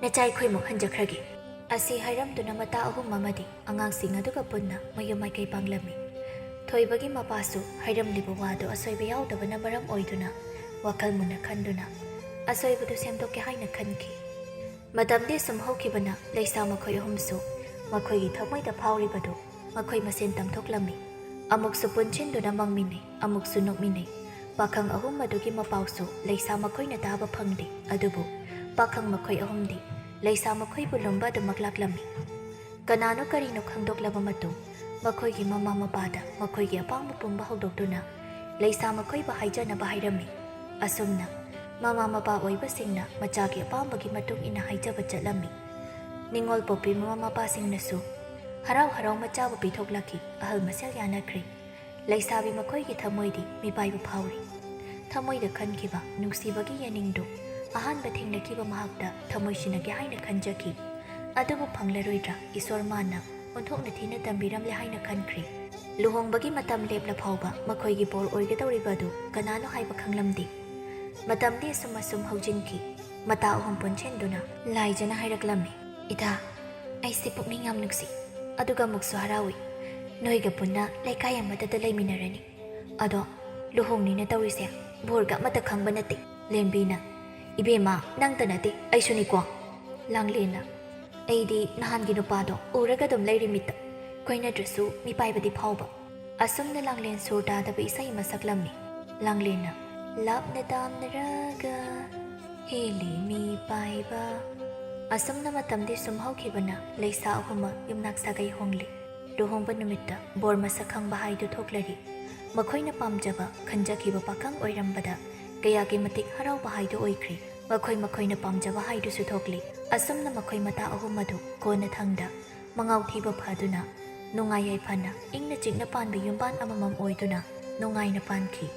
ꯅꯆꯥ ꯑꯩꯈꯣꯏꯃꯨꯛ ꯍꯟꯖꯈ꯭ꯔꯒꯦ꯫ ꯑꯁꯤ ꯍꯥꯏꯔꯝꯗꯨꯅ ꯃꯇꯥ ꯑꯍꯨꯝ ꯑꯃꯗꯤ ꯑꯉꯥꯡꯁꯤꯡ ꯑꯗꯨꯒ ꯄꯨꯟꯅ ꯃꯌꯨꯝ ꯃꯥꯏꯀꯩ ꯄꯥꯡꯂꯝꯃꯤ꯫ ꯊꯣꯏꯕꯒꯤ ꯃꯄꯥꯁꯨ ꯍꯥꯏꯔꯝꯂꯤꯕ ꯋꯥꯗꯨ ꯑꯁꯣꯏꯕ ꯌꯥꯎꯗꯕꯅ ꯃꯔꯝ ꯑꯣꯏꯗꯨꯅ ꯋꯥꯈꯜ ꯃꯨꯟꯅ ꯈꯟꯗꯨꯅ ꯑꯁꯣꯏꯕꯗꯨ ꯁꯦꯝꯗꯣꯛꯀꯦ ꯍꯥꯏꯅ ꯈꯟꯈꯤ꯫ ꯃꯇꯝꯗꯤ ꯁꯨꯝ ꯍꯧꯈꯤꯕꯅ ꯂꯩꯁꯥ ꯃꯈꯣꯏ ꯑꯍꯨꯝꯁꯨ ꯃꯈꯣꯏꯒꯤ ꯊꯃꯣꯏꯗ ꯐꯥꯎꯔꯤꯕꯗꯨ ꯃꯈꯣꯏ ꯃꯁꯦꯟ ꯇꯝꯊꯣꯛꯂꯝꯃꯤ꯫ ꯑꯃꯨꯛꯁꯨ ꯄꯨꯟꯁꯤꯟꯗꯨꯅ ꯃꯪꯃꯤꯟꯅꯩ, ꯑꯃꯨꯛꯁꯨ ꯅꯣꯛꯃꯤꯟꯅꯩ꯫ ꯄꯥꯈꯪ ꯑꯍꯨꯝ ꯑꯗꯨꯒꯤ ꯃꯄꯥꯎꯁꯨ ꯂꯩꯁꯥ ꯃꯈꯣꯏꯅ ꯇꯥꯕ ꯐꯪꯗꯦ꯫ ꯑꯗꯨꯕꯨ ꯄꯥꯈꯪ ꯃꯈꯣꯏ ꯑꯍꯨꯝꯗꯤ ꯂꯩꯁꯥ ꯃꯈꯣꯏꯕꯨ ꯂꯨꯝꯕ ꯑꯗꯨꯃꯛ ꯂꯥꯛꯂꯝꯃꯤ꯫ ꯀꯅꯥꯅꯣ ꯀꯔꯤꯅꯣ ꯈꯪꯗꯣꯛꯂꯕ ꯃꯇꯨꯡ ꯃꯈꯣꯏꯒꯤ ꯃꯃꯥ ꯃꯄꯥꯗ ꯃꯈꯣꯏꯒꯤ ꯑꯄꯥꯝꯕ ꯄꯨꯝꯕ ꯍꯧꯗꯣꯛꯇꯨꯅ ꯂꯩꯁꯥ ꯃꯈꯣꯏꯕꯨ ꯍꯥꯏꯖꯅꯕ ꯍꯥꯏꯔꯝꯃꯤ꯫ ꯑꯁꯨꯝꯅ ꯃꯃꯥ ꯃꯄꯥ ꯑꯣꯏꯕꯁꯤꯡꯅ ꯃꯆꯥꯒꯤ ꯑꯄꯥꯝꯕꯒꯤ ꯃꯇꯨꯡ ꯏꯟꯅ ꯍꯥꯏꯖꯕ ꯆꯠꯂꯝꯃꯤ꯫ ꯅꯤꯡꯉꯣꯜ ꯄꯣꯛꯄꯤ ꯃꯃꯥ ꯃꯄꯥꯁꯤꯡꯅꯁꯨ ꯍꯔꯥꯎ ꯍꯔꯥꯎ ꯃꯆꯥꯕꯨ ꯄꯤꯊꯣꯛꯂꯛꯈꯤ꯫ ꯑꯍꯜ ꯃꯁꯦꯜ ꯌꯥꯅꯈ꯭ꯔꯦ꯫ ꯂꯩꯁꯥꯕꯤ ꯃꯈꯣꯏꯒꯤ ꯊꯃꯣꯏꯗꯤ ꯃꯤꯄꯥꯏꯕ ꯐꯥꯎꯔꯤ꯫ ꯊꯃꯣꯏꯗ ꯈꯟꯈꯤꯕ ꯅꯨꯡꯁꯤꯕꯒꯤ ꯌꯦꯅꯤꯡꯗꯨ ꯑꯍꯥꯟꯕ ꯊꯦꯡꯅꯈꯤꯕ ꯃꯍꯥꯛꯇ ꯊꯃꯣꯏ ꯁꯤꯟꯅꯒꯦ ꯍꯥꯏꯅ ꯈꯟꯖꯈꯤ꯫ ꯑꯗꯨꯕꯨ ꯐꯪꯂꯔꯣꯏꯗ꯭ꯔꯥ? ꯏꯁꯣꯔ ꯃꯥꯅ ꯑꯣꯟꯊꯣꯛꯅ ꯊꯤꯅ ꯇꯝꯕꯤꯔꯝꯂꯦ ꯍꯥꯏꯅ ꯈꯟꯈ꯭ꯔꯦ꯫ ꯂꯨꯍꯣꯡꯕꯒꯤ ꯃꯇꯝ ꯂꯦꯞꯂ ꯐꯥꯎꯕ ꯃꯈꯣꯏꯒꯤ ꯕꯣꯔ ꯑꯣꯏꯒꯗꯧꯔꯤꯕ ꯑꯗꯨ ꯀꯅꯥꯅꯣ ꯍꯥꯏꯕ ꯈꯪꯂꯝꯗꯦ꯫ ꯃꯇꯝꯗꯤ ꯑꯁꯨꯝ ꯑꯁꯨꯝ ꯍꯧꯖꯤꯟꯈꯤ꯫ ꯃꯇꯥ ꯑꯍꯨꯝ ꯄꯨꯟꯁꯤꯟꯗꯨꯅ ꯂꯥꯏꯖꯅ ꯍꯥꯏꯔꯛꯂꯝꯃꯤ, "ꯏꯇꯥ, ꯑꯩꯁꯦ ꯄꯨꯛꯅꯤꯡ ꯌꯥꯝ ꯅꯨꯡꯁꯤ, ꯑꯗꯨꯒ ꯑꯃꯨꯛꯁꯨ ꯍꯔꯥꯎꯏ꯫ ꯅꯣꯏꯒ ꯄꯨꯟꯅ ꯂꯩꯀꯥꯏ ꯑꯃꯠꯇꯗ ꯂꯩꯃꯤꯟꯅꯔꯅꯤ꯫ ꯑꯗꯣ ꯂꯨꯍꯣꯡꯅꯤꯅ ꯇꯧꯔꯤꯁꯦ ꯕꯣꯔꯒ ꯑꯃꯠꯇ ꯈꯪꯕ ꯅꯠꯇꯦ꯫" ꯂꯦꯝꯕꯤꯅ, "ꯏꯕꯦꯝꯃ, ꯅꯪꯇ ꯅꯠꯇꯦ, ꯑꯩꯁꯨꯅꯤꯀꯣ꯫" ꯂꯥꯡꯂꯦꯟꯅ, "ꯑꯩꯗꯤ ꯅꯍꯥꯟꯒꯤ ꯅꯨꯄꯥꯗꯣ ꯎꯔꯒ ꯑꯗꯨꯝ ꯂꯩꯔꯤ ꯃꯤꯠꯇ, ꯀꯣꯏꯅꯗ꯭ꯔꯁꯨ ꯃꯤꯄꯥꯏꯕꯗꯤ ꯐꯥꯎꯕ꯫" ꯑꯁꯨꯝꯅ ꯂꯥꯡꯂꯦꯟ ꯁꯨꯔ ꯇꯥꯗꯕ ꯏꯁꯩ ꯑꯃ ꯁꯛꯂꯝꯃꯤ꯫ ꯂꯥꯡꯂꯦꯟꯅ, "ꯂꯥꯞꯅ ꯇꯥꯝꯅꯔꯒ ꯍꯦꯜꯂꯤ ꯃꯤ ꯄꯥꯏꯕ꯫" ꯑꯁꯨꯝꯅ ꯃꯇꯝꯗꯤ ꯁꯨꯝ ꯍꯧꯈꯤꯕꯅ ꯂꯩꯁꯥ ꯑꯍꯨꯝꯃꯛ ꯌꯨꯝꯅꯥꯛ ꯁꯥꯒꯩ ꯍꯣꯡꯂꯤ꯫ ꯂꯨꯍꯣꯡꯕ ꯅꯨꯃꯤꯠꯇ ꯕꯣꯔ ꯃꯁꯛ ꯈꯪꯕ ꯍꯥꯏꯗꯨ ꯊꯣꯛꯂꯔꯤ꯫ ꯃꯈꯣꯏꯅ ꯄꯥꯝꯖꯕ, ꯈꯟꯖꯈꯤꯕ ꯄꯥꯈꯪ ꯑꯣꯏꯔꯝꯕꯗ ꯀꯌꯥꯒꯤ ꯃꯇꯤꯛ ꯍꯔꯥꯎꯕ ꯍꯥꯏꯗꯨ ꯑꯣꯏꯈ꯭ꯔꯦ꯫ ꯃꯈꯣꯏ ꯃꯈꯣꯏꯅ ꯄꯥꯝꯖꯕ ꯍꯥꯏꯗꯨꯁꯨ ꯊꯣꯛꯂꯤ꯫ ꯑꯁꯨꯝꯅ ꯃꯈꯣꯏ ꯃꯇꯥ ꯑꯍꯨꯝ ꯑꯗꯨ ꯀꯣꯟꯅꯊꯪꯗ ꯃꯉꯥꯎ ꯊꯤꯕ ꯐꯗꯨꯅ, ꯅꯨꯡꯉꯥꯏ ꯌꯥꯏꯐꯅ, ꯏꯪꯅ ꯆꯤꯛꯅ ꯄꯥꯟꯕ ꯌꯨꯝꯕꯥꯟ ꯑꯃꯃꯝ ꯑꯣꯏꯗꯨꯅ ꯅꯨꯡꯉꯥꯏꯅ ꯄꯥꯟꯈꯤ꯫